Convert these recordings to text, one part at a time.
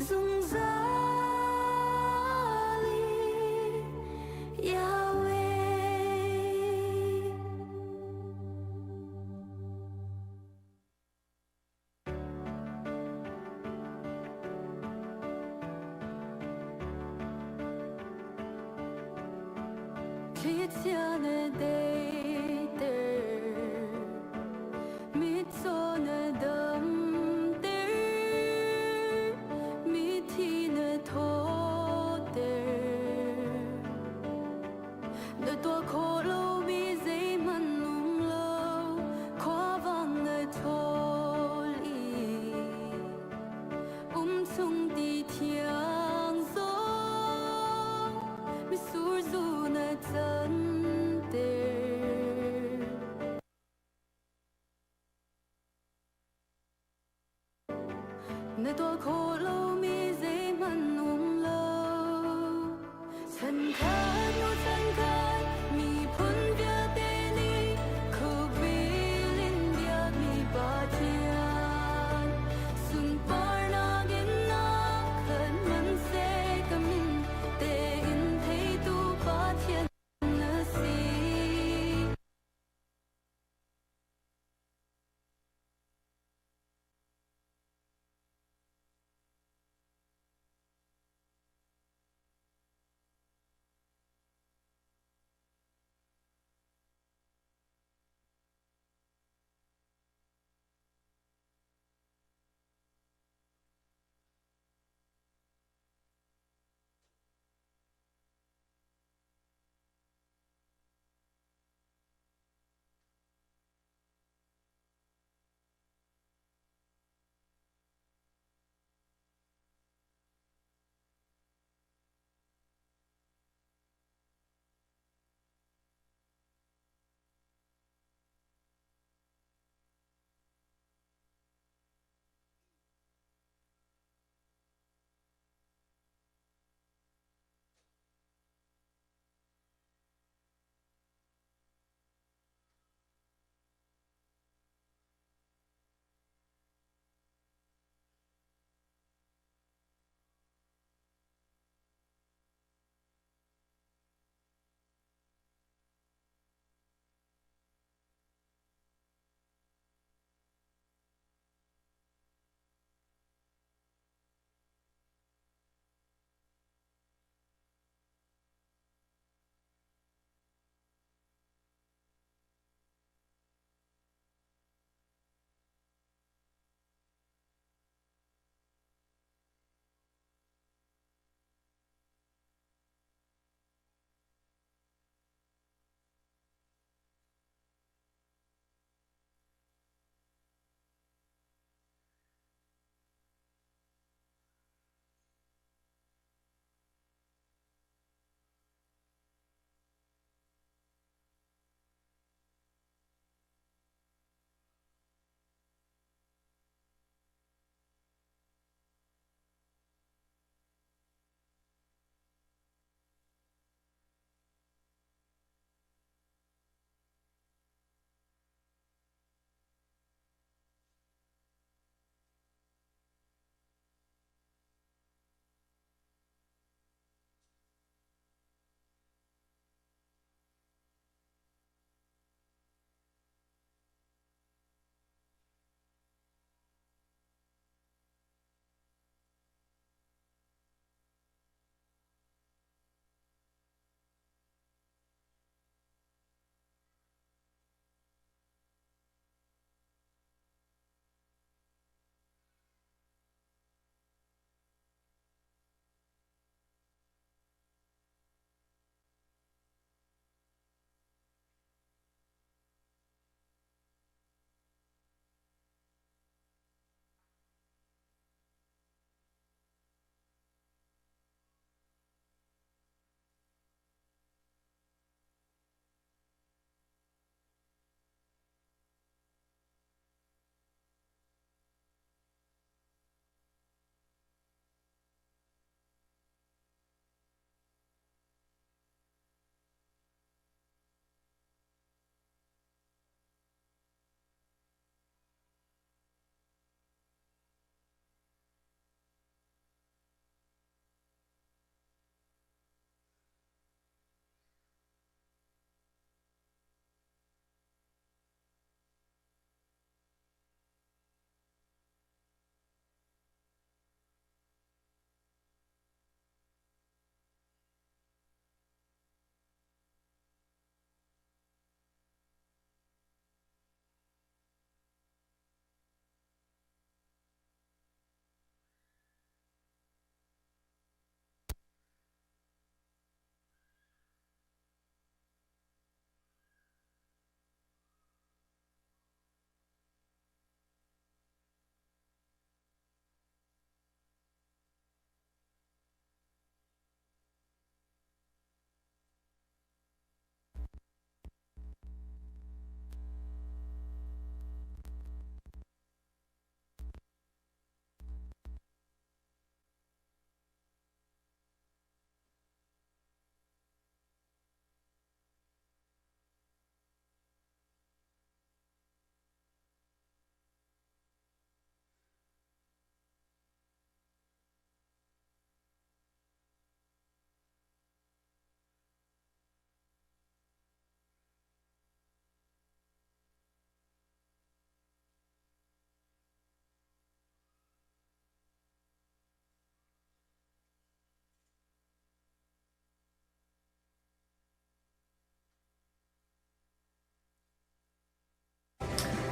Zungzal i Yahweh. Thlichia na deiter, mitcaw na damter, mithi na thawter. Na tuah khawh lomi zeihmanh um lo, khuavang na ṭhawl i umchung ti thiang zong mitsur zu na canter. Na tuah khawh lomi zeihmanh um lo. Chankhat hnu chankhat miphun vialte nih khuabil in biakmi Pathian sunparnak in na khat hmanhseh ka min tein theitu Pathian na si.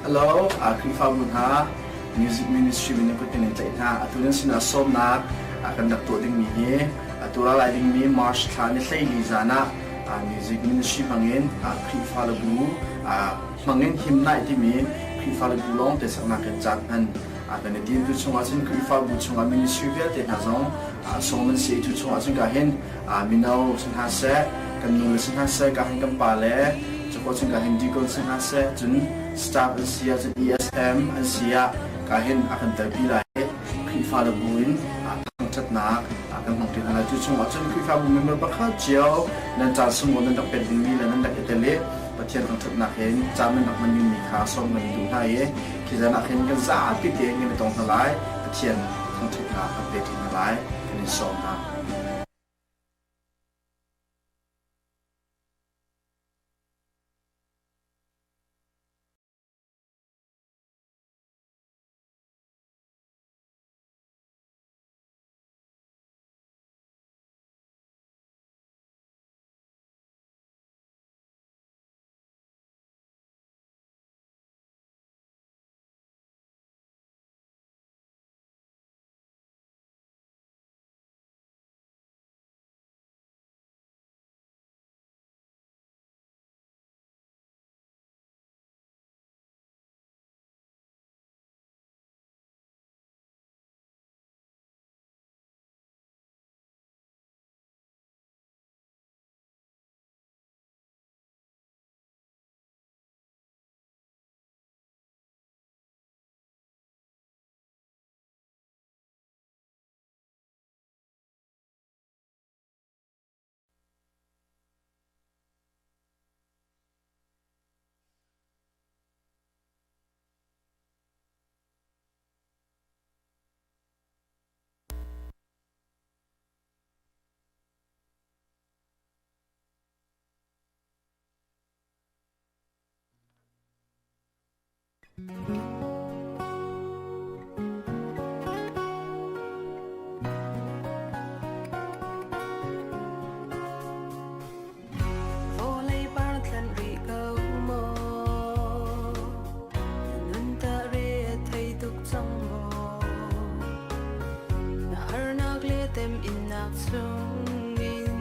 Hello, Khrihfabu hna, Music Ministry min in kut kan in tlaih hna. Atu nan sinah sawmnak kan rak tuah dingmi hi atu ra lai dingmi March thla ni 14 zan ah Music Ministry hmangin Khrihfa le bu hmangin him nai timi Khrihfa le bu lawng te saknak kan caan hman kan i tim. Tu chungah cun Khrihfabu chungah ministry vialte hna zong sawm an si. Tu chungah cun ka hin mino si hna seh, kan nu le si hna seh, ka hin kan pa le cuko cun ka hin deacon si hna seh, cun staff an si ah, cun ESM an si ah ka hin a kan telpi lai i Khrihfa le bu in thangṭhatnak kan hmang ṭi hna lai. Cu chungah cun Khrihfabu member pakhat cio nan caan sunglawi nan rak pek dingmi le nan rak i tel i Pathian thangṭhatnak hin caan nan rak hman dingmi kha sawm kan duh hna i khi zan ah khin kan zapi tein kan i tong hna lai. Pathian thangṭhatnak kan pe ṭi hna lai. Kan in sawm hna. Vawlei par thlanh rih ko maw? Na nun tah re a thei tuk cang maw? Na harnak le temhinnak chungin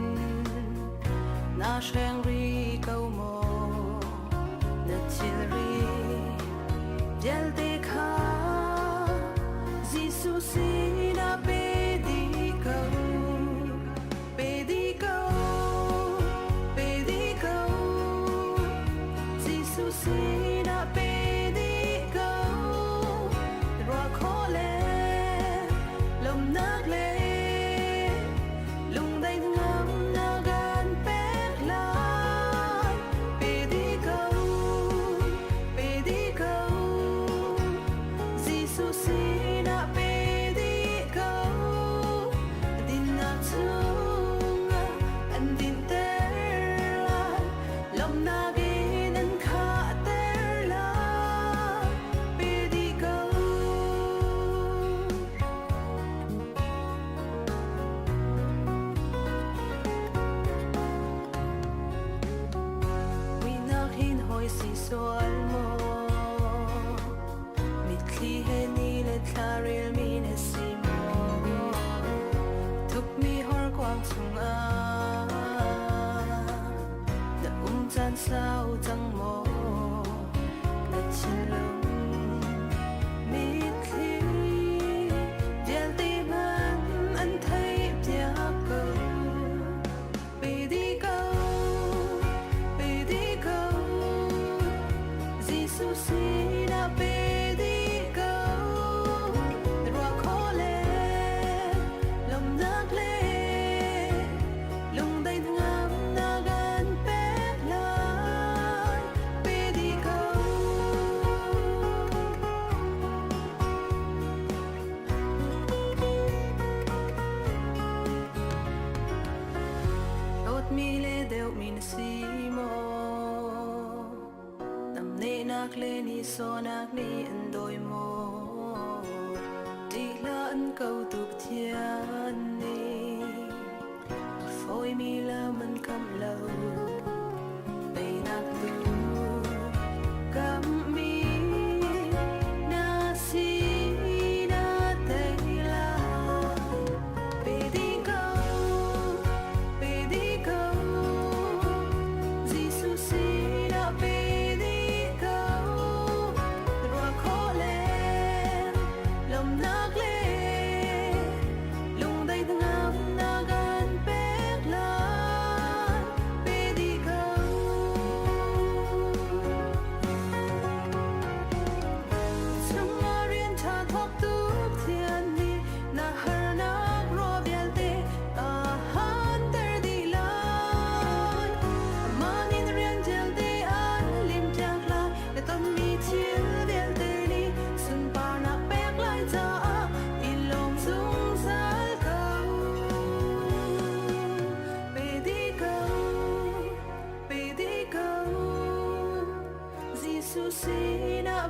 naa hreng rih ko maw? Na thilri vialte kha Jesuh sinah pe dih ko. Pe dih ko, pe dih ko. Jesuh sinah pe dih ko. Ruah khawh le lawmhnak le lungdaih ngamnak an pek lai. Pe dih ko, pe dih ko. Jesuh sinah pe dih ko. Dinnak chungah an dinter lai. Lawmhnak in an khahter lai. Pe dih ko. Muihnak hin hawi si sual maw? Mitthli he ni le thla relmi na si maw? Thukmi horkuang chungah na um caan sau cang maw? Na thinlung mitthli vialte hmanh an theihpiak ko. Pe dih ko, pe dih ko, Jesuh sinah pe dih ko. Ruah khawh le lawmhnak le lungdaih hnangamnak an pek lai. Pe dih ko. Dawtmi le deuhmi na si maw? Namnehnak le nihsawhnak nih an dawi maw? Ṭih hlah an ko tu Pathian nih a fawimi lam an kamh lo. Teinak tu kamhmi.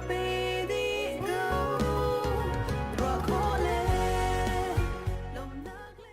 pe dih ko. Ruah khawh le lawmhnak le.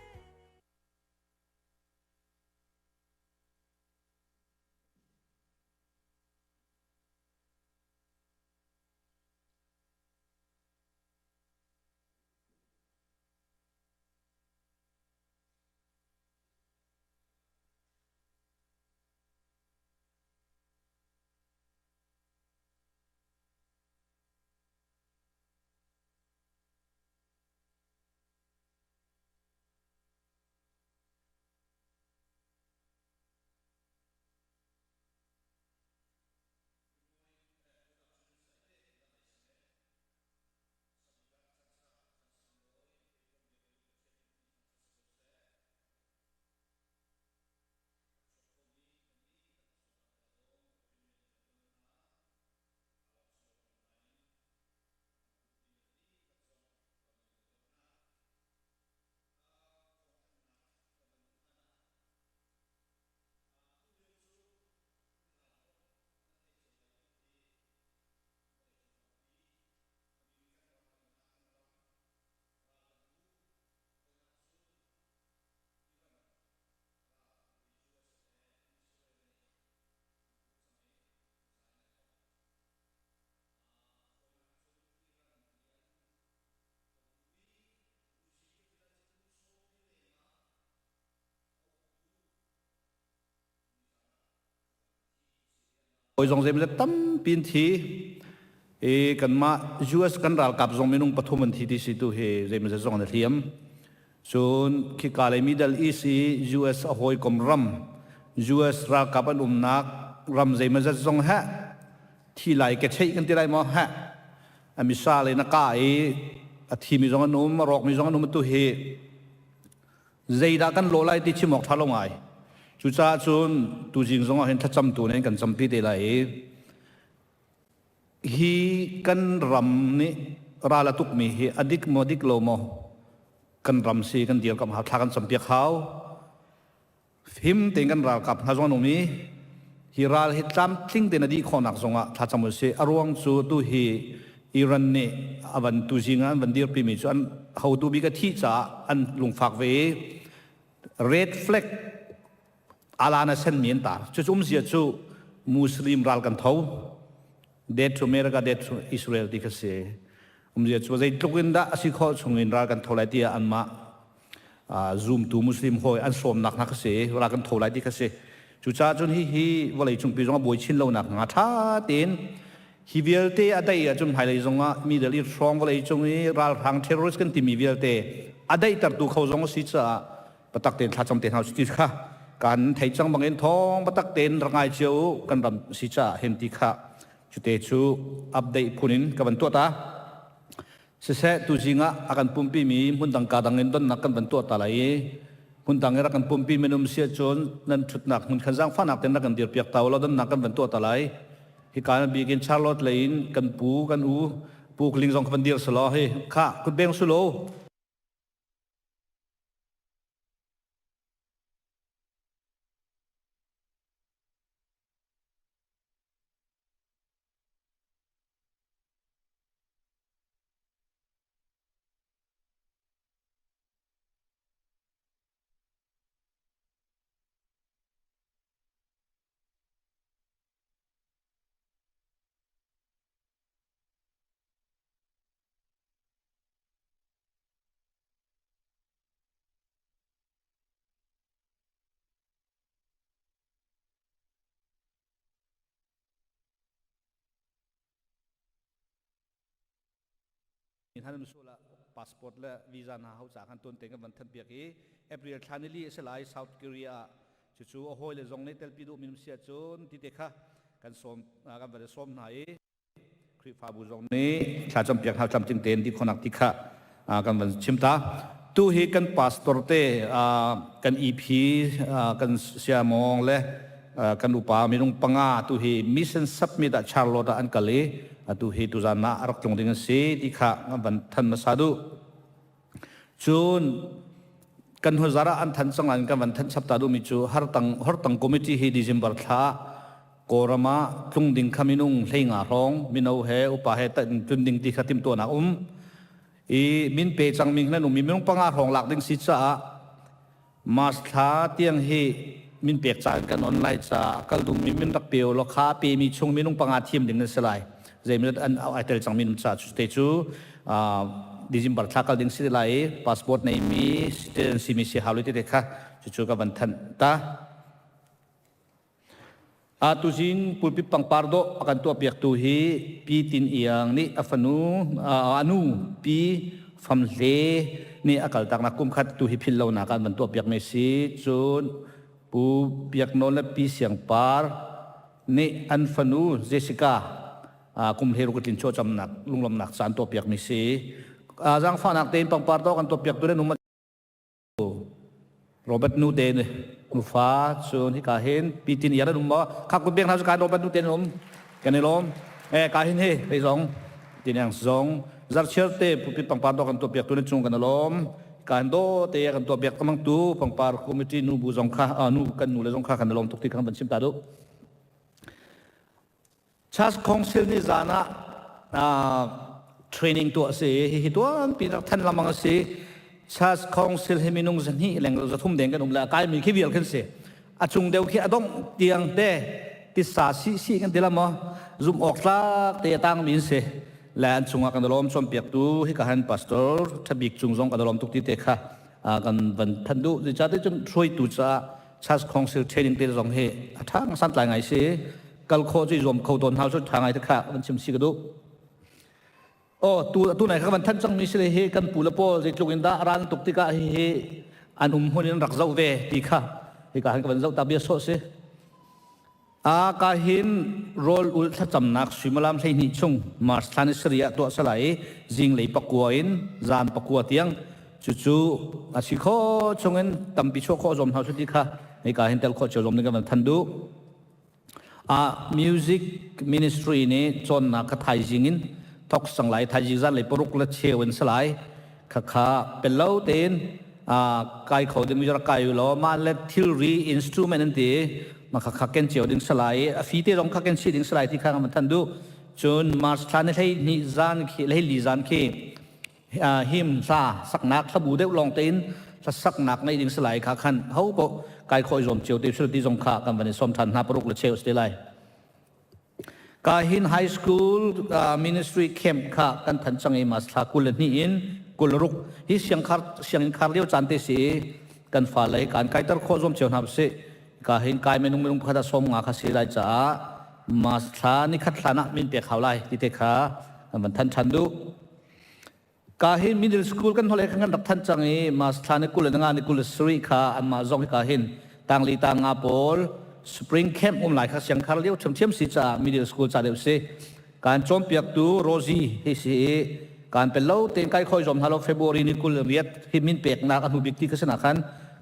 Hawi zong zeimawzat tampi an thi. I kanmah US kan ralkap zong minung pathum an thi ti si tu hi zeimawzat zong an i hliam. Cun khika lei Middle East i US a hawikom ram US ralkap an umnak ram zeimawzat zong heh thi lai ke theih kan ti lai maw heh a missile in a kah i a thimi zong an um a rawkmi zong an um tu hi Zeidah kan lawh lai ti chim awk ṭha lo ngai. Cucaah cun tuzing zongah hin thlacamtu nih kan campi te lai i hi kan ram nih ral a tukmi hi a dik maw dik lo maw kan ram si kan dirkamh hau thla kan campiak hau. Him tein kan ralkap hna zong an um i hi ral hi tlamtling tein a dih khawhnak zongah thlacam u sih. A ruang cu tu hi Iran nih a van tuzing ah an van dirpimi cu an hotu bik a thih caah an lungfak ve i red flag alan a senmi an tar. Cucu umzia cu Muslim ral kan tho. Dead to America, dead to Israel ti kha si. Umzia cu zeitluk in dah a si khawh chungin ral kan tho lai tiah anmah zumtu Muslim hawi an sawmnak hna kha si ral kan tho lai ti kha si. Cucaah cun hihi vawlei cungpi zong a buai chin lonak hnga ṭha tein hi vialte a daih ahcun hmailei zongah Middle East hrawng vawlei cung i ralhrang terrorist kan timi vialte a daihtertu kho zong a si caah patak tein thlacam te hna ti kha kan thei cang bangin thawng patak tein rak ngai cio u kan ram si caah hin ti kha cute cu update phun in ka van tuah ta. Siseh tuzing ah a kan pumpimi hmundang ka dang in donnak kan van tuah ta lai i hmundang i rak kan pumpi minum si ahcun nan ṭhutnak hmun khan zaangfahnak tein rak kan dirpiak ta u law donnak kan van tuah ta lai. Hika na bik in Charlotte lei in kan pu kan u Pu Kling zong kha van dir selaw hi kha kutbeng sulaw. Passport le visa hna ho ca khan tuan te kan van thanh piak i April thla ni li a si lai South Korea ah cucu a hawi le zong nih telpi duh minum si ahcun ti te kha kan sawm kan van sawm hna i Khrihfabu zong nih thlacam piak hna tlamtling tein ti khonak ti kha kan van chim ta. Tu hi kan pastor te kan EP kan siamawng le kan upa minung panga tu hi mission submit ah Charlotte ah an kal i atu hi tuzan ah a rak tlung ding an si ti kha van than hmasa duh. Cun kan hnu zar ah an than cang an kan van than chap ta duhmi cu hartang hortang committee hi December thla. Kawlram ah tlung ding kha minung 15 hrawng mino he upa he tlun ding ti kha timhtuahnak um i min pe cangmi nan um i minung panga hrawng lak ding si caah March thla tiang hi min pek caan kan on lai caah kal duhmi min rak pe law kha pemi chung minung panga thim ding nan si lai. Zeimawzat an ai tel cangmi num ca cu te cu December thla kal ding si lai i passport neimi citizen simi si hau te te kha cucu ka van thanh ta. Tuzing pulpit pangpar dawh a kan tuahpiaktu hi Pi Tin Iang nih a fanu a nu Pi Fam Hle nih a kaltaknak kum khat tu hi philh lonak ah an van tuahpiakmi a si. Cun Pu Biak Nawl le Pi Siang Par nih an fanu Jessica kum 16 a tlin chuahcamnak lunglawmhnak ca an tuahpiakmi si. Zaangfahnak tein pangpar dawh kan tuahpiaktu le nu Robert nu te nufa cun hika hin pitin iar an um maw khak kut bek hna cu kan Robert nu te an um kan i lawm eh ka hin hi hei zong tinang zong zarchiar te pulpit pangpar do kan tuah piak tu na cung kan lawm kan do te kan tuah piak amang tu pangpar committee nu bu zong kha nu kan nu le zong kha kan lawm tuk ti kha ban chim ta du Church Council nih zan ah training tuah a si. Hihi tuanpi rak than lamang a si. Church Council hi minung 200 leng 300 deng kan um le a kaimi khi vial khin si. A cung deuh khi a dongh tiang te tisa si si kan ti la maw zum awk tlak te a tangmi an si. Le an chungah kan lawm cawnpiaktu hi ka han pastor thabik cung zong kan lawm tuk ti te kha kan van than duh. Zeicahtiah cun hruaitu caah Church Council training te zong hi a ṭha santlai ngai si. Kal khawh cu i zuam kho tawn hna cu ṭha ngai te kha van chim si ka duh. Oh, tu tu nai kha van than cangmi si le hi kan pu le pawl zeitluk in dah ran tuk tikah hi hi an um hmun in rak zoh ve ti kha hika han ka van zoh ta bia sawh si. A ka hin rawl ul thlacamnak suimilam 12 chung March thla ni sarih ah tuah salai i zinglei 9 in zan 9 tiang cucu a si kho chungin tampi chuah khawh zuam hna su ti kha hika hin tel khawh cio zuam ding kan van than duh. Ah music ministry nih cawnnak kha thaizing in thok sang lai thaizing zan lei paruk le cheu in salai khakha pello tein kai kho ding mi rak kai u law mah le thilri instrument an ti ma khakha ken cio ding salai a fi te zong kha ken si ding salai ti kha kan than du cun March thla ni hlei hnih zan khi hlei li zan khi him hla saknak hlabu deuh lawng tein hla saknak ngei ding salai kha khan ho ko kai khoi zom cio te sil ti zong kha kan van i som than hna paruk le cheu ste lai ka hin high school ministry camp kha kan than chang i mas thla kul le hnih in kul ruk hi siangkhar sianginn khar lio caan te si kan fa lei kan kaiter khawh zom cio hna si ka hin kai menung minung pakhat a som nga kha si lai caah mas thla ni khat thla na min pek hau lai ti te kha kan van than than du Ka hi middle school kan hol kan rak than cang i mas thla ni kul nga ni kul sarih kha anmah zong hi ka hin tangli tang nga pawl spring camp um lai kha siang khar lio thiamthiam si caah middle school ca deuh si kan cawnpiaktu Rosie hi si i kan pel lo tein kai khoi zom hna lo February ni kul riat hi min peknak a hnu bik ti ka sina khan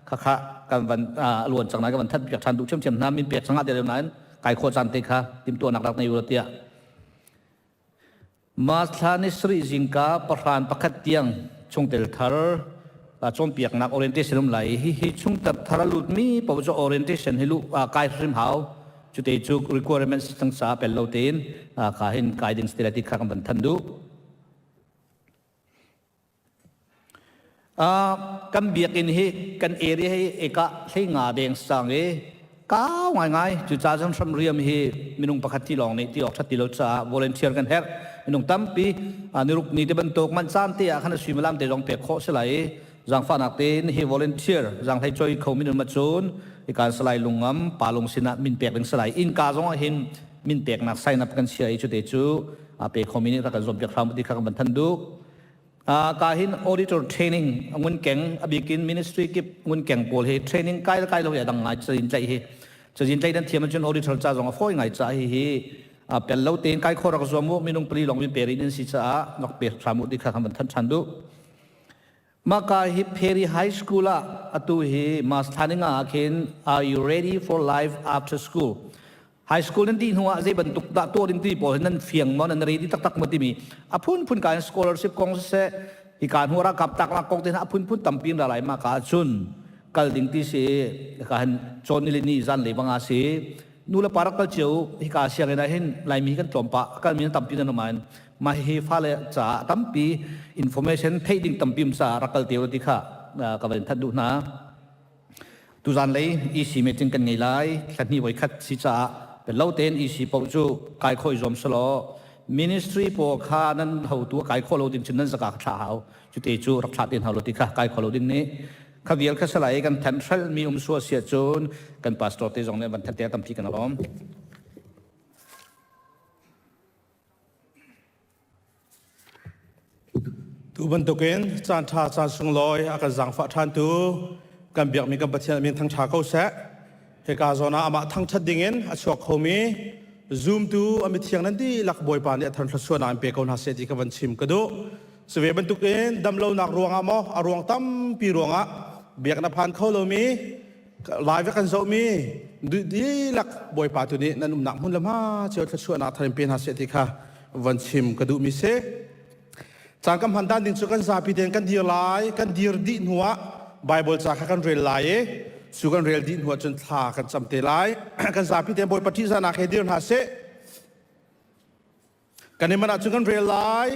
kha kha kan van luan cang na kan van that piak than duh thiamthiam hna min pek sangah te nain kai kho caan te kha timtuahnak rak nei u tiah March thla ni sarih zingka pahran pakhat tiang chungtel thar cawnpiaknak orientation um lai. Hihi chungtel thar a lutmi paoh cu orientation hi lu kai hrim hau. Cute cu requirement si cang caah pel lo tein ka hin kai ding si ti kha kan van than duh. Kan biakinn hi kan area hi eka 15 deng sang i kau ngaingai. Cucaah cun hramriam hi minung pakhat ti lawng nih ti awk ṭhat ti lo caah volunteer kan herh. Minung tampi niruk ni te bantuk manh caan te ah khan a suimilam te zong pek khawh si lai i zaangfahnak tein hi volunteer zaanghlei choi kho minung ma cun ikan salai lungam palung sinah min pek ding salai innka zong ah hin min peknak sign up kan chia i cute cu a pe khomi nih rak kan zuam piak hram ti kha kan van than duh. Ka hin auditor training ngun keng abikin ministry kip ngun keng pawl hi training kai le kai lo hi adang ngai cazin tlaih hi cazin tlaih dan thiam cun auditor ca zong a fawi ngai ca hi hi pel lo tein kai kho rak zuam mu minung pali long min perin in si caah nok pe hram u ti kha kan van than than duh. Maka hi Perry High School ah atu hi mas thaninga ah khin are you ready for life after school High school nan dih hnu ah zei bantuk dah tuah ding ti pawl hi nan fiang maw nan ready taktak maw timi a phunphun ka in scholarship kong siseh hi ka hnu ralkap taklak kong te hna a phunphun tampi in ra lai ma ka cun kal ding ti si ka han cawn ni le ni zan lei banga si. Nu le pa rak kal cio hika sianginn ah hin Laimi kan tlawm pah kalmi an tampi nan um nain mah hihi fale caah tampi information theih ding tampi um caah rak kal te u ti kha ka van in thanh duh hna. Tuzan lei EC meeting kan ngei lai. Thla hnih voikhat si caah lo tein EC paoh cu kai khawh i zuam selaw ministry pawl kha nan hotu a kai khawh lo ding cun nan zaka kha thlah hau. Cute cu rak thlah te hna lo ti kha kai khawh lo ding nih kha vial kha salai kan thanh hrelh mi um sual sia cun kan pastor te zong nih van thanh te tampi kan lawm. Tu bantukin caan ṭha caan sunglawi a kan zaangfah ṭhantu kan biakmi kan Pathian min thangṭha ko seh. Hika zawn ah amah thangṭhat dingin a chuak khomi zumtu a mithiang nan dihlak Bawipa nih a thar thluachuahnak in pe ko hna seh ti ka van chim ka duh. Cuve bantukin damlonak ruangah maw a ruang tampi ruangah biak na phan kho lomi live kan zohmi dihlak Bawipa tu nih nan umnak hmun le hma cio thluachuahnak thar in pe hna seh ti kha van chim ka duhmi si. Caan kan hman dan ding cu kan zapi tein kan dir lai, kan dir dih hnuah Bible ca kha kan rel lai i cu kan rel dih hnuah cun thla kan cam te lai. Kan zapi tein Bawipa ṭihzahnak he dir hna sih. Kan i man ahcun kan rel lai.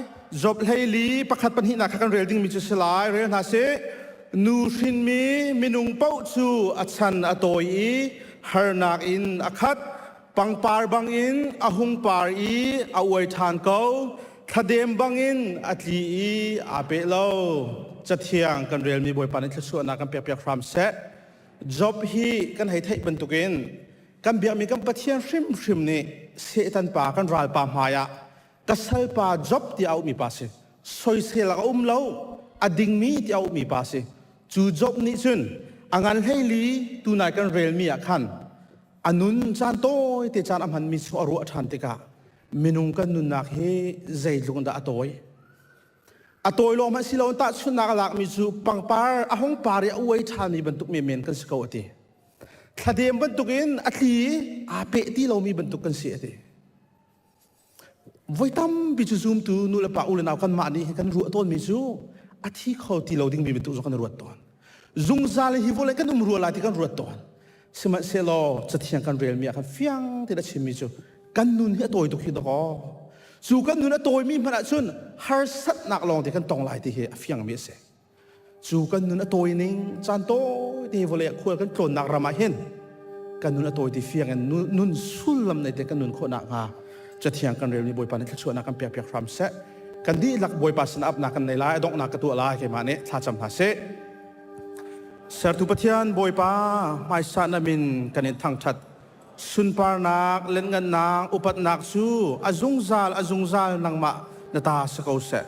Job hleili pakhat pahnihnak kha kan rel dingmi cu si lai. Rel hna sih. Nu hrinmi minung paoh cu a chan a tawi i harnak in a khat. Pangpar bangin a hung par i a uai ṭhan ko. Thladem bangin a tli i aa peh lo. Cathiang kan relmi Bawipa nih thluachuahnak kan pekpiak hram seh. Job hi kan hei theih bantukin kan biakmi kan Pathian hrimhrim nih Satan pa kan ralpa hmaiah ka salpa Job ti a auhmi pa si. Soisel a um lo, a dingmi ti a auhmi pa si. Cu Job nih cun a ngan hleili tunai kan relmi ah khan a nun caan tawi te caan a hmanmi chung a ruah ṭhan tikah minung kan nunnak hi zeitluk in dah a tawi. A tawi lawng hmanh si lo tahchunhnak a lakmi cu pangpar a hung par i a uai ṭhanmi bantuk menmen kan si ko a ti. Thladem bantukin a tli i aa peh ti lomi bantuk kan si a ti. Voi tampi cu zumtu nu le pa u le nau kanmah nih kan ruah tawnmi cu a thi kho ti lo dingmi bantuk zong kan ruat tawn. Zungzal hi vawlei kan um rua lai ti kan ruat tawn. Sihmanhsehlaw cathiang kan relmi ah khan fiang tein a chimmi cu kan nun hi a tawi tuk hi dakaw. Cu kan nun a tawimi hmanh ahcun harsatnak lawng te kan tong lai ti hi a fiangmi a si. Cu kan nun a tawi ning caan tawi te vawlei ah khual kan tlawnnak ram ah hin kan nun a tawi ti fiang in nun sullam nei te kan nun khawh nakhnga cathiang kan relmi Bawipa nih thluachuahnak kan pekpiak hram seh. Kan dihlak Bawipa sin apnak kan nei lai, a donghnak ka tuah lai keimah nih thlacam hna sih. Sertu Pathian Bawipa hmaisa na min kan in thangṭhat. Sunparnak, lianngannak, upatnak cu a zungzal a zungzal nangmah na ta si ko seh.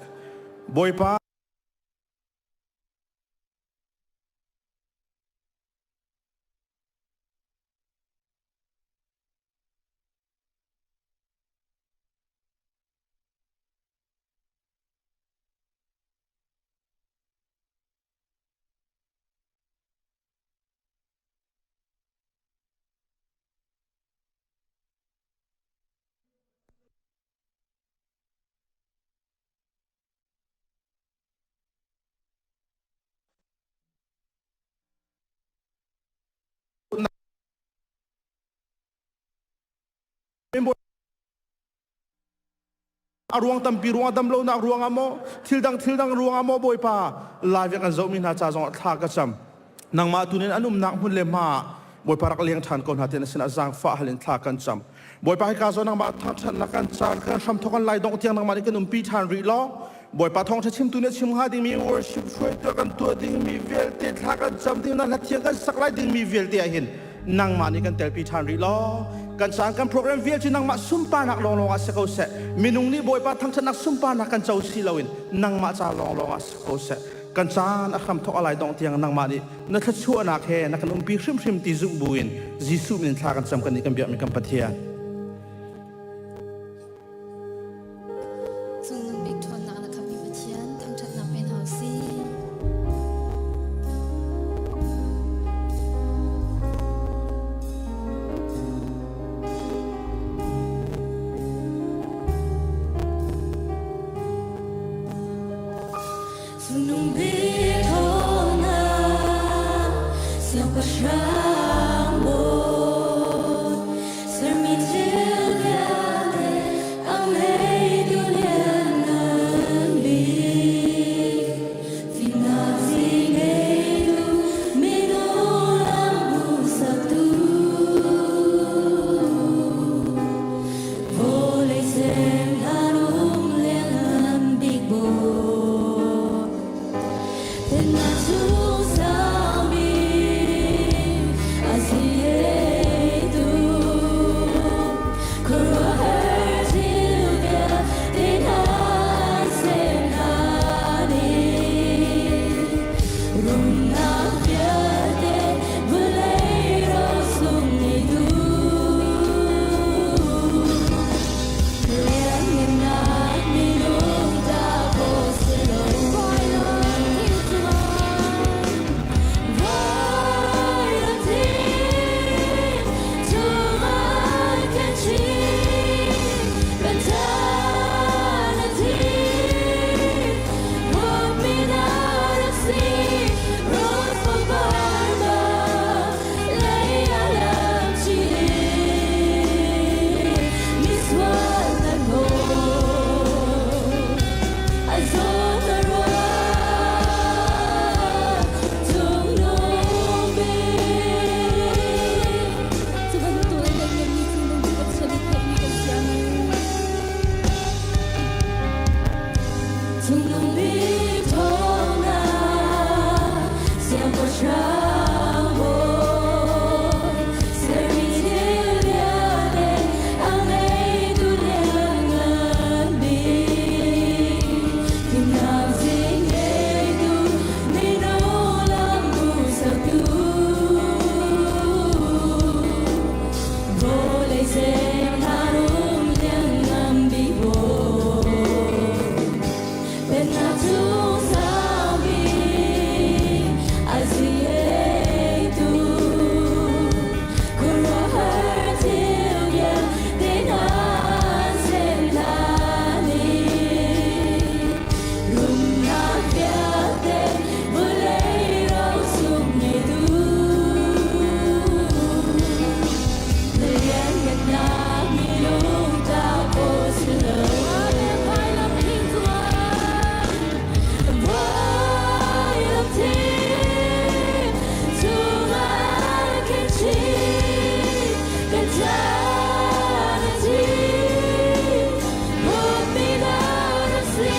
Bawipa A ruang tampi ruangah damlonak ruangah maw thil dang thil dang ruangah maw Bawipa live kan zohmi hna ca zongah thla ka cam nangmah tu nin an umnak hmun le hma Bawipa rak leng ṭhan ko hna tiah na sinah zaangfah hal in thla kan cam Bawipa hika zawn nangmah thangṭhatnak kan caan kan hram thawk kan lai dongh tiang nangmah nih kan umpi ṭhan rih law Bawipa thawngṭha chimtu nih a chim hnga dingmi worship hruaitu kan tuah dingmi vialte thla kan cam ding na hla thiang kan sak lai dingmi vialte ah hin nangmah nih kan telpi ṭhan rih law kan caan kan program vial cu nangmah sunparnak lawnglawng ah si ko seh minung nih Bawipa thangṭhatnak sunparnak kan co si loin nangmah ca lawnglawng ah si ko seh kan caan a hram thawk a lai dongh tiang nangmah nih na thluachuahnak he na kan umpi hrimhrim ti zumh buin Jesuh min thla kan cam kan nih kan biakmi kan Pathian. Cungnung bik ṭhawnnak na khammi Pathian thangṭhatnak pe hna usih. Cungnung bik ṭhawnnak siangpahrang bawi. Rumnak vialte vawlei rosung ngeitu. Lianngannak minung ta khawh si lo. Vailam thing cungah, vailam thing cungah kan chim. Kan chan a thi. Cungnung bik thawngnak siangpahrang bawi sermi thil vialte a ngeitu lianngan bik thimnak zing ngeitu minung lam hmuhsaktu vawlei ser rum lianngan bik bawi Pennak cung sang bik a zingeitu khuaruahhar thil vialte hna sem hlan i rumnak vialte vawlei rosung ngeitu na lianngannak minung ta khawh si lo. Vailam thing cungah, vailam thing cungah khin chin kan chan a thi. Hupmi na rak si,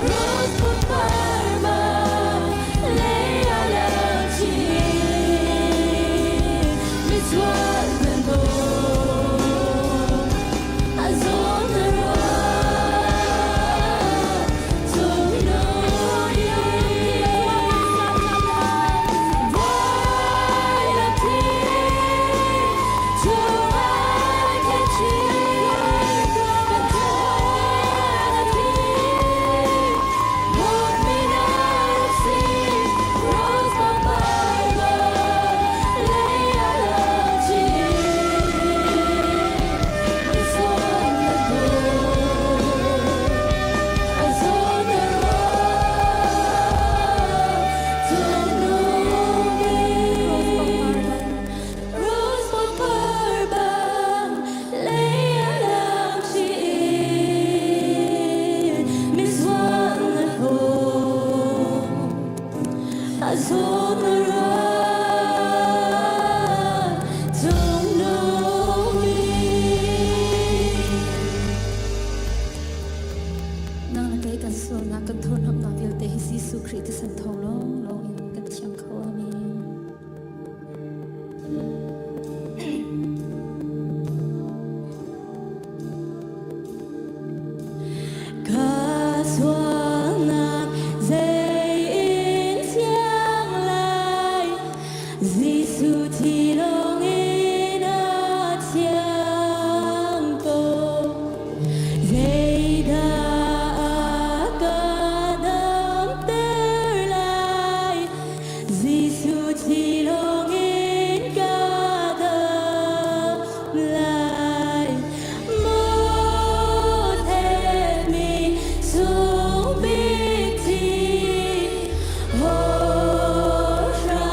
rose pangpar lei a lam chin, misual nan bawm. A zawn na ruah, cungnung vailam thing cungah khin chin kan chan a thi. Hupmi na rak si, rose pangpar lei a lam chin, misual na bawm. A zawn na ruah, cungnung bik. Rose pangpar bang lei a lam chin, misual na hlawm. A zawn na ruah, cungnung bik. Nang le kei kan sualnak kan thurhnawmhnak vialte hi Jesuh Khrih thisen thawng lawnglawng in kan thiang kho. Amen. Ka sualnak zei in thiang lai, Jesuh thi lawng in a thiang ko. Zeidah a ka damter lai, Jesuh thi lawng in ka dam lai. Maw thletmi sung bik thi, hawhra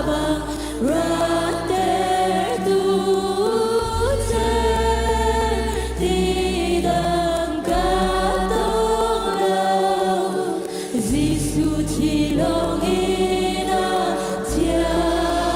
bang rattertu cer ti dang ka tong lo. Jesuh thi lawng in a thiang.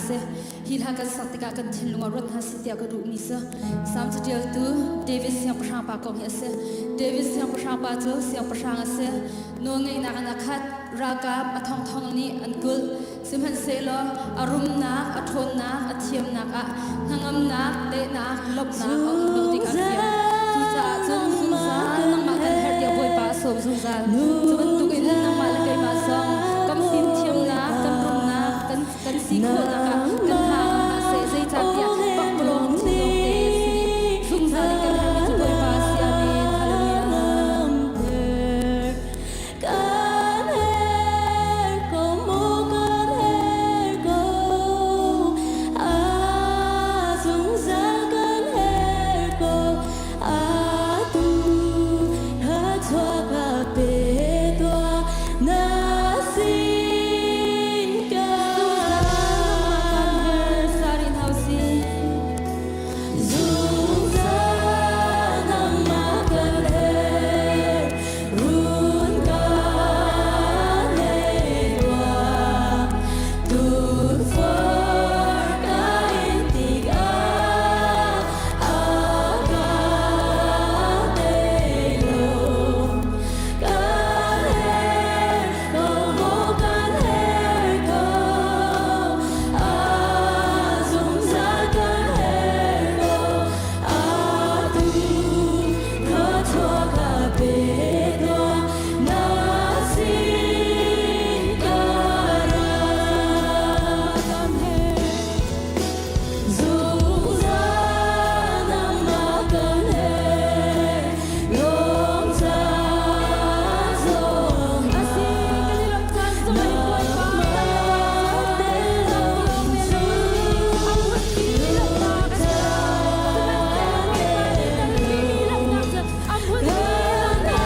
si. Hi hla kan sak tikah kan thinlung ah ruat hna sih tiah ka duhmi si. Salm caṭialtu David siangpahrang pa kong hi a si. David siangpahrang pa cu siangpahrang a si. Nawlngeihnak in a khat, ralkap a thongthong nih an kulh. Sihmanhsehlaw a rumnak, a ṭhawnnak, a thiamnak ah hnangamnak, daihnak, lawmhnak a um lo tikah fiang. Cucaah cun zungzal nangmah kan herh tiah Bawipa a sawm zungzal. Cu bantukin nangmah le keimah zong kan fimthiamnak, kan rumnak, kan kan si khawhnak ah kan hna ngam hna seh. Zeicahtiah pakpalawng thil lawngte a si dih. Zungzal in kan herhmi cu Bawipa a si. Amen. Hallelujah. Kan her ko mu kan her ko a zungzal kan her ko atu na chuak a pe tuah na sin ka Zungzal nangmah kan her sarin hau si. Zungzal nangmah kan her run kan hei tuah tukforh ka in tikah a ka tei lo kan her ko maw kan her ko a zungzal kan her ko atu thluachuah ka pe tuah na sin ka ra Kan her. Zungzal nangmah kan her lawm ca zong A si, kan i lawmh caan zong in Bawipa Zungzal nangmah kan her na duh ahcun nifa ka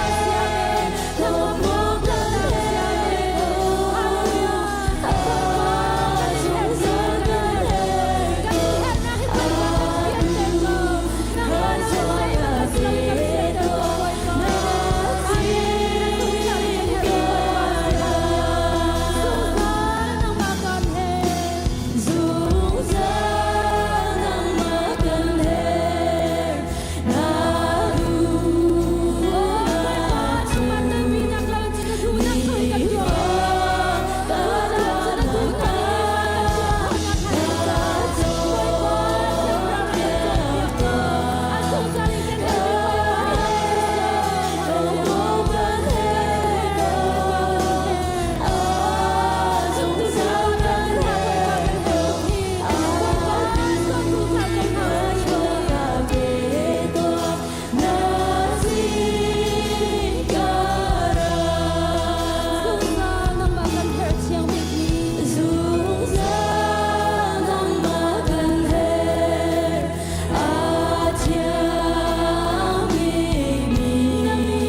tuahnak ah na cawnpiak tuah. Kan her ko maw kan her ko ah zungzal kan her ko atu thluachuah ka pe tuah na sin ka ra. Zungzal nangmah kan herh thiang bikmi. Zungzal nangmah kan herh a thiang bikmi Na mi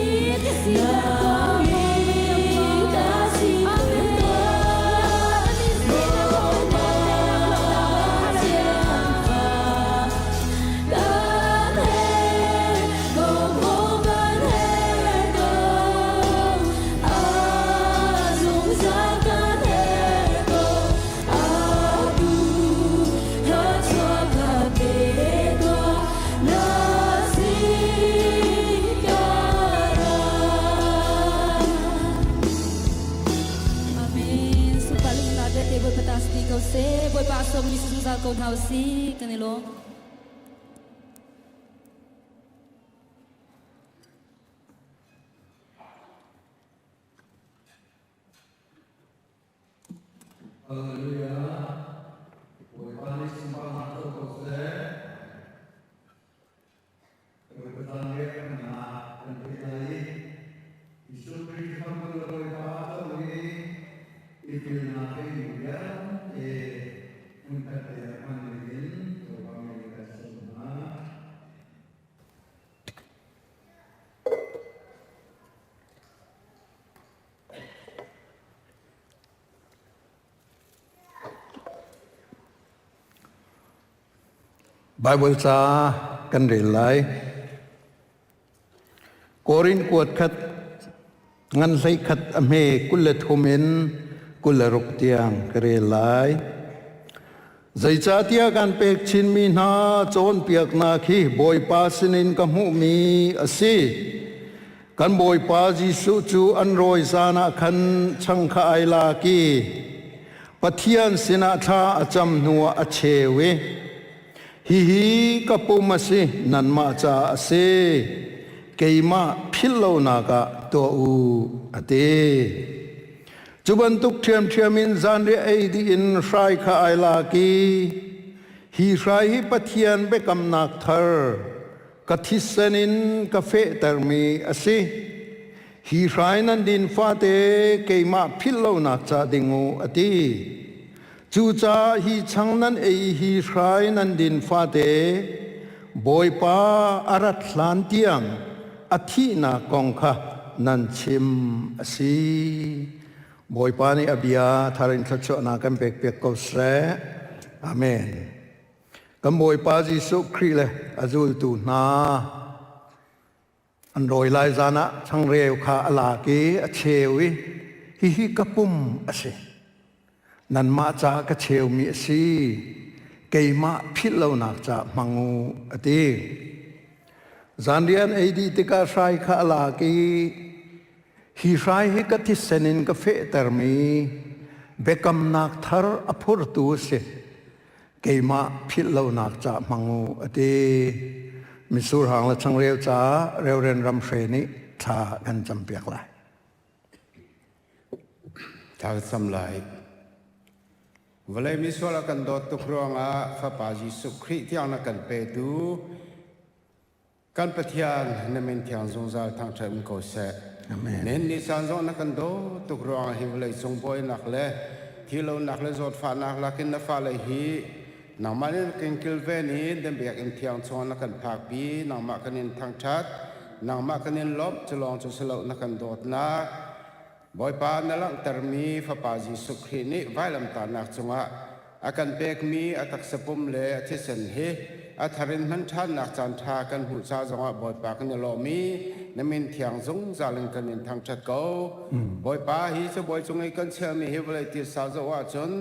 ka siter na tuah mi ka siter tuah Bawipa thiangfa kan herh ko maw kan herh ko a zungzal kan herh ko atu thluachuah ka pe tuah na sin ka ra. Amen. Sunpar lungnak vialte Bawipa ta si ko seh. Bawipa a sawmmi si zungzal ko hna usih. Kan i lawm. Hallelujah. Bawipa nih sunparnak co ko seh. Bawipa zaangriahnak kan theih lai i Jesuh Khrih hramtu le Bawipa a co i i filnak he mi vialte hmunkhat te ah hman dingin Bawipa min in kan sawm hna. Baibal ca kan rel lai. Korin kuat khat ngan hlei khat a hme 23 in 26 tiang ka rel lai. Zeicahtiah kan pek chinmi hna cawnpiaknak hi Bawipa sinin ka hmuhmi a si. Kan Bawipa Jesuh cu an rawi zan ah khan chang kha ai lak i Pathian sinah thla a cam hnuah a cheu i hihi ka pum a si nanmah caah a si keimah philh lonak ah tuah u a ti. Cu bantuk ṭhiamṭhiam in zanriah ei dih in hrai kha ai lak i hi hrai hi Pathian biakamnak thar ka thisen in ka fehtermi a si. Hi hrai nan din fate keimah philh lonak ca ding u a ti. Cucaah hi chang nan ei hi hrai nan din fate Bawipa a rat hlan tiang a thihnak kong kha nan chim a si. Bawipa nih a bia thar in thluachuahnak kan pekpiak ko seh. Amen. Kan Bawipa Jesuh Khrih le a zultu hna An rawi lai zan ah changreu kha a lak i a cheu i hihi ka pum a si. Nanmah caah ka cheumi a si. Keimah philh lonak caah hmang u, a ti. Zanriah an ei dih tikah hrai kha a lak i hi hrai hi ka thisen in ka fehtermi biakamnak thar a phurtu a si. Keimah philh lonak ca hmang u a ti. Mitsur hang le changreu caah Reverend Ram Hre nih thla kan campiak lai. Thla kan cam lai. Vawlei misual a kan dawt tuk ruangah Fapa Jesuh Khrih tiang na kan petu Kan Pathian na min thiang zungzal thangṭhat um ko seh. Amen. Nihin ni caan zong na kan dawt tuk ruangah hi vawlei cung buainak le thilonak le zawtfahnak lakin na fale hi nangmah nih kan kilven i na biakinn thiang chungah na kan phakpi nangmah kan in thangṭhat nangmah kan in lawmh cu lawng cu si lo na kan dawtnak Bawipa na langhtermi Fapa Jesuh Khrih nih vailamtahnak cungah a kan pekmi a taksa pum le a thisen hi a thar in hman ṭhannak caanṭha kan hmuh ca zongah Bawipa kan i lawm i na min thiang zungzal in kan in thangṭhat ko. Bawipa, hi cabuai cung i kan chiahmi hi vawlei tisa zoh ahcun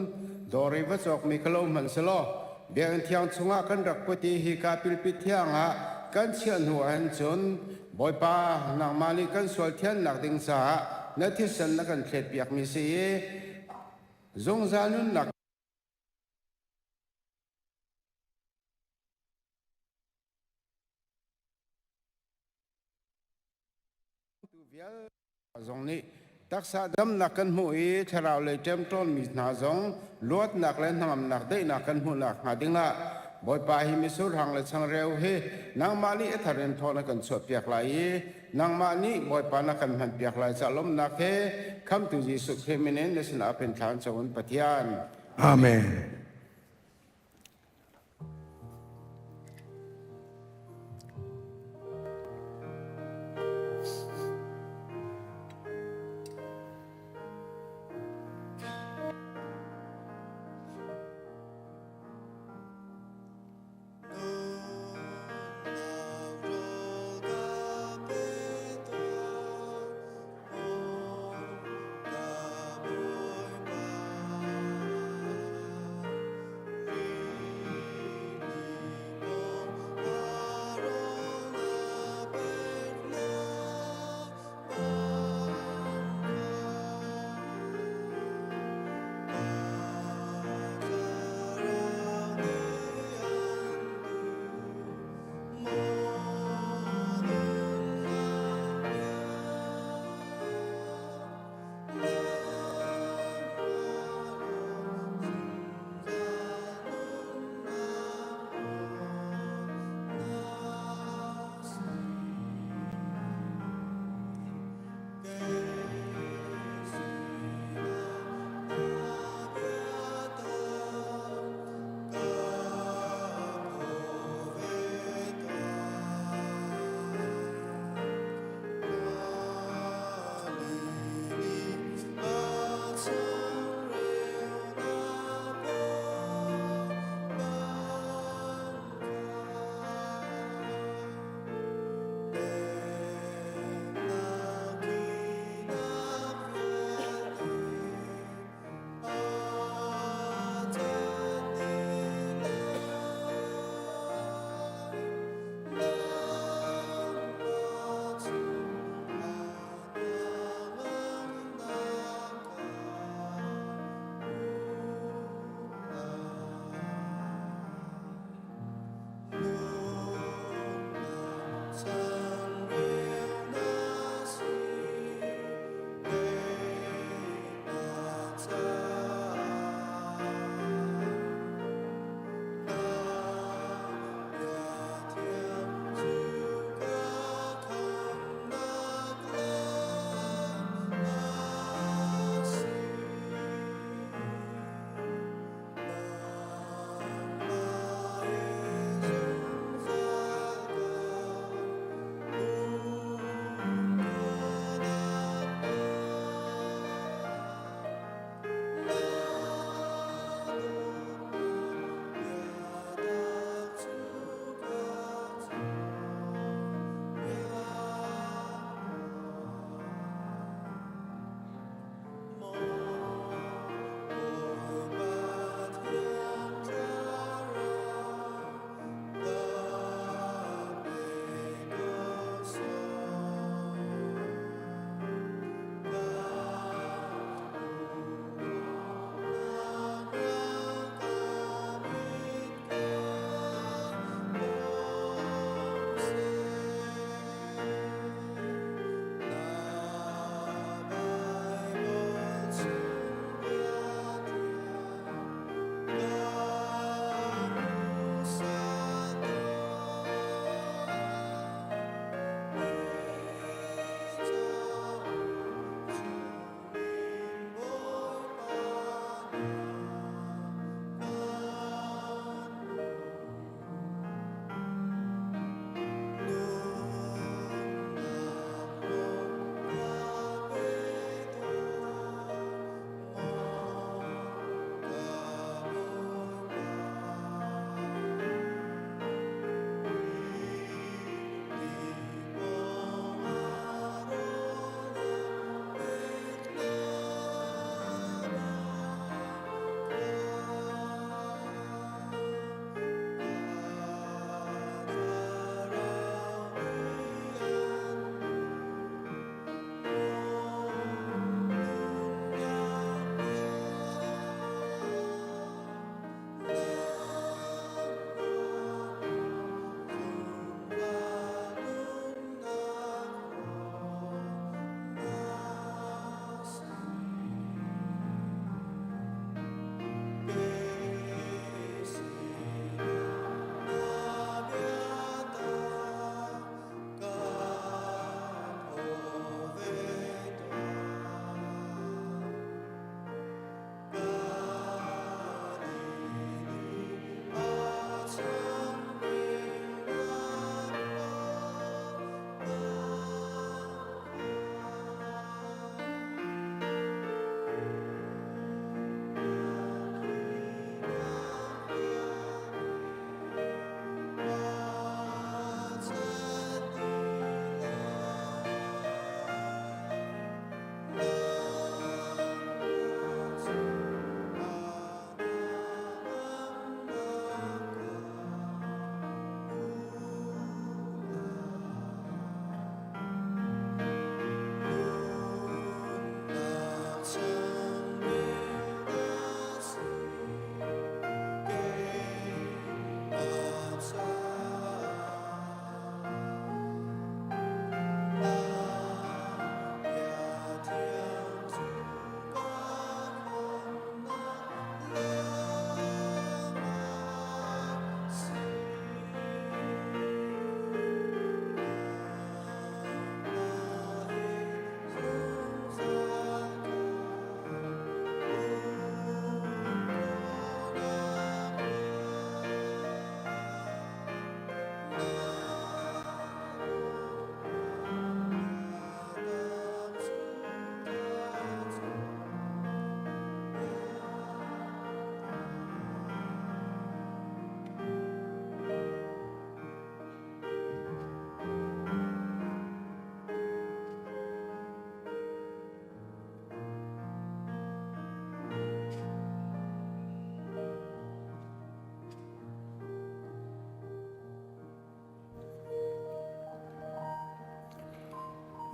dawr i va cawkmi ka lo hmanh selaw biakinn thiang chungah kan rak put i hika pilpi thiang ah kan chiah hnu ahhin cun Bawipa, nangmah nih kan sual thiannak ding caah na thisen na kan thletpiakmi si i zungzal nunnak vialte zong nih taksa damnak kan hmuh i thlarau lei ṭemṭawnmi hna zong luatnak le hnangamnak daihnak kan hmuhnak hnga dingah Bawipa hi mitsur hang le changreu hi nangmah nih a thar in thaw na kan chuahpiak lai i nangmah nih Bawipa na kan hmanpiak lai ca lawmhnak he khamtu Jesuh Khrih min in na sinah pin thla an Pathian. Amen.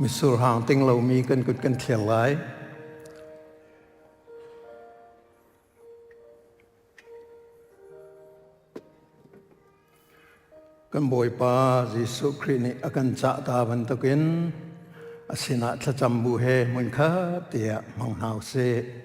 Mitsur hang ting lomi kan kut kan thliang lai. Kan Bawipa Jesuh Khrih nih a kan cah ta bantukin a sinah thlacam bu he hmunkhat tiah hmang hna usih.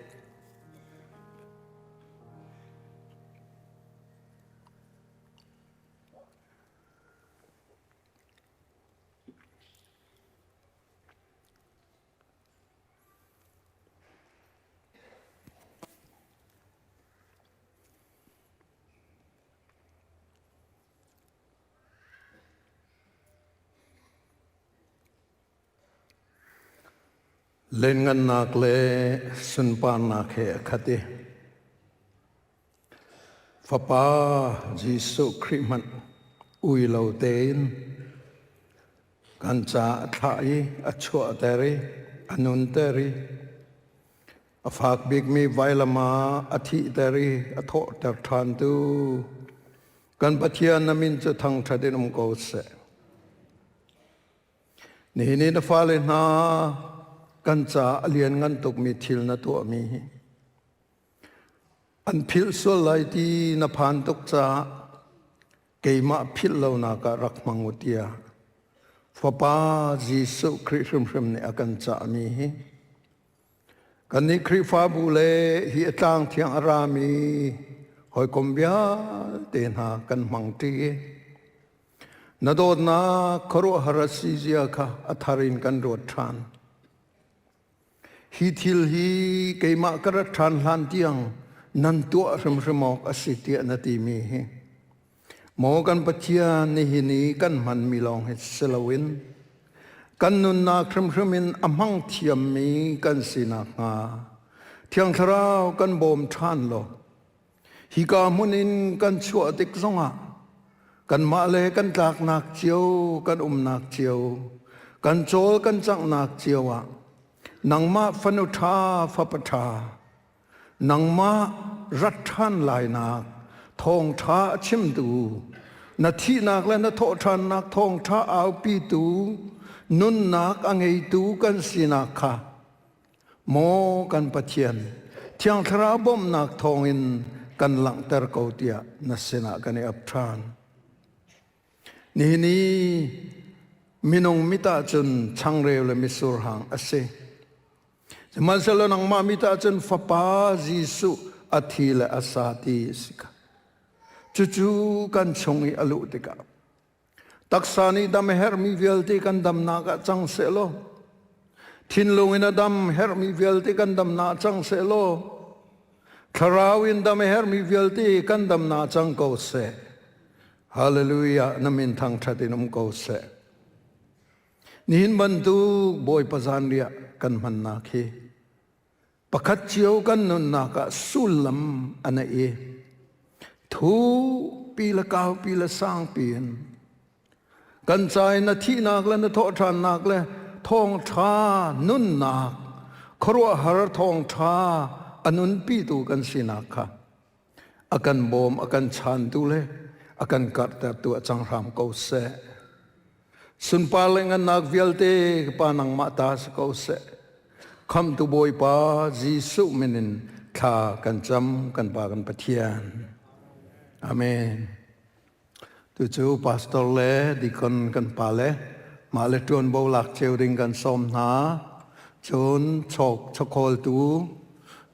Lianngannak le sunparnak he a khat i Fapa Jesuh Khrih hmanh ui lo tein kan caah a thlah i a chuahter i a nunter i A fak bikmi vailam ah a thihter i a thawhter ṭhantu kan Pathian na min cu thangṭhat in um ko seh. Nihin i na fale hna kan caah a lianngan tukmi thil na tuahmi hi an philh sual lai ti na phan tuk caah keimah philh lonak ah rak hmang u tiah Fapa Jesuh Khrih hrimhrim nih a kan cahmi hi Kannih Khrihfabu le hi a tlang thiang a rami hawikom vialte hna kan hmangṭi i na dawtnak khuaruahhar a si zia kha a thar in kan ruat ṭhan. Hi thil hi keimah ka rat ṭhan hlan tiang nan tuah hrimhrim awk a si tiah na timi hi Maw kan Pathian, nihin i kan hmanmi lawng hi si loin kan nunnak hrimhrim in a hmang thiammi kan si nakhnga Thiang Thlarau kan bawm ṭhan law hika hmun in kan chuah tik zongah kanmah le kan tlaknak cio, kan umnak cio, kan cawl kan canghnak cio ah nangmah fanu ṭha fapa ṭha Nangmah rat ṭhan lainak thawngṭha a chimtu, na thihnak le na thawhṭhannak thawngṭha aupitu, nunnak a ngeitu kan sinak kha maw kan Pathian, Thiang Thlarau bawmhnak thawngin kan langhter ko tiah na sinah kan i ap ṭhan. Nihin i minung mit ahcun changreu le mitsur hang a si. Sihmanhsehlaw nangmah mit ahcun Fapa Jesuh a thi le a sa ti a si kha. Cucu kan chung i a luh tikah taksa nih dam a herhmi vialte kan damnak ah cang sehlaw thinlung in a dam herhmi vialte kan damnak cang sehlaw thlarau in dam a herhmi vialte kan damnak cang ko seh. Hallelujah na min thangṭhat in um ko seh. Nihin bantuk Bawipa zanriah kan hmannak hi pakhat cio kan nunnak ah sullam a nei i thupi le kaupi le sangpi in kan ca in na thihnak le na thawhṭhannak le thawngṭha nunnak khuaruahhar thawngṭha a nunpitu kan sinak kha a kan bawm a kan chantu le a kan karhtertu a cang hram ko seh. Sunpar le ngannak vialte ka Pa nangmah ta si ko seh. Khamhtu Bawipa Jesuh min in thla kan cam kan Pa kan Pathian. Amen. Tucu pastor le deacon kan pa le mah le ṭuanvo lak cio ding kan sawm hna. Cun chawk chawkhawltu,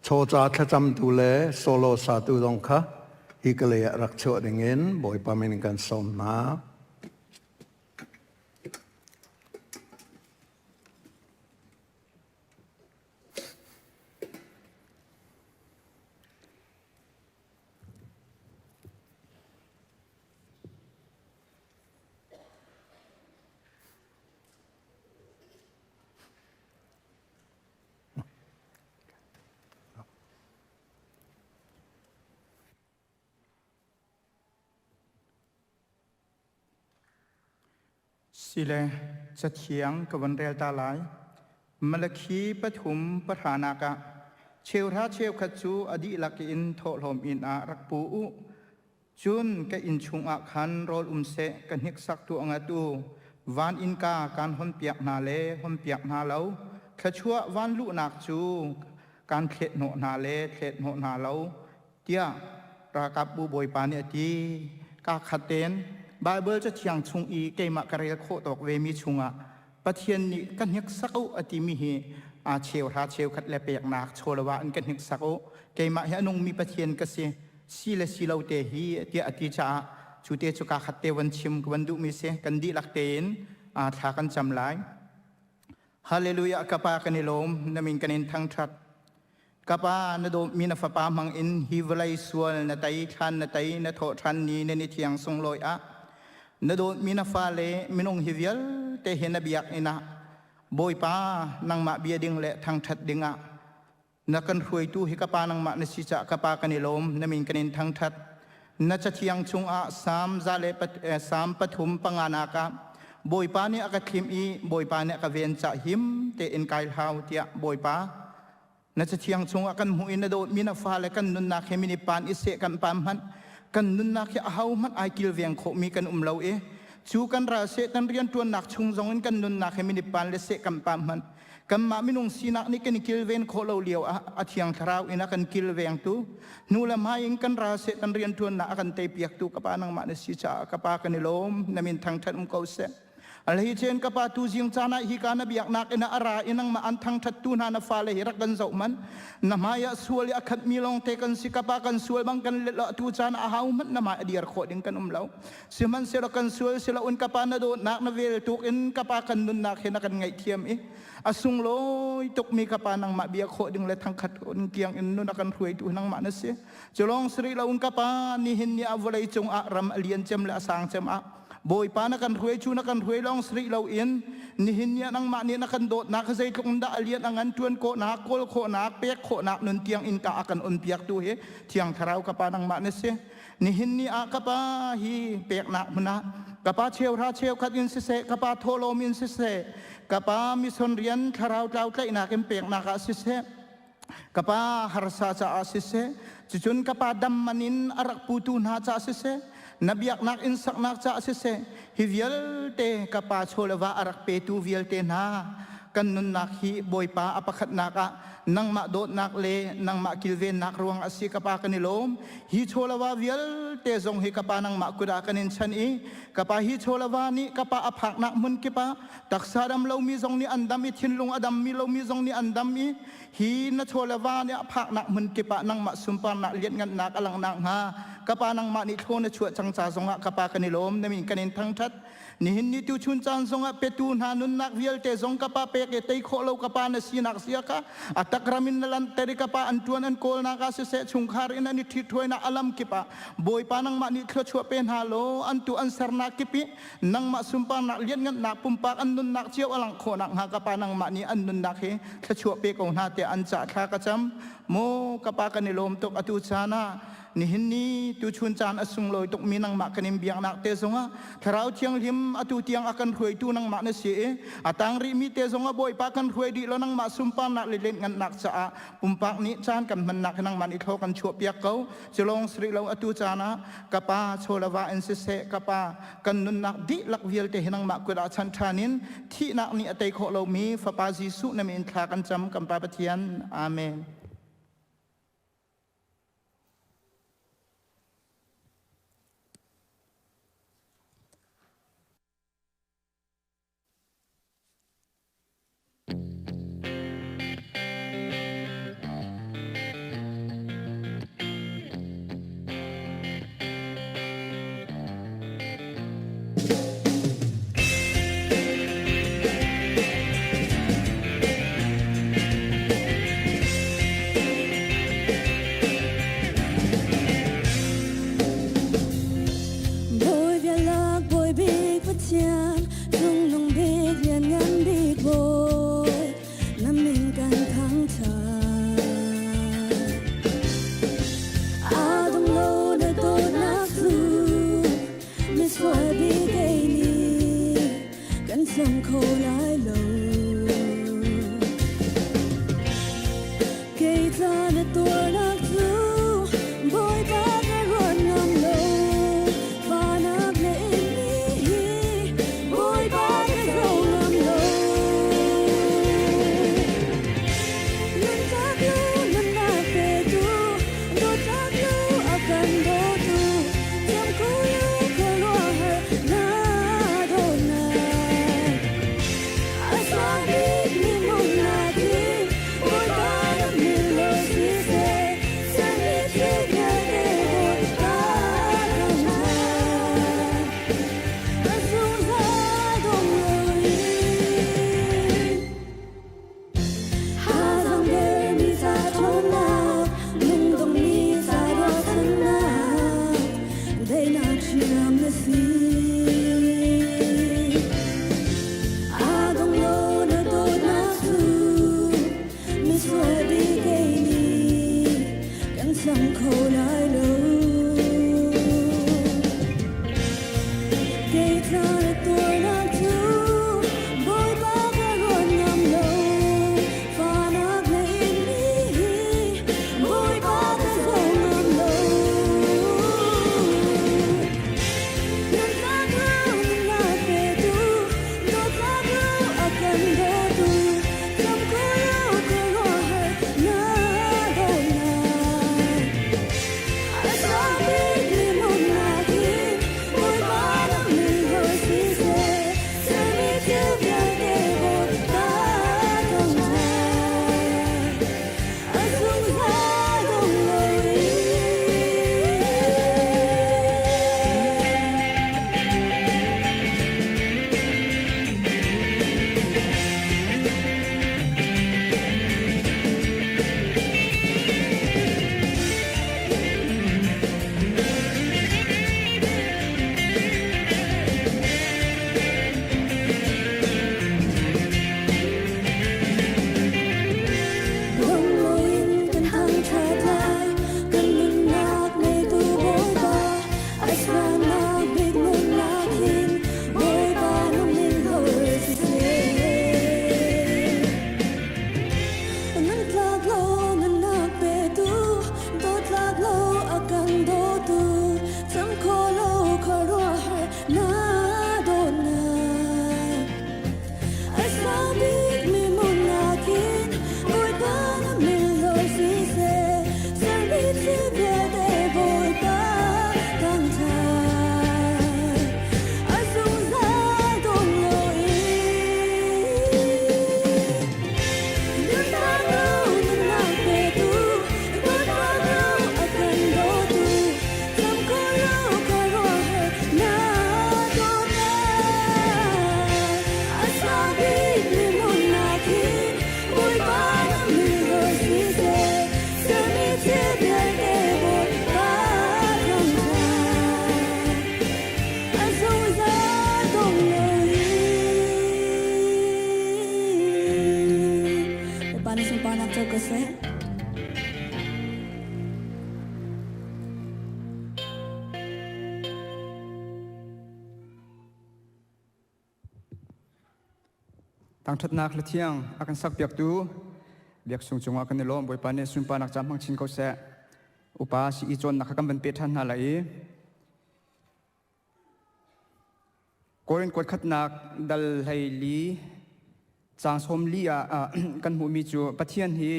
chawca thlacamtu le solo satu zong kha hi ka lei ah rak chuah dingin Bawipa min in kan sawm hna. Sile cathiang ka von rel ta lai. Malakhi pathum pahranak ah cheuhra cheukhat cu a dihlak in thawhlawm inn ah rak pu u. Cun ka inn chungah khan rawl um seh ka hniksak tuah ngat u. Van innka kaan honpiak hna le honpiak hna lo. Thluachuah van luhnak cu kaan thlet hnawh hna le thlet hnawh hna lo. tiah ralkapbu bawipa nih a ti. Kaa khat tein. Bible cathiang chung i keimah ka rel khawh tawk ve mi chungah Pathian nih ka hniksak u a timi hi a cheuhra cheukhat le peknak chawlawah in ka hniksak u keimah hi a nungmi Pathian ka si si le si lo te hi tiah a ti caah cu te cu ka khat te van chim ka van duhmi si kan dihlak tein thla kan cam lai. Hallelujah ka pa kan i lawm na min kan in thangṭhat Ka pa, na dawtmi na fapa hmang in hi vawlei sual na tei, thlan na tei, na thawh ṭhan ni na ni thiang sunglawi ah na dawtmi na fale minung hi vialte hi na biakinn ah Bawipa nangmah bia ding le thangṭhat ding ah na kan hruaitu hi ka pa nangmah na si caah ka pa kan i lawm na min kan in thangṭhat na cathiang chungah Salm za le Salm pathum panganak ah Bawipa nih a ka thlim i Bawipa nih a ka ven cah him tein kai hlau tiah Bawipa Na cathiang chungah kan hmuh i na dawtmi na fale kan nunnak he min i pan i seh kan pam hmanh kan nunnak hi aho hmanh ai kilveng khawhmi kan um lo i cu kan ral Satan rianṭuannak chung zongin kan nunnak he min i pan le seh kan pam hmanh kanmah minung sinak nih kan i kilven khawh lo lio ah a thiang thlarau in a kan kilvengtu hnu le hmai in kan ral Satan rianṭuannak a kan teipiaktu ka pa nangmah na si caah ka pa kan i lawm na min thangṭhat um ko seh. Alheicein ka pa tu zing caan ah hika na biaknak in a ra i nangmah an thangṭhattu hna na fale hi rak kan zoh man. Na hmai ah sual i a khatmi lawngte kan si ka pa kan sual bang kan let lo tu caan ah ahau hmanh na hmai a dir khawh ding kan um lo. Sihmanhsehlaw kan sual siloin ka pa na dawtnak na vel tuk in ka pa kan nunnak hi na kan ngaihthiam i a sunglawi tukmi ka pa nangmah bia khawh ding le thangkhat in kiang in nun a kan hruaitu nangmah na si. Culawng si rih loin ka pa nihin ni ah vawlei cung ah ram a lian cem le a sang cem ah Bawipa na kan hruai cu na kan hruai lawng si rih loin nihin ni ah nangmah nih na kan dawtnak zeitluk in dah a lian a ngan ṭuan khawhnak kawl khawhnak pek khawhnak nun tiang in ka a kan on piaktu hi Thiang Thlarau ka Pa nangmah na si. Nihin ni ah ka Pa hi peknak hmun ah ka Pa cheuhra cheukhat in siseh ka Pa thawhlawm in siseh ka Pa mission rian thlarau tlau tlaihnak in peknak ah siseh ka pa harsa caah siseh cucun ka pa dam man in a rak putu hna caah siseh na biaknak inn saknak caah siseh hi vialte ka pa chaw le va a rak petu vialte hna kan nunnak hi Bawipa a pakhatnak ah nangmah dawtnak le nangmah kilvennak ruang a si ka pa kan i lawm hi chaw le va vialte zong hi ka pa nangmah kut ah kan in chan i ka pa hi chaw le va nih ka pa a phaknak hmun kip ah taksa dam lomi zong nih an dam i thinlung a dammi lomi zong nih an dam i hi na chaw le va nih a phaknak hmun kip ah nangmah sunparnak lianhngannak a langhnak hnga ka pa nangmah nih thlaw na chuah cang ca zongah ka pa kan i lawm na min kan in thangṭhat nihin ni tu chun caan zongah petu hna nunnak vialte zong ka pa pek i tei khawh lo ka pa na sinak sia kha a takram in na lanter i ka pa an ṭuan an kawlnak ah siseh chungkhar in an i ṭhithruainak a lam kip ah Bawipa nangmah nih thluachuah pe hna law an tu an sernak kip i nangmah sunparnak lianngannak pumpak an nunnak cio a langh khawh nakhnga ka pa nangmah nih an nunnak hi thluachuah pe ko hna tiah an cah thla ka cam maw ka pa kan i lawm tuk atu caan ah nihin ni tuchun caan a sunglawi tukmi nangmah kan in biaknak te zongah thlarau thianghlim atu tiang a kan hruaitu nangmah na si i a tang rihmi te zongah bawipa kan hruai dih lo nangmah sunparnak le lianngannak caah pumpak nih caan kan hmannak hi nangmah nih thlaw kan chuah piak ko Culawng si rih lo atu caan ah ka pa chawlava in siseh ka pa kan nunnak dihlak vialte hi nangmah kut ah chan ṭhan in thihnak nih a tei khawh lomi Fapa Jesuh na min thla kan cam kan Pa Pathian. Amen. Bawi bialak bawi bik Pathian Cungnung bik lianngan bik Bawi na min kan thangṭhat. Aa dong lo na dawtnak cu misual bik kei nih kan sam kho lai lo. Kei ca na tuarnak cu Bawipa ka ruat ngam lo. Fahnak na inmi hi Bawipa ka zo ngam lo. Nuntak lu nunnak petu, dawtnak lu a kan dawtu, thiam ko lu khuaruahhar. cho ko seh. Thangṭhatnak hla thiang a kan sakpiaktu biaksung cungah kan i lawm. Bawipa nih sunparnak ca hmang chin ko seh. Upa si i cawnnak kha kan van pe ṭhan hna lai i Korin kuat khatnak dal 14 caang 40 ah kan hmuhmi cu Pathian hi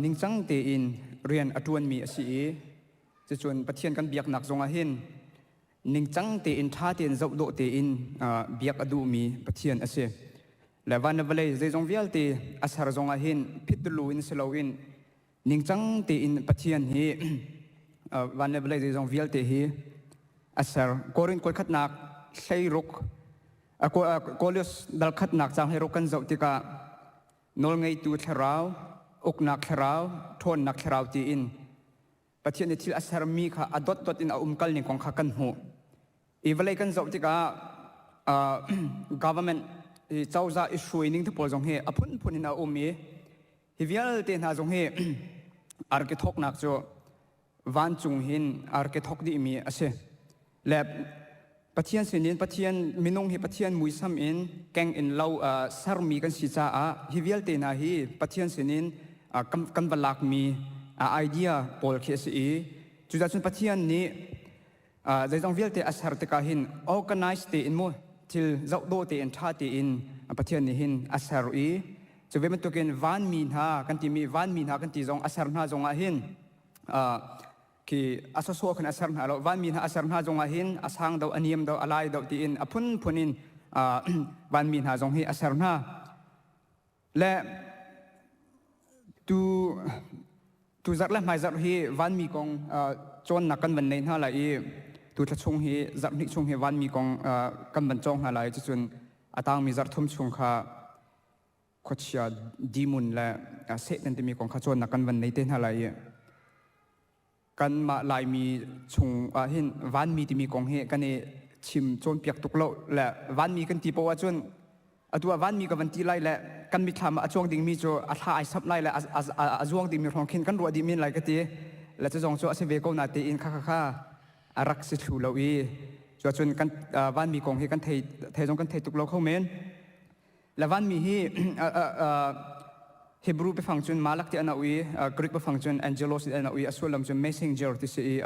ningcang tein rian a ṭuanmi a si i cucun Pathian kan biaknak zongah hin ningcang tein ṭha tein zohdawh tein biak a duhmi Pathian a si. Le van le vawlei zeizong vialte a ser zongah hin phitulu in si loin ningcang tein Pathian hi van le vawlei zeizong vialte hi a ser. Korin kuatkhatnak 16 Kolios dal khatnak caang 16 kan zoh tikah nawlngeitu thlarau, uknak thlarau, ṭhawnnak thlarau tiin Pathian nih thil a sermi kha a dotdot in a umkal ning kong kha kan hmuh. I vawlei kan zoh tikah uh, government i cozah i hruai ning te pawl zong hi a phunphun in a um i hi vialte hna zong hi arke thawknak cu vancung hin arke thawk dihmi a si. Le Pathian sinin Pathian minung hi Pathian muisam in keng in lo uh, sermi kan si caah hi vialte hna hi Pathian sinin uh, kan, kan va lakmi uh, idea pawl khi a si i cucaah cun Pathian nih uh, zeizong vialte a ser tikah hin organize tein mu thil zohdawh tein ṭha tein Pathian nih hin a ser i cu ve bantukin vanmi hna kan timi vanmi hna kan ti zong a ser hna zongah hin uh, khi a sawsawh khan a ser hna lo vanmi hna a ser hna zongah hin a sang do a niam do a lai do tiin a phunphun in vanmi hna zong hi a ser hna le tu tu zarh le hmai zarh hi vanmi kong cawnnak kan van nei hna lai i tu thla chung hi zarh hnih chung hi vanmi kong kan van cawng hna lai cucun a tangmi zarh thum chung kha khuachia demon le Satan timi kong kha cawnnak kan van nei te hna lai i kanmah Laimi chung ah hin vanmi timi kong hi kan i chim cawnpiak tuk lo le vanmi kan ti poah ahcun atu ah vanmi ka van ti lai le kan mitthlam ah a cuang dingmi cu a thla ai samh lai le a zuang dingmi hrawng khin kan ruah dih men lai ka ti le cu zong cu a si ve ko na tein kha kha kha a rak si thlu lo i cuacun kan vanmi kong hi kan thei thei zong kan thei tuk lo kho men Le vanmi hi Hebrew biafang cun malak ti an auh i Greek biafang cun angelos ti an auh i a sullam cun messenger ti si i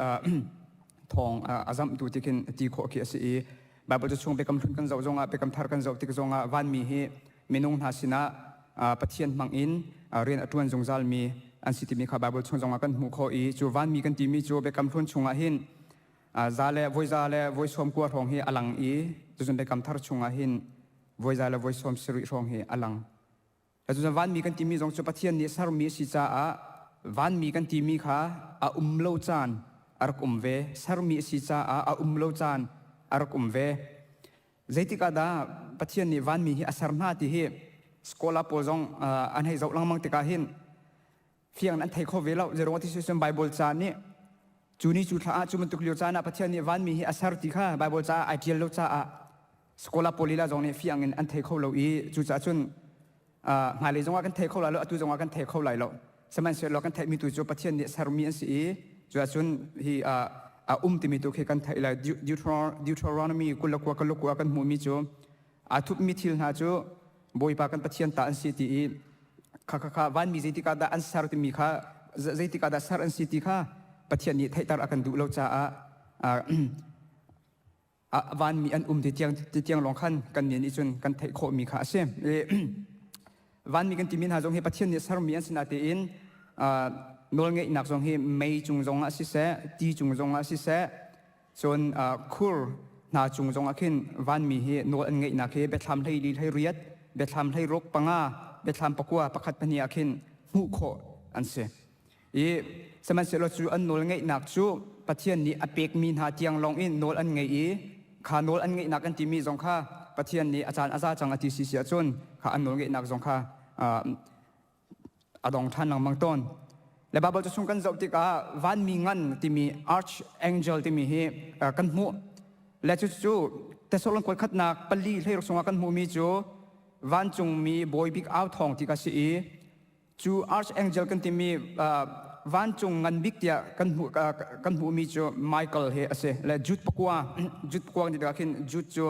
thawng a zamhtu ti khin ti khawh khi a si i Bible cu chung biakam hlun kan zoh zongah biakam thar kan zoh tik zongah vanmi hi minung hna sinah Pathian hmang in rian a ṭuan zungzalmi an si timi kha Bible chung zongah kan hmuh khawh i cu vanmi kan timi cu biakam hlun chungah hin za le voi za le voi 90 hrawng hi a lang i cun biakam thar chungah hin voi za le voi 70 hrawng hi a lang. Cun vanmi kan timi zong cu Pathian nih sermi a si caah vanmi kan timi kha a um lo caan a rak um ve. Sermi a si caah a um lo caan a rak um ve. Zeitik ah dah Pathian nih vanmi hi a ser hna ti hi scholar pawl zong an hei zoh lengmang tikah hin fiang an thei kho ve lo. Zeiruang ti si cun Bible ca nih cu ni cu thla ah cu bantuk lio caan ah Pathian nih vanmi hi a ser ti kha Bible caah ai ṭial lo caah Scholar pawl lila zong nih fiang in an thei kho lo i cucaah cun hmailei zongah kan thei kho lai lo atu zongah kan thei kho lai lo sihmanhsehlaw kan theihmi tu cu Pathian nih sermi an si i cuah cun hi a um timi tu khi kan theih lai Deuteronomy 29 29 kan hmuhmi cu aa thupmi thil hna cu Bawipa kan Pathian ta an si ti i kha kha kha vanmi zeitik ah dah an ser timi kha zeitik ah dah ser an si ti kha Pathian nih theihter a kan duh lo caah vanmi an um ti tiang ti tiang lawng khan kan nih nih cun kan theih khawhmi kha a si. Vanmi kan timi hna zong hi Pathian nih sermi an si natein nawlngeihnak zong hi mei cung zong ah siseh, ti cung zong ah siseh, cun khur hna cung zong ah khin vanmi hi nawl an ngeihnak hi biathlam 14 18, biathlam 16 panga, biathlam 9 pakhat pahnih ah khin hmuh khawh an si. I sihmanhsehlaw cu an nawl ngeihnak cu Pathian nih a pekmi hna tiang lawng in nawl an ngei i kha nawl an ngeihnak kan timi zong kha Pathian nih a caan a za cang a ti si si ahcun kha an nawl ngeihnak zong kha a dong ṭhan lengmang tawn. Le Baibal cu chung kan zoh tikah vanmi ngan timi archangel timi hi kan hmuh. Le cucu Thessalon kuat khatnak pali 16 chungah kan hmuhmi cu vancungmi bawi bik au thawng ti kha si i. Cu archangel kan timi vancung ngan bik tiah kan hmuh kan hmuhmi cu Michael hi a si. Le Jude pakua Jude pakua kan ti tikah khin Jude cu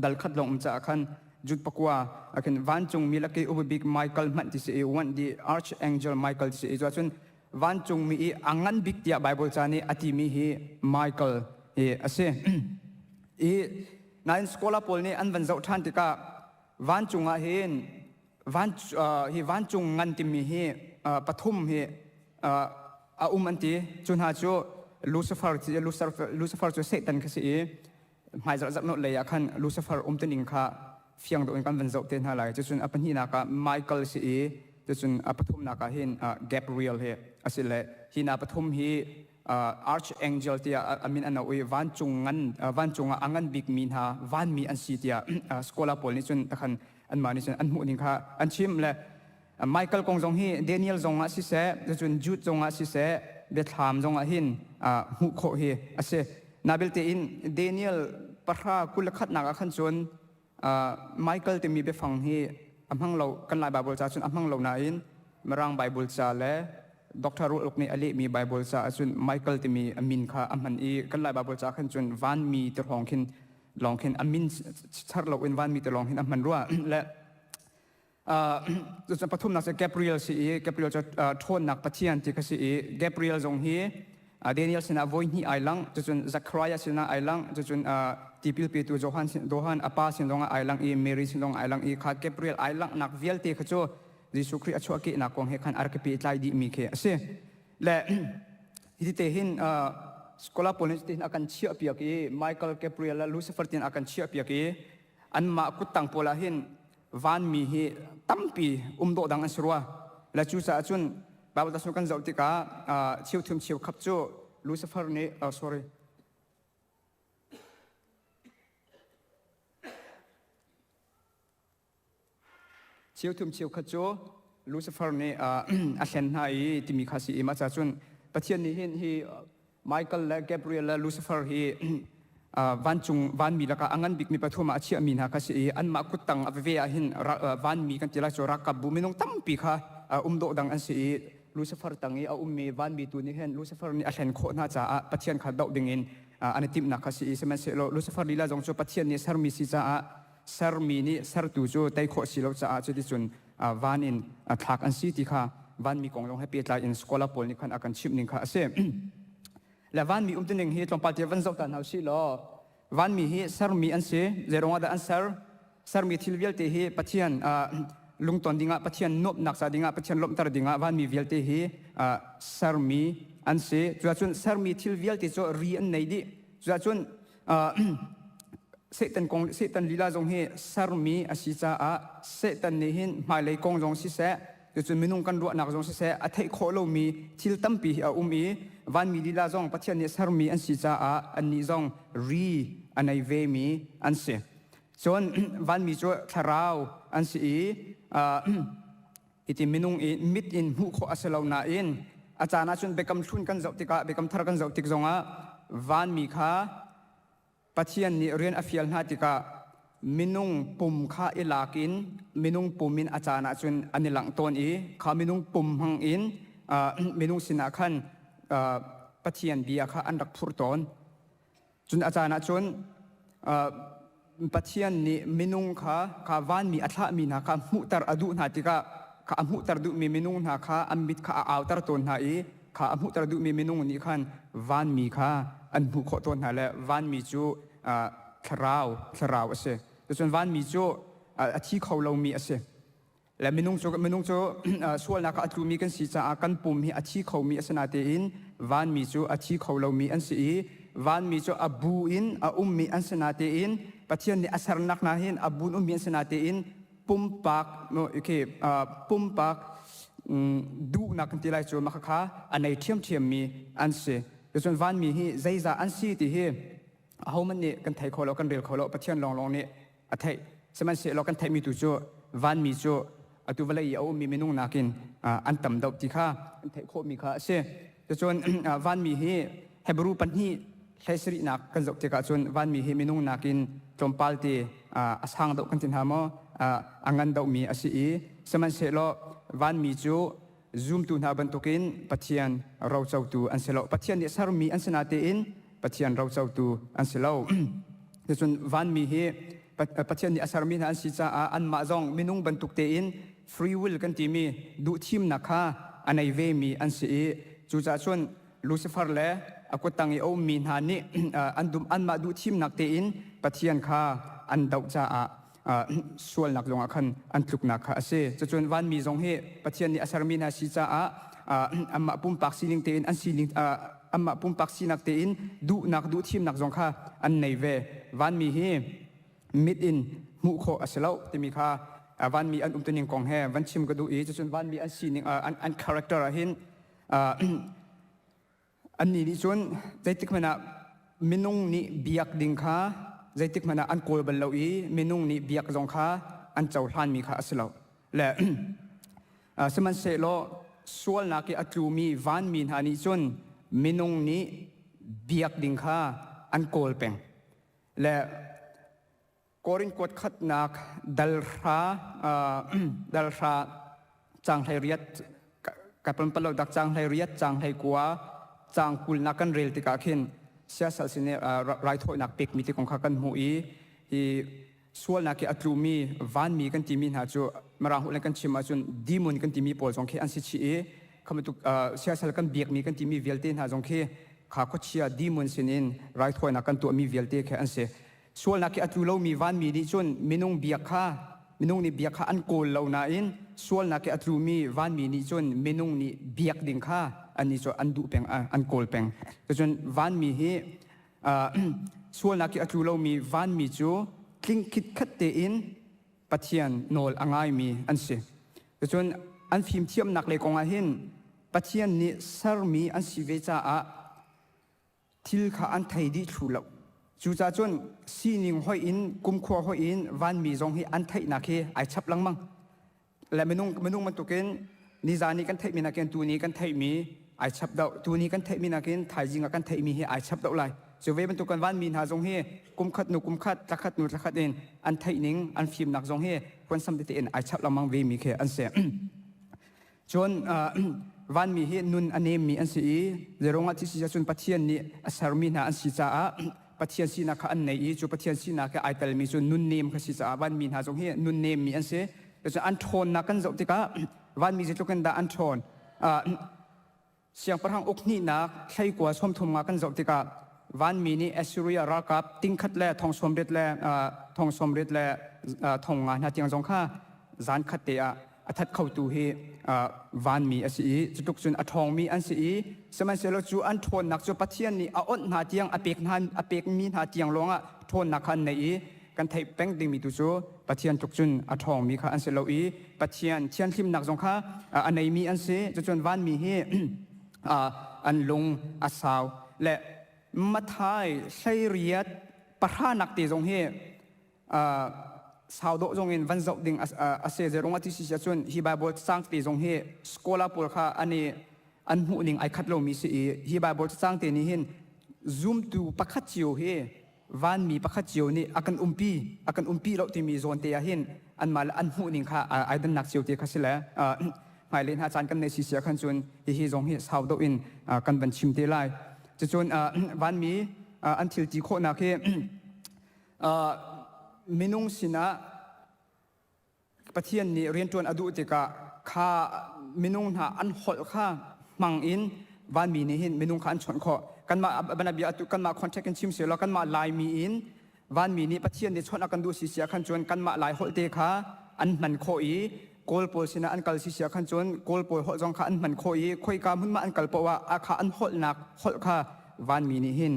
dal khat lawng um caah khan Jude pakua ah khin vancung mi lak i upa bik Michael hmanh ti si i one the archangel Michael ti si i cuahcun vancung mi i a ngan bik tiah Bible ca nih a timi hi Michael hi a si. I nain scholar pawl nih an van zoh ṭhan tikah vancung ah hin van hi vancung ngan timi hi pathum hi a um an ti. Cu hna cu Lucifer Lucifer cu Satan kha si i hmaizarh zarh lei ah khan Lucifer umtuning kha fiang deuh in kan van zoh te hna lai. Cucun a pahnihnak ah Michael si i cucun a pathumnak ah hin Gabriel hi a si le hi hna pathum hi archangel tiah a min an auh i vancung ngan vancung ah a ngan bikmi hna vanmi an si tiah scholar pawl nih cun takhan anmah nih cun an hmuh ning kha an chim le Michael kong zong hi Daniel zong ah siseh cun Jude zong ah siseh biathlam zong ah hin hmuh khawh hi a si. Na belte in Daniel pahra 21nak ah khan cun Michael timi biafang hi a hmang lo kan Lai Bible ca cun a hmang lo nain Mirang Bible ca le Dr. Rual Uk nih a lehmi Bible ca ahcun Michael timi a min kha a hman i kan Lai Bible ca khan cun vanmi ti hrawng khin lawng khin a min char lo in vanmi ti lawng hin a hman rua le Cucun pathumnak cu Gabriel si i Gabriel cu ṭhawnnak Pathian ti kha si i Gabriel zong hi Daniel sinah voi hnih ai lang cucun Zechariah sinah ai lang cucun tipil petu Johan Johan a pa sin zongah ai lang i Mary sin zongah ai lang i kha Gabriel ai langhnak vialte kha cu Jesuh Khrih a chuahkehnak kong he khan a rak i pehtlai dihmi khi a si. Le hi te hin scholar pawl nih cutin a kan chiahpiak i Michael Gabriel le Lucifer tin a kan chiahpiak i anmah kuttang pawl ah hin vanmi hi tampi um dawh dang an si rua le cucaah cun Bible tasnu kan zoh tikah cheuthum cheukhat cu Lucifer nih oh, sorry cheuthum cheukhat cu Lucifer nih a hlen hna i timi kha si i mah ca cun Pathian nih hin hi Michael le Gabriel le Lucifer hi vancung vanmi lakah a ngan bikmi pathum ah a chiahmi hna kha si i anmah kuttang a veve ah hin vanmi kan ti lai cu ralkapbu minung tampi kha um dawh dang an si i Lucifer tang i a ummi vanmi tu nih hin Lucifer nih a hlen khawh hna caah Pathian kha doh dingin an i timhnak kha si i sihmanhsehlaw Lucifer lila zong cu Pathian nih sermi si caah sermi nih sertu cu tei khawh si lo caah cuticun van in thlak an si ti kha vanmi kong zong he pehtlai in scholar pawl nih khan a kan chimh ning kha a si. Le vanmi umtuning hi tlawmpal te van zoh ta hna usih law vanmi hi sermi an si zeiruangah dah an ser sermi thil vialte hi Pathian lungton dingah Pathian nuamhnak ca dingah Pathian lawmhter dingah vanmi vialte hi sermi an si cuacun sermi thil vialte cu ri an nei dih cuacun Satan kong Satan lila zong hi sermi a si caah Satan nih hin hmailei kong zong siseh cucun minung kan ruahnak zong siseh a theih khawh lomi thil tampi hi a um i vanmi lila zong Pathian nih sermi an si caah annih zong ri a nei vemi an si. Cun vanmi cu thlarau an si i Hiti minung i mit in hmuh khawh a si lo nain a caan ahcun biakam hlun kan zoh tikah biakam thar kan zoh tik zongah vanmi kha Pathian nih rian a fial hna tikah minung pum kha i lak in minung pum in a caan ahcun an i langh tawn i kha minung pum hmang in minung sinah khan Pathian bia kha an rak phurh tawn. Cun a caan ahcun Pathian nih minung kha kha vanmi a thlahmi hna kha hmuhter a duh hna tikah kha a hmuhter duhmi minung hna kha an mit kha a auter tawn hna i kha a hmuhter duhmi minung nih khan vanmi kha an hmuh khawh tawn hna le vanmi cu thlarau thlarau a si. Cun vanmi cu a thi kho lomi a si. Le minung cu minung cu sualnak ah a tlumi kan si caah kan pum hi a thi khomi a si natein vanmi cu a thi kho lomi an si i vanmi cu a bu in a ummi an si natein Pathian nih a sernak hna hin a bu in ummi an si natein pumpak okay, pumpak duhnak kan ti lai cu mah kha a nei ṭhiamṭhiammi an si. Cun vanmi hi zeizah an si ti hi ahohmanh nih kan thei kho lo kan rel kho lo Pathian lawnglawng nih a theih. Sihmanhsehlaw kan theihmi tu cu vanmi cu atu vawlei i a ummi minung nakin an tam deuh ti kha kan theih khawhmi kha a si. Cucun vanmi hi Hebrew pahnih hlei sarihnak kan zoh tikah cun vanmi hi minung nakin tlawmpal te a sang deuh kan ti hna maw a ngan deuhmi a si i sihmanhsehlaw. Vanmi cu zumtu hna bantukin Pathian rocotu an si lo. Pathian nih sermi an si natein Pathian rocotu an si lo. Cucun vanmi hi Pathian nih a sermi hna an si caah anmah zong minung bantuk tein free will kan timi duhthimnak kha a nei vemi an si i cucaah cun Lucifer le a kuttang i a ummi hna nih an dum anmah duhthimnak tein Pathian kha an doh caah sualnak zongah khan an tluknak kha a si. Cucun vanmi zong hi Pathian nih a sermi hna si caah anmah pumpak sining tein an sining anmah pumpak sinak tein duhnak duhthimnak zong kha an nei ve. Vanmi hi mit in hmuh khawh a si lo timi kha vanmi an umtuning kong he van chim ka duh i cucun vanmi an sining an character ah hin Annih nih cun zeitik hmanh ah minung nih biak ding kha zeitik hmanh ah an kawl bal lo i minung nih biak zong kha an cohlanmi kha a si lo. Le sihmanhsehlaw sualnak i a tlumi vanmi hna nih cun minung nih biak ding kha an kawl peng. Le Korin kuat khatnak dalhra dalhra cang hlei riat ka pal lo dak cang hlei riat cang hlei kua cang kulnak kan rel tikah khin siasal sin raithawinak pekmi ti kong kha kan hmuh i hi sualnak i a tlumi vanmi kan timi hna cu mirang holh in kan chim ahcun demon kan timi pawl zong khi an si chih i kha bantuk siasal kan biakmi kan timi vialte hna zong khi kha khuachia demon sinin raithawinak kan tuahmi vialte khi an si. Sualnak i a tlu lomi vanmi nih cun minung biak kha minung nih biak kha an kawl lo nain sualnak i a tlumi vanmi nih cun minung nih biak ding kha annih cu an duh peng an kawl peng. Cucun vanmi hi sualnak i a tlu lomi vanmi cu tling khitkhat tein Pathian nawl a ngaimi an si. Cucun an fimthiamnak lei kong ah hin Pathian nih sermi an si ve caah thil kha an thei dih thlu lo. Cucaah cun sining hoih in kumkhua hoih in vanmi zong hi an theihnak hi ai chap lengmang. Le minung minung bantukin nizan i kan theihmi nakin tuni kan theihmi ai chap deuh. Tuni kan theihmi nakin thaizing ah kan theihmi hi ai chap deuh lai. Cu ve bantuk kan vanmi hna zong hi kumkhat nu kumkhat, thlakhat nu thlakhat in an theihning, an fimnak zong hi huansam tete in ai chap lengmang vemi khi an si. Cun vanmi hi nun a nemmi an si i zeiruangah ti si ahcun Pathian nih a sermi hna an si caah Pathian sinak kha an nei i cu Pathian sinak he ai telmi cu nun nem kha si caah vanmi hna zong hi nun nemmi an si. Cun an ṭhawnnak kan zoh tikah vanmi zeitluk in dah an ṭhawn. Siangpahrang uk hnihnak thleikua sawmthum nga kan zoh tikah vanmi nih Assyria ralkap tingkhat le thong sawmriat le thong sawmriat le thong nga hna tiang zong kha zan khat te ah a that khotu hi vanmi a si i cutluk cun a ṭhawngmi an si i sihmanhsehlaw cu an ṭhawnnak cu Pathian nih a onh hna tiang a pek hna a pekmi hna tiang lawngah ṭhawnnak kha an nei i kan theih peng dingmi tu cu Pathian tluk cun a ṭhawngmi kha an si lo i Pathian thianhlimnak zong kha a neimi an si. Cucun vanmi hi an lung a sau le Mathai hleiriat pahranak te zong hi sau dawh zong in van zoh ding a si. Zeirung a ti si cun hi Bible cang te zong hi scholar pawl kha an i an hmuh ning ai khat lomi si i hi Bible cang te nih hin zumtu pakhat cio hi vanmi pakhat cio nih a kan umpi a kan umpi lo timi zawn te ah hin anmah le an hmuh ning kha ai dannak cio te kha si le hmailei hna caan kan nei si sia khan cun hihi zong hi sau deuh in kan van chim te lai. Cucun vanmi an thil ti khawhnak hi minung sinah Pathian nih rianṭuan a duh tikah kha minung hna an holh kha hmang in vanmi nih hin minung kha an chawnh khawh. Kanmah banabia atu kanmah contact in chim selaw kanmah Laimi in vanmi nih Pathian nih chawnh a kan duh si sia khan cun kanmah Lai holh te kha an hman khawh i Kawl pawl sinah an kal si sia khan cun Kawl pawl holh zong kha an hman khawh i khoika hmun ma an kal paoh ah a kha an holhnak holh kha vanmi nih hin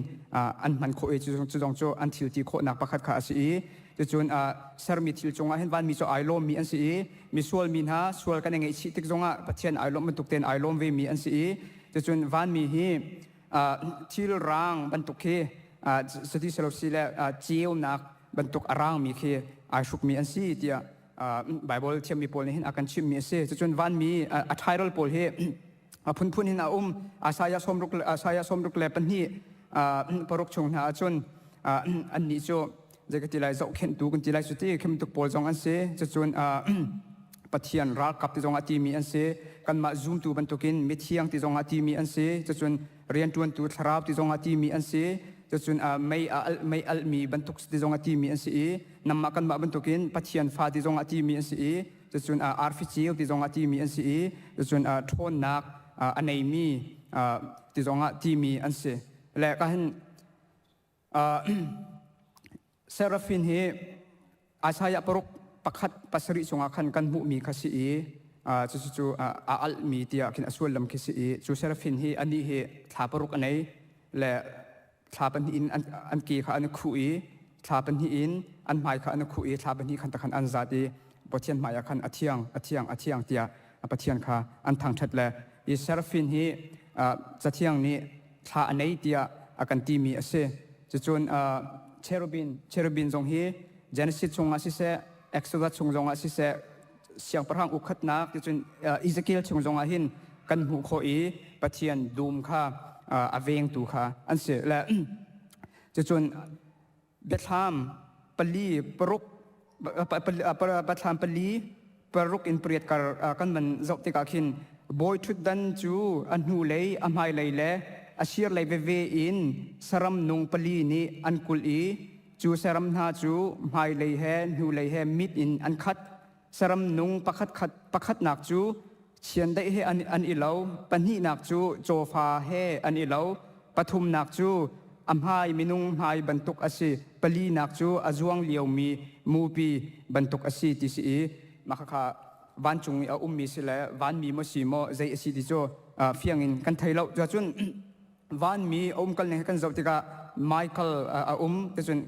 an hman khawh i cu zong cu an thil ti khawhnak pakhat kha a si i Cucun sermi thil cungah hin vanmi cu ai lawmmi an si i misual mi hna sual kan i ngaihchih tik zongah Pathian ai lawmh bantuk tein ai lawm vemi an si i cucun vanmi hi thil rang bantuk khi sati selo si le ceunak bantuk a rangmi khi ai hrukmi an si tiah Bible thiammi pawl nih hin a kan chimhmi a si. Cucun vanmi a ṭhairal pawl hi a phunphun in a um. Isaiah 62 paruk chung hna ahcun annih cu zei ka ti lai zohkhenhtu kan ti lai cu ti khi bantuk pawl zong an si. Cucun. Pathian ralkap ti zongah timi an si. Kanmah zumtu bantukin mithiang ti zongah timi an si. Cucun rianṭuantu thlarau ti zongah timi an si. Cucun mei a alh mei alhmi bantuk ti zongah timi an si i nangmah kanmah bantukin Pathian fa ti zongah timi an si i cucun arfi ceu ti zongah timi an si i cucun ṭhawnnak a neimi ti zongah timi an si. Le ka hin Serafin hi Isaiah paruk pakhat pasarih chungah khan kan hmuhmi kha si i cucu cu a alhmi tiah khin a sullam khi si i cu serafin hi anih hi thla paruk a nei le thla pahnih in an ke kha an khuh i thla pahnih in an hmai kha an khuh i thla pahnih khan takhan an zat i Pathian hmai ah khan a thiang a thiang a thiang tiah Pathian kha an thangṭhat le i serafin hi cathiang nih thla a nei tiah a kan timi a si. Cucun cherubin cherubin zong hi Genesis chungah siseh Exodus chung zongah siseh siangpahrang ukhatnak ticun Ezekiel chung zongah hin kan hmuh khawh i Pathian dum kha a vengtu kha an si. Le cucun biathlam pali paruk biathlam pali paruk in pariat kar kan van zoh tikah khin bawi ṭhutdan cu a hnulei a hmailei le a sirlei veve in saram nung pali nih an kulh i cu saram hna cu hmailei he hnulei he mit in an khat saram nung pakhat khat pakhatnak cu chiandeih he an, an i lo pahnihnak cu cawfa he an i lo pathumnak cu a hmai minung hmai bantuk a si palinak cu a zuang liomi mupi bantuk a si ti si i mah khakha vancung i a ummi si le vanmi maw si maw zei a si ti cu fiang in kan thei lo cuacun vanmi a um kal ning kan zoh tikah Michael a um ticun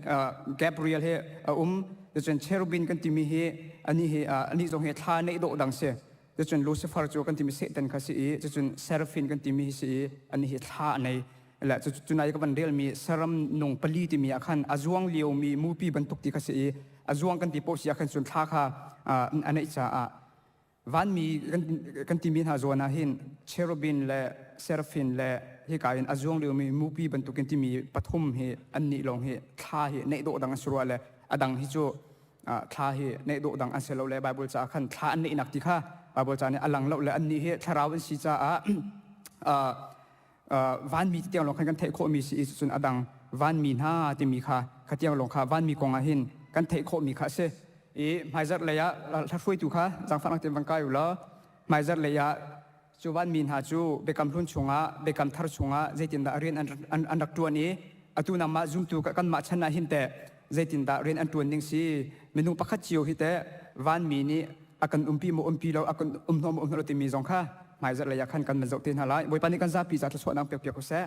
Gabriel he a um ticun cherubin kan timi hi ani hi ani zong hi thla neih dawh dang si ticun Lucifer cu kan timi Satan kha si i ticun Seraphim kan timi hi si i ani hi thla a nei le cunai ka van relmi saram nung pali timi ah khan a zuang liomi mupi bantuk ti kha si i a zuang kan ti poh si ah khan cun thla kha a neih caah Vanmi kan timi hna zawn ah hin cherubin le seraphim le hika in a zuang liomi mupi bantukin timi pathum hi annih lawng hi thla hi neih dawh dang an si rua le a dang hi cu thla hi neih dawh dang an si lo le Bible caah khan thla an neihnak ti kha Bible ca nih a lang lo le annih hi thlarau an si caah vanmi ti tiang lawng khan kan theih khawhmi si i cun a dang vanmi hna timi kha kha tiang lawng kha vanmi kong ah hin kan theih khawhmi kha a si i hmaizarh lei ah hlahruaitu kha zaangfahnak tein van kai u law hmaizarh lei ah cu vanmi hna cu biakam hlun chungah biakam thar chungah zeitindah rian an, an, an rak ṭuan i atu nangmah zumtu kanmah chan ah hin teh zeitindah rian an ṭuan ning si minung pakhat cio hi teh vanmi nih a kan umpi maw umpi lo a kan um hnawh maw um hnawh lo timi zong kha hmaizarh lei ah khan kan van zoh te hna lai Bawipa nih kan zapi ca thluachuahnak pek piak ko seh.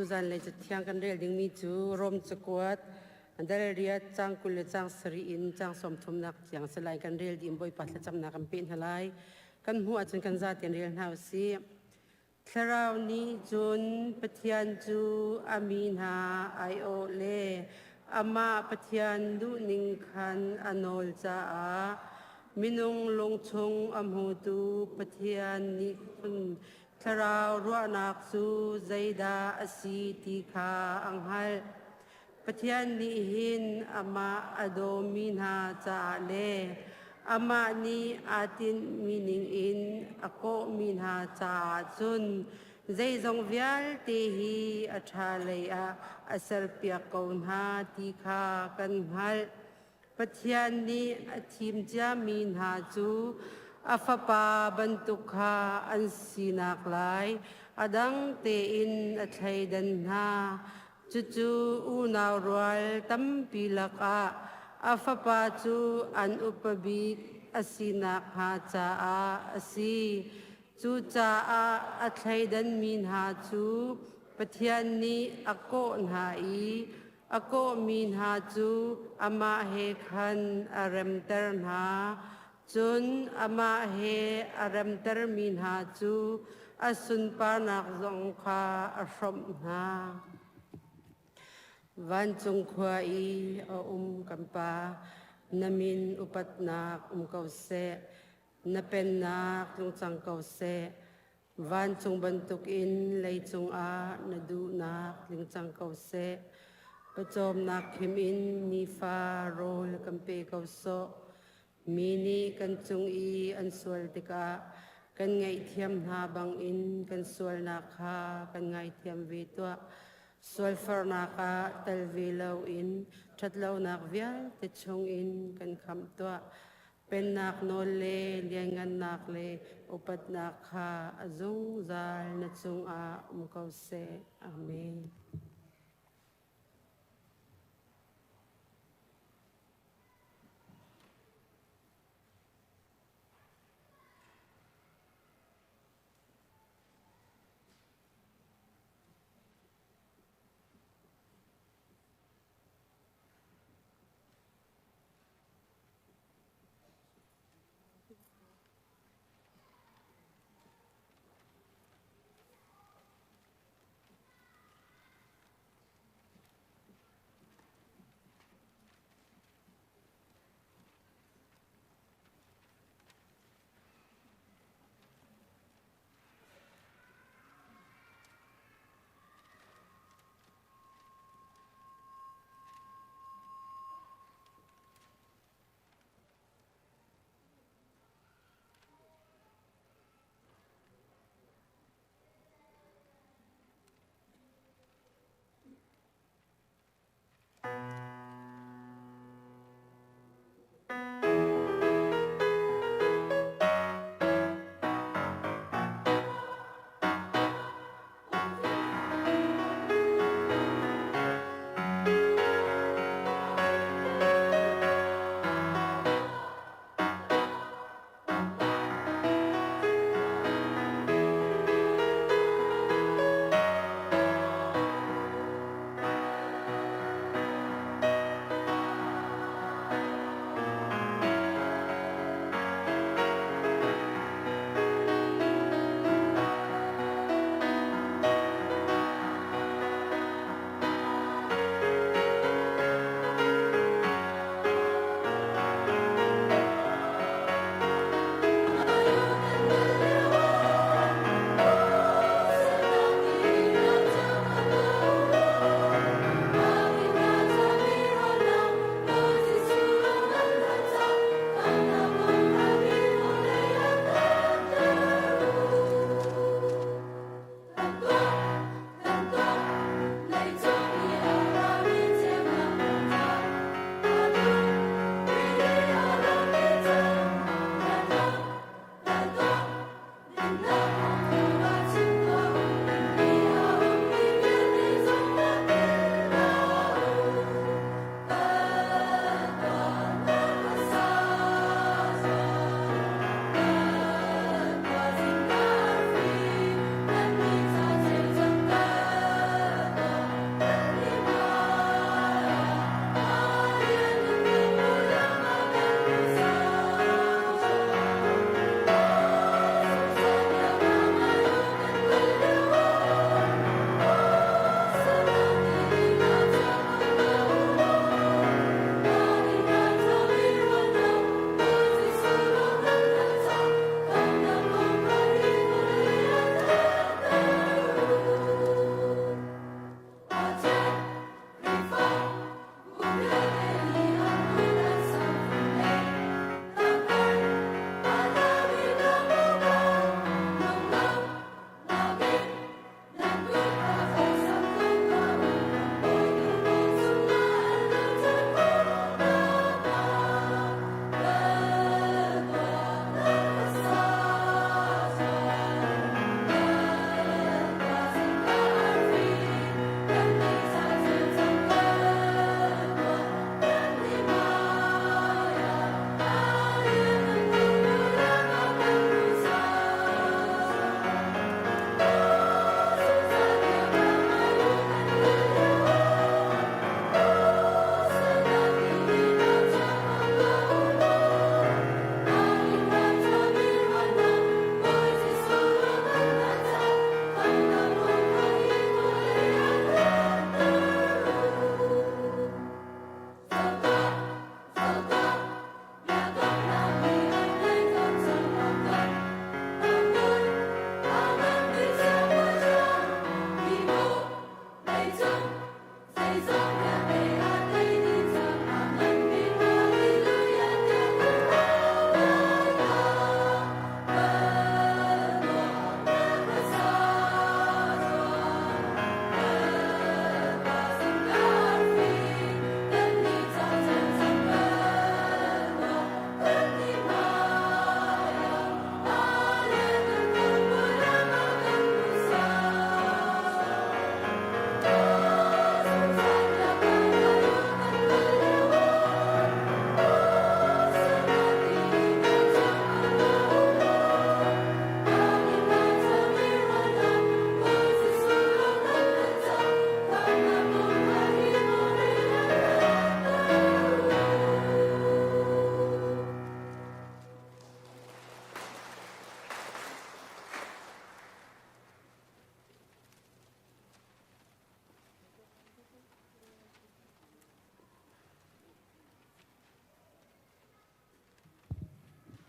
Tuzan lei cathiang kan rel dingmi cu Rom cakuat dal riat cang 20 le cang sarih in cang 30nak tiang si lai kan rel dih Bawipa thlacamnak kan peh hna lai. Kan hmuh ahcun kan zaten rel hna usih. Thlarau nih cun Pathian cu a mi hna aiawh le amah Pathian duhning khan a nawl caah minung lungchung a hmutu Pathian nih cun Thlarau ruahnak cu zeidah a si ti kha a hngalh. Pathian nih hin amah a dawmi hna caah le amah nih aa tinhmi ningin a kawhmi hna caah cun zeizong vialte hi a ṭha lei ah a serpiak ko hna ti kha kan hngalh. Pathian nih a thim ciami hna cu a fapa bantuk kha an sinak lai a dang tein a thleidan hna. Cucu unau rual tampi lakah a fapa cu an upa bik a si nakhnga caah a si. Cucaah a thleidanmi hna cu Pathian nih a kawh hna i A kawhmi hna cu amah he khan a remter hna, cun amah he a remtermi hna cu a sunparnak zong kha a hrawmh hna. Vancung khua i a um kan Pa, na min upatnak um ko seh, na pennak tlung cang ko seh. Vancung bantukin leicung ah na duhnak tling cang ko seh. Pawcawmnak khim in nifa rawl kan pe ko sawh. Mi nih kan cung i an sual tikah kan ngaihthiam hna bangin kan sualnak kha kan ngaithiam ve tuah. Sualfarnak ah tel ve loin ṭhatlonak vialte chungin kan khamh tuah. Pennak nawl le lianngannak le upatnak kha a zungzal na cungah um ko seh. Amen.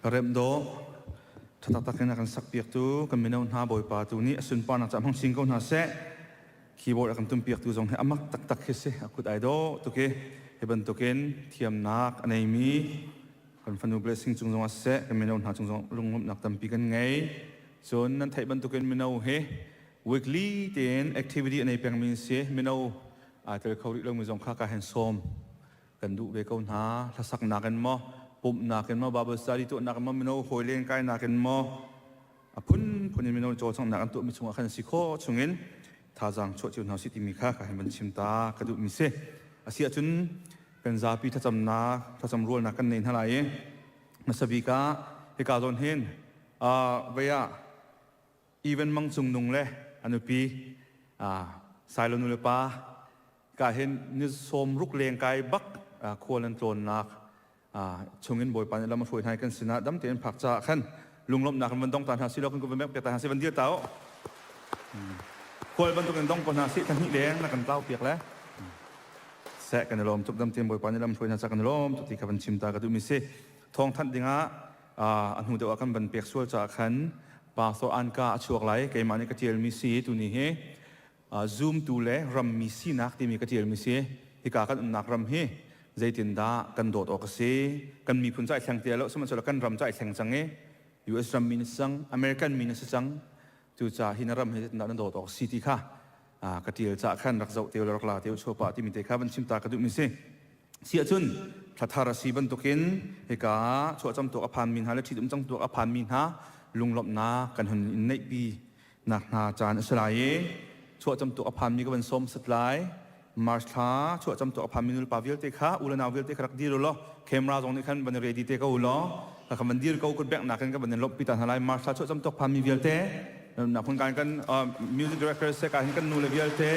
Remh dawh ṭha taktak in a kan sakpiaktu kan mino hna Bawipa tu nih a sunparnak caah hmang sin ko hna seh. Keyboard a kan tumpiaktu zong hi a mak taktak khi si. A kut ai dawh tuk i hi bantukin thiamnak a neimi kan fanu blessing cung zong ah siseh kan mino hna cung zong lunglawmhnak tampi kan ngei. Cun nan theih bantukin mino hi weekly tein activity a nei pengmi an si. Mino aa tel kho rih lomi zong kha ka hen sawm. Kan duh ve ko hna. Hlasaknak in maw, pumhnak in maw, Bible study tuahnak in maw, mino hawi len kainak in maw, a phunphun in mino cawlcanghnak an tuahmi chungah khan si khawh chungin thazaang chuah cio hna usih timi kha ka hin van chim ta ka duhmi si. A si ahcun kan zapi thlacamnak, thlacam rualnak kan nei hna lai i hmasa bik ah hika zawn hin vei ah Even Mang Cung Nung le a nupi Sailo nu le pa ka hin ni 60 leng kai bak khual an tlawnnak chungin Bawipa nih lam a hruai hna i kan sinah dam tein phak caah khan lunglawmhnak in van dong ta hna silo kan van bek piak ta hna si van dir ta u khual bantuk in dong ko hna si thla leng na kan tlau piak le seh kan i lawm tuk dam tein Bawipa nih lam hruai hna ca kan i lawm tuk ti kha van chim ta ka duhmi si thawng thanh dingah a hnu deuh ah kan van pek sual caah khan pastor Anka a chuak lai keimah nih ka tialmi si tuni hi zumtu le rammi sinak timi ka ṭialmi si. Hika kan umnak ram hi zeitindah kan dawt awk a si? Kan miphun ca i thleng ti lo, sihmanhsehlaw kan ram ca i thleng cang i US rammi na si cang, American mi na si cang. Cucaah hi na ram hi zeitindah na dawt awk a si ti kha ka ṭial caah khan rak zoh te u rak la te u chuapa timi te kha van chim ta ka duhmi si. Si ahcun thlathar a si bantukin hika chuahcam tuak a phanmi hna le ṭhitum cang tuak a phanmi hna lunglawmhnak kan hun in neihpi nak hna caan a si lai i chuahcam tuak a phanmi ka van sawm sat lai. March thla chuahcam tuak a phanmi nulepa vialte kha u le nau vialte kha rak dir u law camera zong nih khan van i ready te ko u law ka van dir ko kut bengh nak in ka van in lawmhpi ta hna lai. March thla chuahcam tuak phanmi vialte na phun kan kan music director se ka hin kan nu le vialte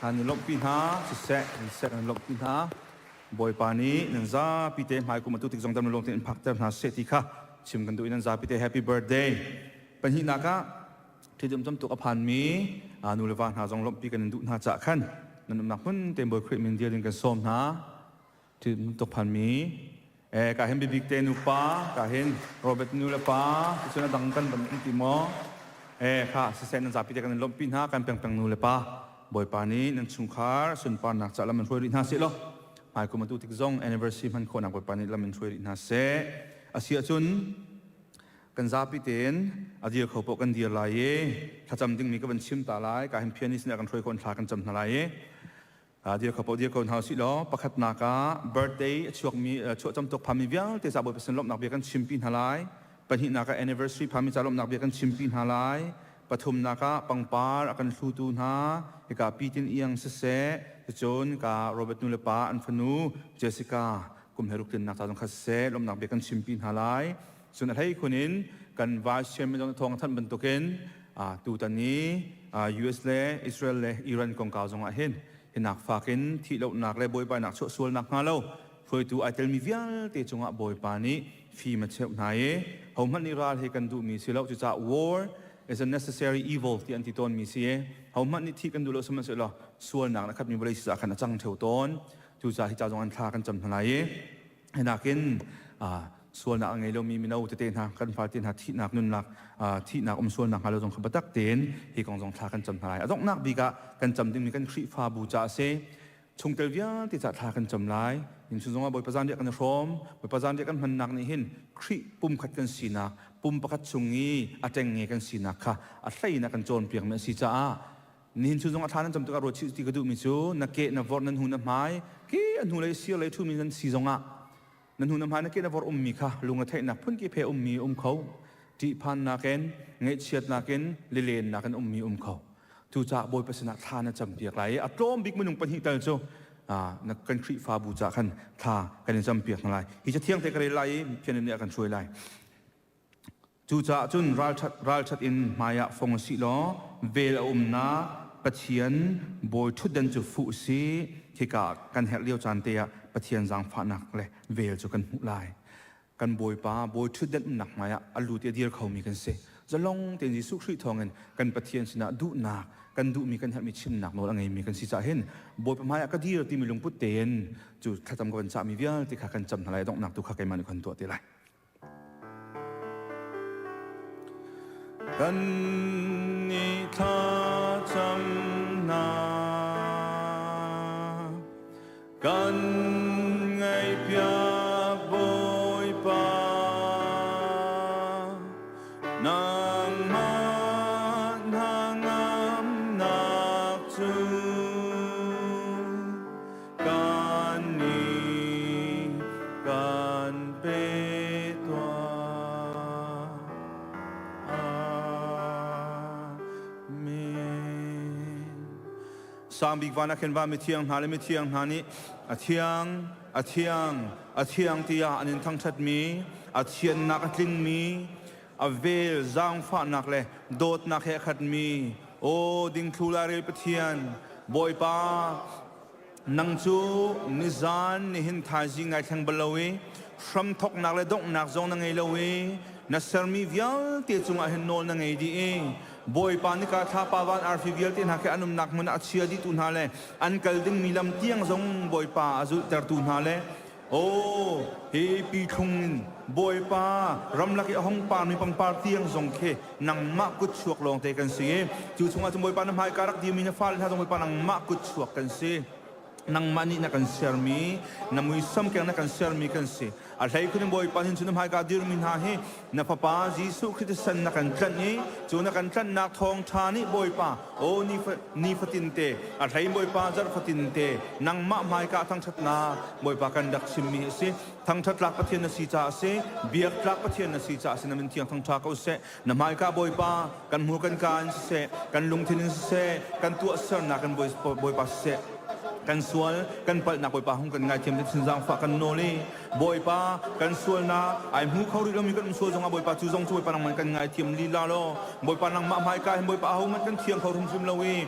kan i lawmhpi hna siseh siseh kan lawmhpi hna Bawipa nih nan zapi te hmai kum atu tik zong dam lawm tein phak ter hna seh ti kha chim kan duh i nan zapi te happy birthday. Pahnihnak ah ṭhitum tuk a phanmi nu le va hna zong lawmhpi kan in duh hna caah khan nan umnak hmun tein Bawi Khrih min dial in kan sawm hna. Ṭhitum tuk phanmi ka hin bibik te nupa ka hin Robert nu le pa cun a dang kan van um ti maw kha siseh nan zapi te kan in lawmhpi hna kan pengpeng nu le pa Bawipa nih nan chungkhar sunparnak ca lam in hruai rih hna seh law hmai kum atu tik zong anniversary hman khawhnak Bawipa nih lam in hruai rih hna seh. A si ahcun kan zapi tein a dir kho poh kan dir lai i thlacam dingmi ka van chim ta lai ka hin pianist nih a kan hruai khawh thla kan cam hna lai i dir kho poh dir ko hna usih law pakhatnak ah birthday a chuakmi chuahcam tuk phami vialte ca Bawipa sin lawmhnak bia kan chimpi hna lai pahnihnak ah anniversary phami ca lawmhnak bia kan chimpi hna lai pathumnak ah pangpar a kan hlutu hna hika Pitin Iang siseh cun ka Robert nu le pa an fanu Jessica kum he ruk tlinnak ca zong kha siseh lawmhnak bia kan chimpi hna lai Cun a hleikhun in kan vice chairman zong thawng a thanh bantukin tutan i US le Israel le Iran kongkau zong ah hin hinak fak in thihlohnak le buaibainak chuah sualnak hnga lo hruaitu ai telmi vialte cungah Bawipa nih fim a cheuh hna i hohmanh nih ral hi kan duhmi si lo cucaah war is a necessary evil ti an ti tawnmi si i hohmanh nih thih kan duh lo sihmanhsehlaw sualnak na khatmi vawlei si caah khan a cang theo tawn cucaah hi ca zong an thla kan cam hna lai i Hinakin sualnak a ngei lomi mino tete hna kan fate hna thihnak nunnak thihnak um sualnak hnga lo zong kha biatak tein hi kong zong thla kan cam hna lai. A donghnak bik ah kan cam dingmi kan Khrihfabu ca a si. Chungtel vialte ca thla kan cam lai. Innchung zongah Bawipa zanriah kan i hrawm. Bawipa zanriah kan hmannak nih hin Khrih pumkhat kan sinak, pum pakhat chung i a ṭengnge kan sinak kha a hlei in a kan cawnpiakmi a si caah Nihin cu zong a thla nan cam tikah ruat chih ti ka duhmi cu na ke na vorh nan hu na hmai ke a hnu lei sir lei ṭhumi nan si zongah na hnu na hmai na ke na vorh ummi kha lung a theihnak phun ki phe ummi um kho ṭihphannak in ngaihchiatnak in lilennak in ummi um kho cucaah Bawipa sinah thla na cam piak lai i a tlawm bik minung pahnih tal cu na kan Khrihfabu cah khan thla kan in cam piak hna lai hi cathiang te ka rel lai i Pathian nih a kan hruai lai Cucaah cun ralṭhat in hmaiah fong u sih law vel a umnak Pathian bawi ṭhutdan cu fuh u sih. Khika kan herh lio caan te ah Pathian zaangfahnak le vel cu kan hmuh lai. Kan Bawipa bawi ṭhutdan umnak hmaiah a lut i a dir khomi kan si. Zalong tein Jesuh Khrih thawngin kan Pathian sinah duhnak, kan duhmi kan herhmi chimnak nawl a ngeimi kan si caah hin Bawipa hmaiah ka dir timi lungput tein cu thlacam ka van cahmi vialte kha kan cam hna lai. Donghnak tu kha keimah nih kan tuah te lai. Kan nih thlacam hna. Kan ngaihpiak Bawipa. Nangmah hnangamnak cu kan nih kan pe tuah. Amen. Sang bik van ah khin va mithiang hna le mithiang hna nih a thiang, a thiang, a thiang tiah an in thangṭhatmi, a thiannak a tlingmi, a vel zaangfahnak le dawtnak he a khatmi, aw dingthlu lairel Pathian, Bawipa, Nang cu nizan nihin thaizing nai thleng bal lo i hramthawknak le donghnak zong na ngei lo i na sermi vialte cungah hin nawl na ngei dih i Bawipa nika thlapa van arfi vialte hna khi an umnak hmun ah a chia dihtu hna le an kal dingmi lam tiang zong Bawipa a zulhtertu hna le Aw, hi pithlung in Bawipa ramlak i a hung parmi pangpar tiang zong khi nangmah kutchuak lawngte kan si i cu chungah cun Bawipa na hmaika rak dirmi na fale hna zong Bawipa nangmah kutchuak kan si. Nangmah nih na kan sermi, na muisam keng na kan sermi kan si. A hlei khun in Bawipa hin cun na hmaika dirmi hna hi na Fapa Jesuh Khrih thisen na kan tlanh i cu na kan tlanhnak thawngṭha nih Bawipa aw nifatin te a hlei Bawipa zarh fatin te nangmah hmaika thangṭhatnak Bawipa kan rak chimmi a si. Thangṭhat tlak Pathian na si caah a si, biak tlak Pathian na si caah a si, na min thiang thangṭha ko seh. Na hmaika Bawipa kan hmur kan kaa in siseh, kan lungthin in siseh, kan tuahsernak in Bawipa siseh, kan sual kan palhnak Bawipa hung kan ngaithiam te thin zaangfah kan nawl i Bawipa kan sualnak ai hmu kho rih lomi kan um sual zongah Bawipa cu zong cu Bawipa nangmah kan ngaithiam lila law Bawipa nangmah hmaika hin Bawipa ahohmanh kan thiang kho hrimhrim lo i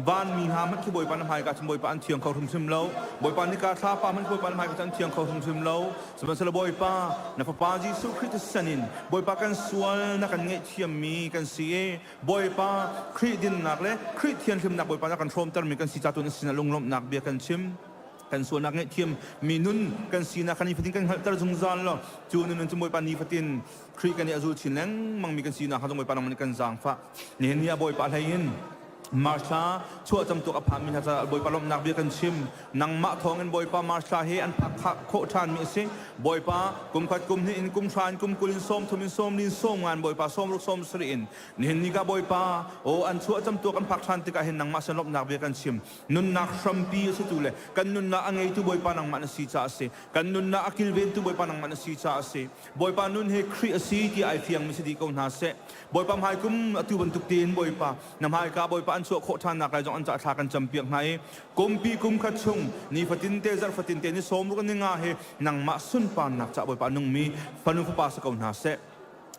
vanmi hna hmanh khi Bawipa na hmaika cun Bawipa an thiang kho hrimhrim lo Bawipa nika thlapa hmanh Bawipa na hmaika cun an thiang kho hrimhrim lo sihmanhsehlaw Bawipa na Fapa Jesuh Khrih thisen in Bawipa kan sual na kan ngaihthiammi kan si i Bawipa Khrih dinnak le Khrih thianhlimnak Bawipa na kan hrawmtermi kan si ca tu na sinah lunglawmhnak bia kan chim kan sualnak ngaihthiam mi nun kan sinak kha nifatin kan hngalhter zungzal law cu nun cu Bawipa nifatin Khrih kan i a zul chin lengmang mi kan sinak kha zong Bawipa nangmah nih kan zaangfah nihin ni ah Bawipa hlei in Marthla chuah camtuk a phanmi hna caah Bawipa lawmhnak bia kan chim. Nangmah thawngin Bawipa Marthla hi an phak khawh ṭhanmi a si. Bawipa kum khat kum hnih in kum hra in kum 20 in 30 in 40 in 50 Bawipa 60 70 in nihin ni ka Bawipa aw an chuah camtuak an phak ṭhan tikah hin nangmah sin lawmhnak bia kan chim. Nunnak hrampi a si tu le kan nunnak a ngeitu Bawipa nangmah na si caah a si. Kan nunnak a kilventu Bawipa nangmah na si caah a si. Bawipa nun hi Khrih a si ti ai fiangmi si dih ko hna seh. Bawipa hmaikum atu bantuk tein Bawipa na hmaika Bawipa an chuah khawh ṭhannak lai zong an caah thla kan campiak hna i kumpi kum khat chung nifatin te zarh fatin te ni 60 ni nga hi nangmah sunparnak caah Bawipa nungmi fanu fapa si ko hna seh.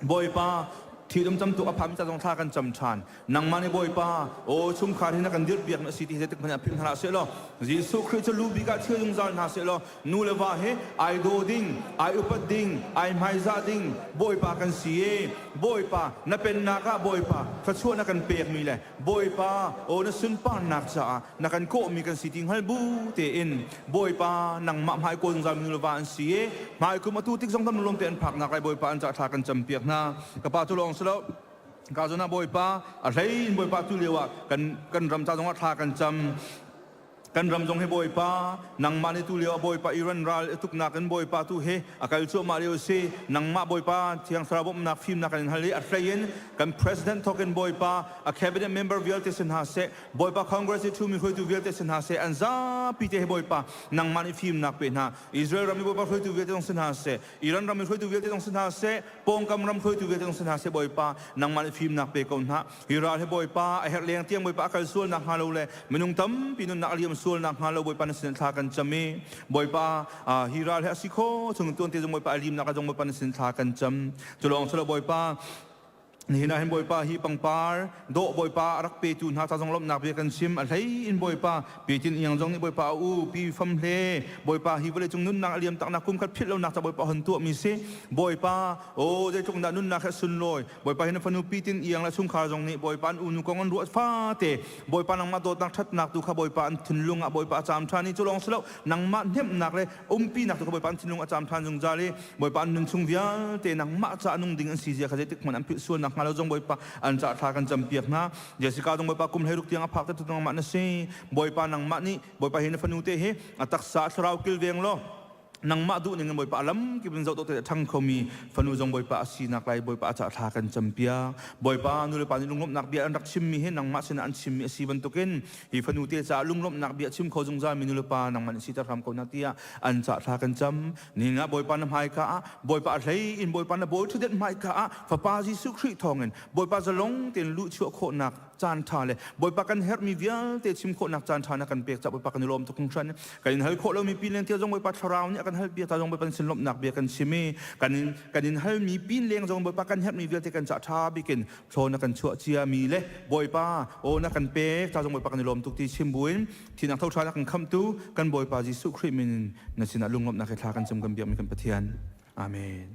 Bawipa thilum camtuk a phami ca zong thla kan cam ṭhan. Nangmah nih Bawipa aw chungkhar hi na kan dirhpiak na si ti hi zeitik hmanh ah philh hna hlah seh law Jesuh Khrih cu lu bik ah chia zungzal hna seh law nu le va hi ai daw ding ai upat ding ai hmaizah ding Bawipa kan si i Bawipa na pennak ah Bawipa thluachuah na kan pekmi le Bawipa aw na sunparnak caah na kan kawhmi kan si ti hngal bu tein Bawipa nangmah hmai kawl zungzal mi nu le va an si i hmaikum atu tik zong tam lawm te an phaknak lai Bawipa an caah thla kan campiak hna ka pa cu lawng si lo ka zawn ah Bawipa a hlei in Bawipa tu lio ah kan kan ram ca zongah thla kan cam kan ram zong hi Bawipa nangmah nih tu lio ah Bawipa Iran ral i tuknak in Bawipa tu hi a kal cuahmah lio si nangmah Bawipa Thiang Thlarau bawmhnak fimnak kan in hal i a hlei in kan president thawk in Bawipa a cabinet member vialte si hna seh Bawipa Congress i ṭhumi hruaitu vialte si hna seh an zapi te hi Bawipa nangmah nih fimnak pe hna Israel ram i Bawipa hruaitu vialte zong si hna seh Iran ram i hruaitu vialte zong si hna seh pawngkam ram hruaitu vialte zong si hna seh Bawipa nangmah nih fimnak pe ko hna hi ral hi Bawipa a herh leng tiang Bawipa a kal sual nak hnga lo le minung tampi nunnak a liam sual nak hnga lo Bawipa na sin thla kan cam i Bawipa hi ral hi a si kho chung tuan te zong Bawipa a limnak a zong Bawipa na sin thla kan cam cu lawng silo Bawipa Nihin ah hin Bawipa hi pangpar dawh Bawipa a rak petu hna ca zong lawmhnak bia kan chim a hlei in Bawipa pi tin iang zong nih Bawipa a u pi fam hle Bawipa hi vawlei cung nunnak a liam taknak kum khat philh lonak ca Bawipa hon tuah mi si Bawipa aw zeitluk dah nunnak he sunlawi Bawipa hi na fanu pi tin iang le chungkhar zong nih Bawipa an unu kong an ruah fate Bawipa nangmah dawtnak ṭhatnak tu kha Bawipa an thinlung ah Bawipa a caam ṭhan i cu lawng si lo nangmah hnemhnak le umpinak tu kha Bawipa an thinlung a caam ṭhan zungzal i Bawipa an nun chung vialte nangmah caah nung ding an si zia kha zeitik hmanh an philh sual nak. hnga lo zong Bawipa an ca thla kan campiak hna. Jessica zong Bawipa kum 16 tiang a phak te nangmah na si. Bawipa nangmah nih Bawipa hi na fanu te hi a taksa a thlarau kilveng law nangmah duh ning in Bawipa lam kip in zoh te ṭhang khomi fanu zong Bawipa a sinak lai Bawipa a ca thla kan campiak. Bawipa nu le pa nih lunglawmhnak bia an rak chimmi hi nangmah sinah an chimmi a si bantukin hi fanu te caah lunglawmhnak bia chim kho zungzal mi nu le pa nangmah nih siter hram ko na tiah an ca thla kan cam. Nihin ah Bawipa na hmaika ah Bawipa a hlei in Bawipa na bawi ṭhutdenh hmaika ah Fapa Jesuh Khrih thawngin Bawipa zalong tein luhchuah khawhnak caan ṭha le Bawipa kan herhmi vialte chim khawhnak caan ṭha na kan pek caah Bawipa kan i lawm tuk hringhran. Kan in hal khawh lomi pin leng thil zong Bawipa thlarau nih a kan hal piak ta zong Bawipa sin lawmhnak bia kan chim i kan in kan in halmi pin leng zong Bawipa kan herhmi vialte kan cah ṭha bikin thlaw na kan chuah ciami le Bawipa aw na kan pek ta zong Bawipa kan i lawm tuk ti chim buin thinak tho ṭha na kan khamhtu kan Bawipa Jesuh Khrih min in na sinah lunglawmhnak he thla kan cam kan biakmi kan Pathian. Amen.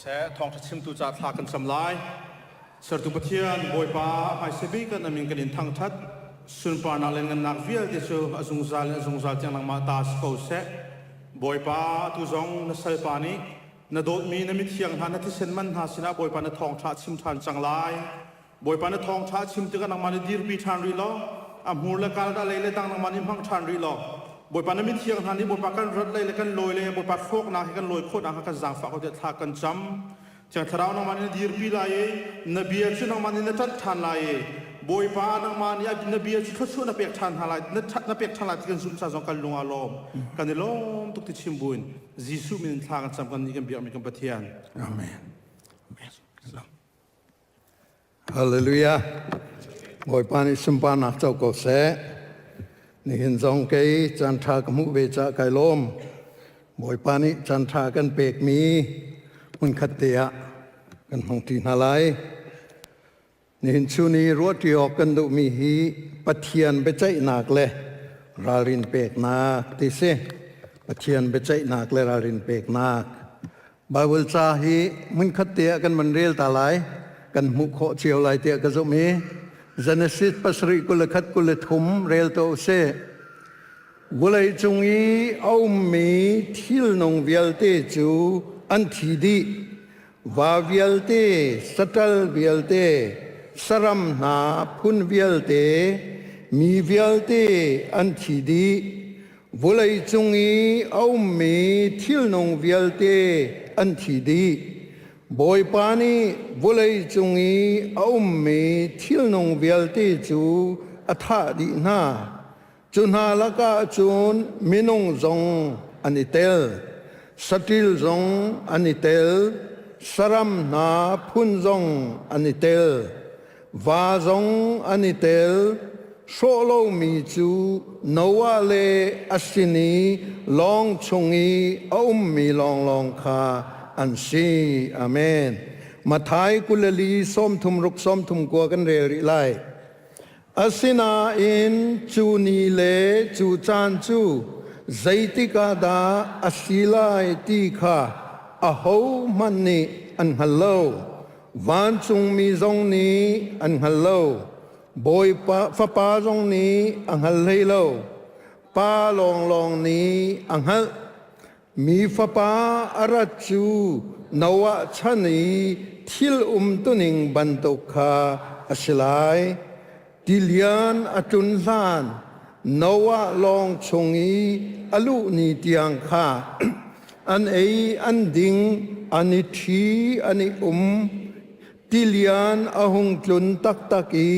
Seh thawngṭha chimtu ca thla kan cam lai. Sertu Pathian Bawipa hmaisa bik kan amin kan in thangṭhat. Sunparnak le ngannak vialte cu a zungzal in a zungzal tiang nangmah ta si ko seh. Bawipa atu zong na salpa nih. Na dawtmi na mithiang hna na thisen man hna sinah Bawipa na thawngṭha chim ṭhan cang lai. Bawipa na thawngṭha chim tikah nangmah nih dirpi ṭhan rih law, a hmur le kal dah lei le dang nangmah nih hmang ṭhan rih law, Bawipa na mithiang hna nih Bawipa kan rat lei le kan lawi le Bawipa hrawknak hi kan lawi khawh nakhnga kan zaangfah ko tiah thla kan cam. Thiang Thlarau nangmah nih na dirpi lai i na bia cu nangmah nih na ṭanh ṭhan lai i Bawipa nangmah nih na bia cu thluachuah na pek ṭhan hna lai na ṭhat na pek ṭhan lai ti kan zumh ca zong kan lung aa lawm. Kan i lawm tuk ti chim buin Jesuh min in thla kan cam kan nih kan biakmi kan Pathian. Amen. Hallelujah. Bawipa nih sunparnak co ko seh. Nihin zong kei caan ṭha ka hmuh ve caah kai lawm. Bawipa nih caan ṭha kan pekmi hmunkhat te ah kan hmangṭi hna lai. Nihin chun i ruahṭi awk kan duhmi hi Pathian biaceihnak le ralrin peknak ti si. Pathian biaceihnak le ralrin peknak. Baibal ca hi hmunkhat te ah kan van rel ta lai. Kan hmuh khawh cio lai tiah ka zumh i Genesis pasarih 21 23 rel to usih. Vawlei cung i a ummi thilnung vialte cu an thi dih. Va vialte, saṭal vialte, saram hna phun vialte, mi vialte an thi dih. Vawlei cung i a ummi thilnung vialte an thi dih. Bawipa nih vawlei cung i a ummi thilnung vialte cu a thah dih hna. Cu hna lakah cun minung zong an i tel, saṭil zong an i tel, saram hna phun zong an i tel, va zong an i tel, hrawh lomi cu Noah le a sin i lawng chung i a ummi lawnglawng kha an si. Amen. Matthai 24 sawmthum ruk sawmthum kua kan rel rih lai. Asinain cu ni le cu caan cu zeitik ah dah a si lai ti kha ahohmanh nih an hngal lo. Vancungmi zong nih an hngal lo. Bawipa Fapa zong nih a hngal hlei lo. Pa lawnglawng nih a hngalh. Mi Fapa a rat cu Noah chan i thil umtuning bantuk kha a si lai. Tilian a tlun hlan Noah lawng chung i a luh ni tiang kha an ei an ding, an i ṭhi an i um. Tilian a hung tlun taktak i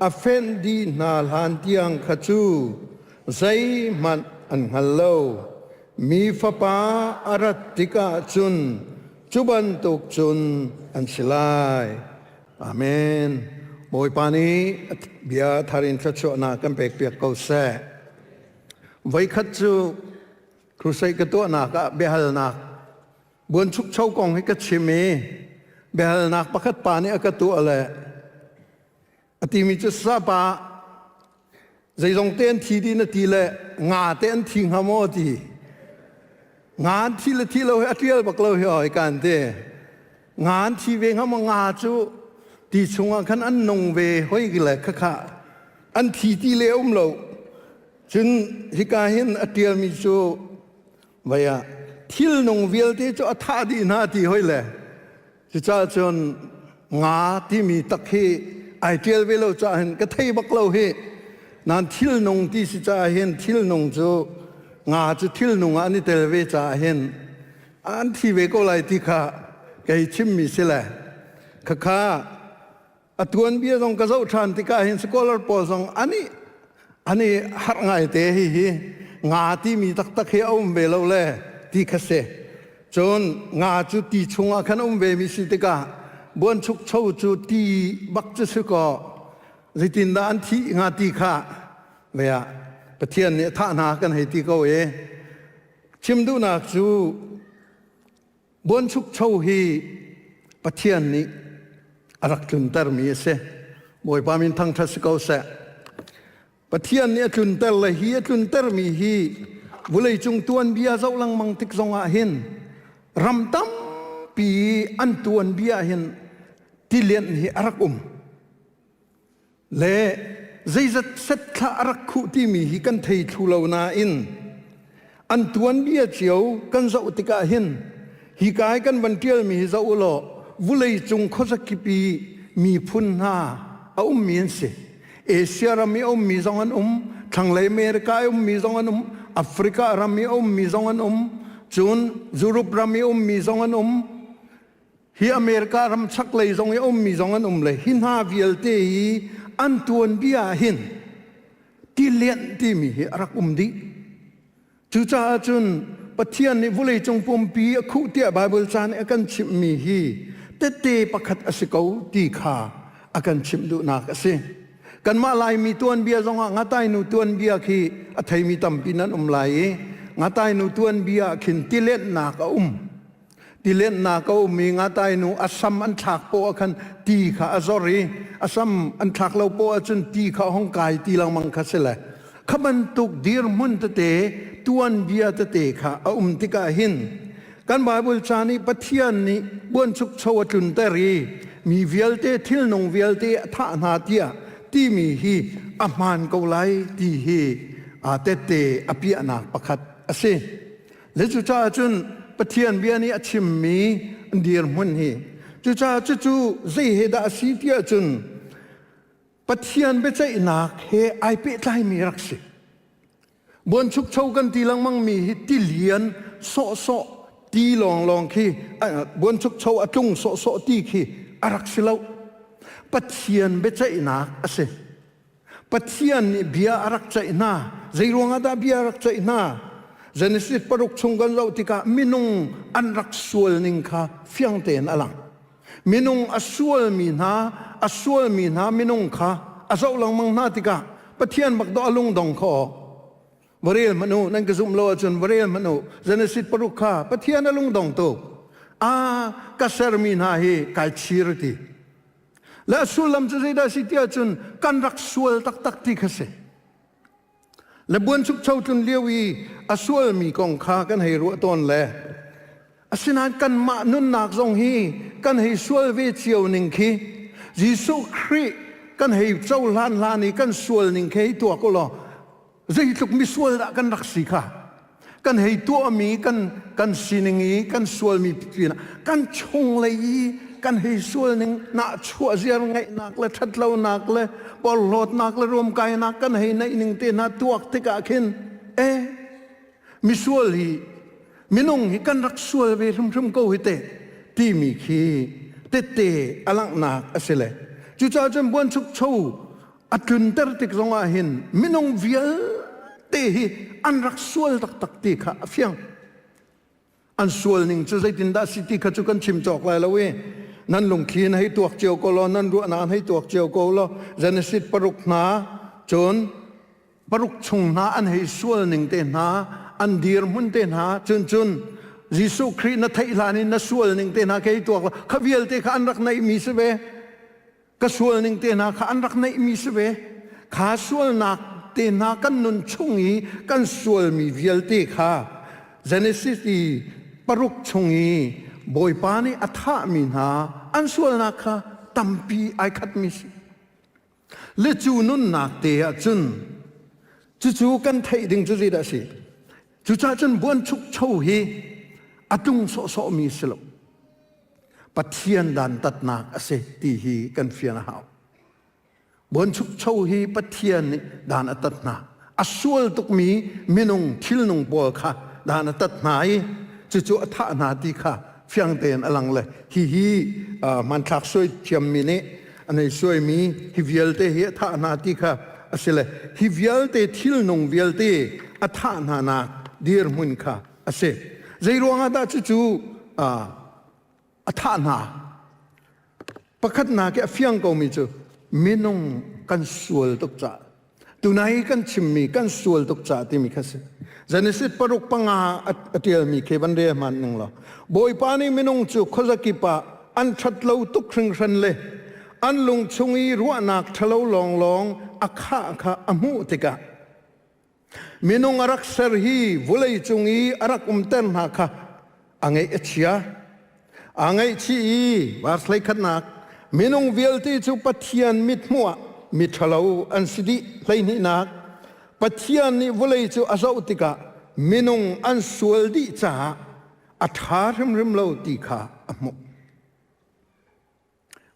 a fenh dih hna hlan tiang kha cu zeihmanh an hngal lo. Mi Fapa a rat tikah cun cu bantuk cun an si lai. Amen. Bawipa nih bia thar in thluachuahnak kan pekpiak ko seh. Voikhat cu crusade ka tuahnak ah biahalnak buanchukcho kong hi ka chim i biahalnak pakhat pa nih a ka tuah le A timi cu sapa zeizong te an thi dih na ti le nga te an thi hnga maw ti. Nga an thi le thi lo hi a ṭial bak lo hi oi kan ti. Nga an thi ve hnga maw nga cu ti chungah khan an nung ve hoi le khakha an thi ti le um lo. Cun hika hin a ṭialmi cu vai ah thil nung vialte cu a thah dih hna ti hoi le Cucaah cun nga timi tak hi ai ṭial ve lo caah hin ka thei bak lo hi. Nan thilnung ti si caah hin thilnung cu nga cu thilnung ah an i tel ve caah hin an thi ve ko lai ti kha kei chimmi si le khakha A tuanbia zong ka zoh ṭhan tikah hin scholar pawl zong an i an i harh ngaite hihi nga timi taktak hi a um ve lo le ti kha si. Cun nga cu ti chungah khan um ve mi si tikah buanchukcho cu ti bak cu si kaw zeitindah an thih hnga ti kha ve ah Pathian nih a thah hna kan hei ti ko i chim duhnak cu Buanchukcho hi Pathian nih a rak tluntermi a si. Bawipa min thangṭhat si ko seh. Pathian nih a tlunter le hi a tluntermi hi vawleicung tuanbia zoh lengmang tik zongah hin ram tampi an tuanbia hin tilianh hi a rak um. Le zeizat set thla a rak khuh timi hi kan thei thlu lo nain an tuanbia cio kan zoh tikah hin. Hi ka i kan van ṭialmi hi zoh u law vulei cung khuazakip i miphun hna a ummi an si. Asia ram i a ummi zong an um, thlanglei America i ummi zong an um, Africa ram i a ummi zong an um, cun Europe ram i a ummi zong an um, hi America ram chaklei zong i a ummi zong an um le hi hna vialte hi an tuanbia ah hin tilianh timi hi a rak um dih. Cucaah cun Pathian nih vawleicung pumpi a khuh tiah Baibal ca nih a kan chimhmi hi tette pakhat a si ko ti kha a kan chimh duhnak a si. Kanmah Laimi tuanbia zongah Ngatainu tuanbia khi a theimi tampi nan um lai i Ngatainu tuanbia ah khin tilenhnak a um. Tilenhnak a um i ngatainu a sam an thlak poah ah khan ti kha a zor i a sam an thlak lo poah ahcun ti kha a hung kai ti lengmang kha si le kha bantuk dirhmun tete tuanbia tete kha a um tikah hin kan Baibal ca nih Pathian nih buanchukcho a tlunter i mi vialte thilnung vialte a thah hna tiah timi hi a hmaan ko lai ti hi aa tette a piahnak pakhat a si. Le cucaah cun Pathian bia nih a chimmi dirhmun hi cucaah cucu zei he dah a si tiah cun Pathian biaceihnak he ai pehtlaimi rak si. Buanchukcho kan ti lengmangmi hi tilian sawhsawh ti lawnglawng khi buanchukcho a tlung sawhsawh ti khi a rak si lo. Pathian biaceihnak a si. Pathian nih bia a rak ceih hna. Zei ruangah dah bia a rak ceih hna? Genesis paruk chung kan zoh tikah minung an rak sual ning kha fiang tein a lang. Minung a sualmi hna, a sualmi hna minung kha a zoh lengmang hna tikah Pathian bak dawh a lungdong kho. Va rel hmanh u, nan ka zumh lo ahcun va rel hmanh u. Genesis paruk kha Pathian a lungdong tuk. Ah, ka sermi hna hi kai chir ti. Le a sullam cu zeidah a si ti ahcun kan rak sual taktak ti kha si. Le buanchukcho tlun lio i a sualmi kong kha kan hei ruah tawn le asinain kanmah nunnak zong hi kan hei sual ve cio ning khi Jesuh Khrih kan hei cohlan hlan i kan sual ning khi hei tuak u law zeitluk misual dah kan rak si kha kan hei tuahmi kan kan sining i kan sualmi pinah kan chunglei i kan hei sual ning nahchuah ziar ngaihnak le ṭhatlonak le porhlawtnak le ruamkainak kan hei neih ning te hna tuak tikah khin e misual hi minung hi kan rak sual ve hrimhrim ko hi te timi khi tette a langhnak a si le cucaah cun buanchukcho a tlunter tik zongah hin minung vialte hi an rak sual taktak ti kha a fiang. An sual ning cu zeitindah si ti kha cu kan chim cawk lai lo i nan lungthli in hei tuak cio ko law nan ruahnak hei tuak cio ko law Genesis paruk hna cun paruk chung hna an hei sual ning te hna an dirhmun te hna cun cun Jesuh Khrih na theih hlan in na sual ning te hna kei tuak law kha vialte kha an rak neihmi si ve. Ka sual ning te hna kha an rak neihmi si ve. Kha sualnak te hna kan nun chung i kan sualmi vialte kha Genesis i paruk chung i Bawipa nih a thahmi hna an sualnak kha tampi ai khatmi si. Le cu nunnak te ah cun cucu kan theih ding cu zeidah a si? Cucaah cun buanchukcho hi a tlung sawhsawhmi si lo. Pathian dantatnak a si ti hi kan fian a hau. Buanchukcho hi Pathian nih dan a tat hna. A sual tukmi minung thilnung pawl kha dan a tat hna i cucu a thah hna ti kha fiang tein a lang le hihi hmanthlak suai thiammi nih an hei suaimi hi vialte hi a thah hna ti kha a si le hi vialte thilnung vialte a thah hna nak dirhmun kha a si. Zei ruangah dah cucu a thah hna? Pakhatnak i a fiang komi cu minung kan sual tuk caah tunai kan chimmi kan sual tuk caah timi kha si. Genesis paruk panga a ṭialmi khi van rel hmanh ning law Bawipa nih minung cu khuazakip ah an ṭhat lo tuk hringhran le an lung chung i ruahnak ṭhalo lawnglawng a khah kha a hmuh tikah Minung a rak ser hi vulei cung i a rak umter hna kha a ngeih a chia. Aa ngaihchih i verse hleikhatnak minung vialte cu Pathian mithmuh ah miṭhalo an si dih hleihnihnak Pathian nih vulei cu a zoh tikah minung an sual dih caah. a ṭha hrimhrim lo ti kha a hmuh.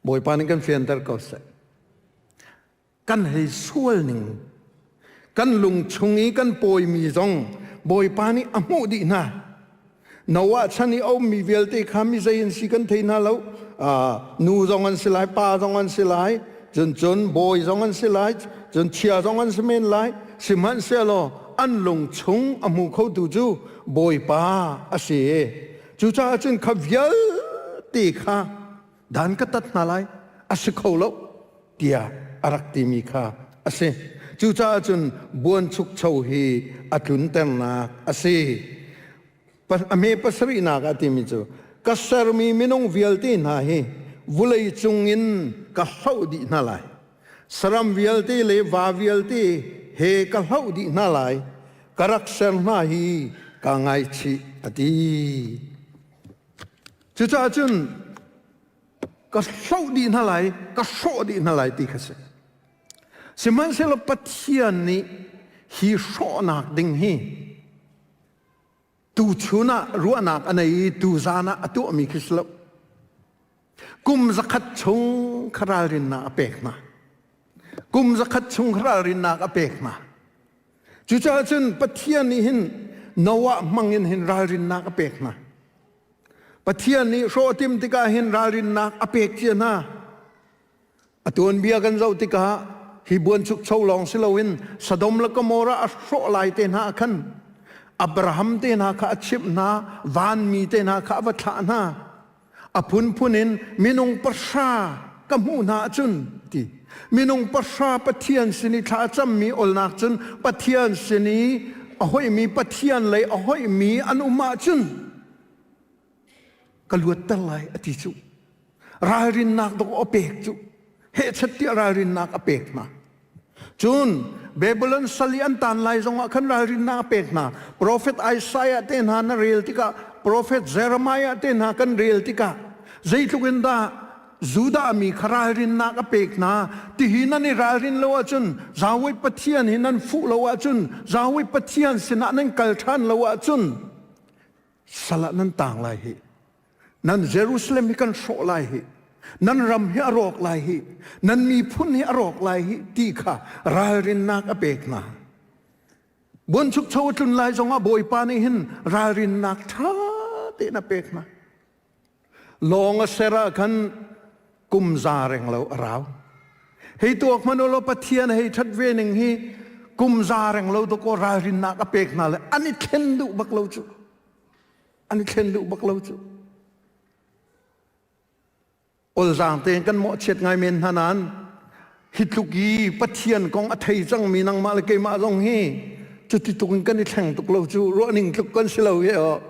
Bawipa nih kan fianter ko seh. Kan hei sual ning, kan lung chung i kan pawimi zong Bawipa nih a hmuh dih hna. Noah chan i a ummi vialte kha mi zei an si kan thei hna lo. Nu zong an si lai, pa zong an si lai, cun cun bawi zong an si lai, cun chia zong an si men lai. Sihmanhsehlaw an lung chung a hmu khotu cu Bawipa a si. Cucaah cun kha vialte kha dan ka tat hna lai, a si kho lo tiah a rak timi kha a si. Cucaah cun buanchukcho hi a tlunternak a si. A hme pasarihnak a timi cu ka sermi minung vialte hna hi vulei cungin ka hloh dih hna lai. Saram vialte le va vialte he ka hloh dih hna lai. Ka rak ser hna hi kaa ngaichih a ti. Cucaah cun ka hloh dih hna lai, ka hrawh dih hna lai ti kha si. Sihmanhsehlaw Pathian nih hi hrawhnak ding hi tuchun ah ruahnak a nei i tuzan ah a tuahmi khi si lo. Kum zakhat chung kha ralrinnak a pek hna. Kum zakhat chung kha ralrinnak a pek hna. Cucaah cun Pathian nih hin Noah hmang in hin ralrinnak a pek hna. Pathian nih hrawh a timh tikah hin ralrinnak a pek cia hna. A tuanbia kan zoh tikah hi buanchukcho lawng si loin Sodom le Gomorrah a hrawh lai te hna ah khan Abraham te hna kha a chimh hna, vanmi te hna kha a va thlah hna. A phunphun in minung pahra ka hmuh hna ahcun ti minung pahra Pathian sin i thla a cammi olnak cun Pathian sin i a hoihmi Pathian lei a hoihmi an um ahcun ka luatter lai a ti cu ralrinnak dawh a pek cu hehchet tiah ralrinnak a pek hna cun Babylon sal i an tan lai zongah khan ralrinnak a pek hna profet Isaiah te hna na rel tikah profet Jeremiah te hna kan rel tikah zeitluk in dah Judah mi kha ralrinnak a pek hna tihi nan i ralrin lo ahcun Yahweh Pathian hi nan fuh lo ahcun Yahweh Pathian sinah nan kal ṭhan lo ahcun sal ah nan tang lai hi nan Jerusalem hi kan hrawh lai hi nan ram hi a rawk lai hi nan miphun hi a rawk lai hi ti kha ralrinnak a pek hna buanchukcho a tlun lai zongah bawipa nih hin ralrinnak ṭha tein a pek hna lawng a ser ah khan kum za reng lo a rau hei tuak hmanh ulaw Pathian hei ṭhat ve ning hi kum za reng lo dawkaw ralrinnak a pek hna le an i thlen duh bak lo cu an i thlen duh bak lo cu olzaang tein kan mawhchiat ngai men hna nain hi tluk i Pathian kong a thei cangmi nangmah le keimah zong hi cuti tuk in kan i thleng tuk lo cu ruahning tluk kan si lo hi aw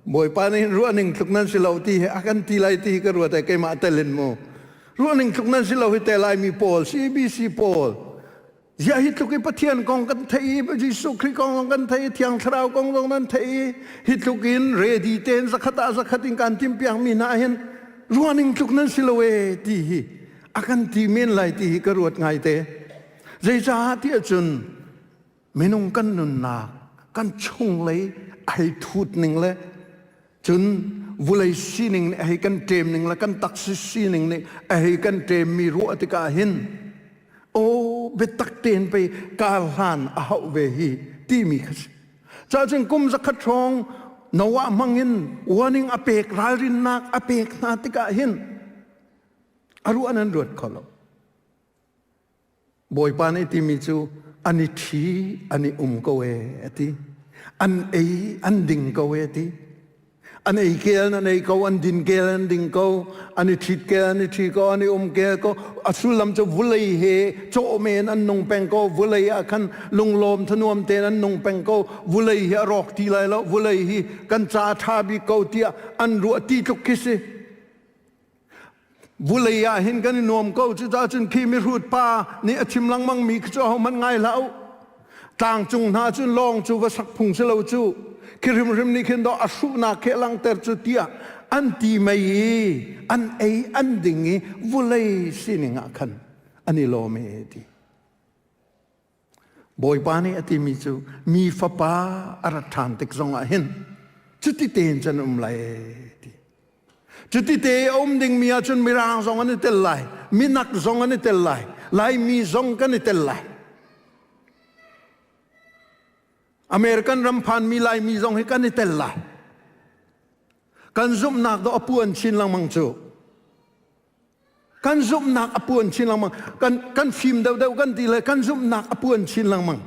Bawipa nih ruahning tluk nan si lo ti hi a kan ti lai ti hi ka ruat ai keimah tel in mu ruahning tluk nan si lo hi te laimi pawl CBC pawl Ziah hi tluk i Pathian kong kan theih i Jesuh Khrih kong zong kan theih i Thiang Thlarau kong zong nan theih i hi tluk in ready tein zakhat ah zakhat in kan timhpiak mi hna hin ruahning tluk nan si lo e ti hi a kan ti men lai ti hi ka ruat ngai te. Zeicah ti ahcun minung kan nunnak kan chunglei a hei thut ning le Cun vulei sining nih a hei kan ṭem ning le kan taksa sining nih a hei kan ṭemmi ruah tikah hin aw biatak tein pei kar hlan a hauh ve hi timi kha si. Cacun kum zakhat hrawng Noah hmang in warning a pek ralrinnak a pek hna tikah hin a ruah nan ruat kho lo. Bawipa nih timi cu an i ṭhi an i um ko e a ti. An ei an ding ko e a ti. An ei kel an ei ko, an din kel an ding ko, an i ṭhit kel an i ṭhi ko, an i um kel ko. A sullam cu vulei he cawh men an nung peng ko. Vulei ah khan lunglawm thanuam tein an nung peng ko. Vulei hi a rawk ti lai lo. Vulei hi kan ca ṭha bik ko tiah an ruah ti tluk khi si. Vulei ah hin kan i nuam ko cucaah cun khi mihrut pa nih a chim lengmang mi khi cu ahohmanh ngai hlah u. Tlangcung hna cun lawng cu va sak phung si lo cu. Khi hrimhrim nih khin dawh a hruhnak khi a langhter cu tiah an ti mei i an ei an ding i vulei sining ah khan an i lawm e ti. Bawipa nih a timi cu mi fapa a rat ṭhan tik zongah hin. Cuti tein cun um lai ti. Cuti te a um dingmi ahcun Mirang zong an i tel lai, Minak zong an i tel lai, Laimi zong kan i tel lai. American ram phanmi Laimi zong hi kan i tel lai. Kan zumhnak dawh a puan chin lengmang cu. Kan zumhnak a puan chin lengmang. Kan, kan fim deuhdeuh kan ti le kan zumhnak a puan chin lengmang.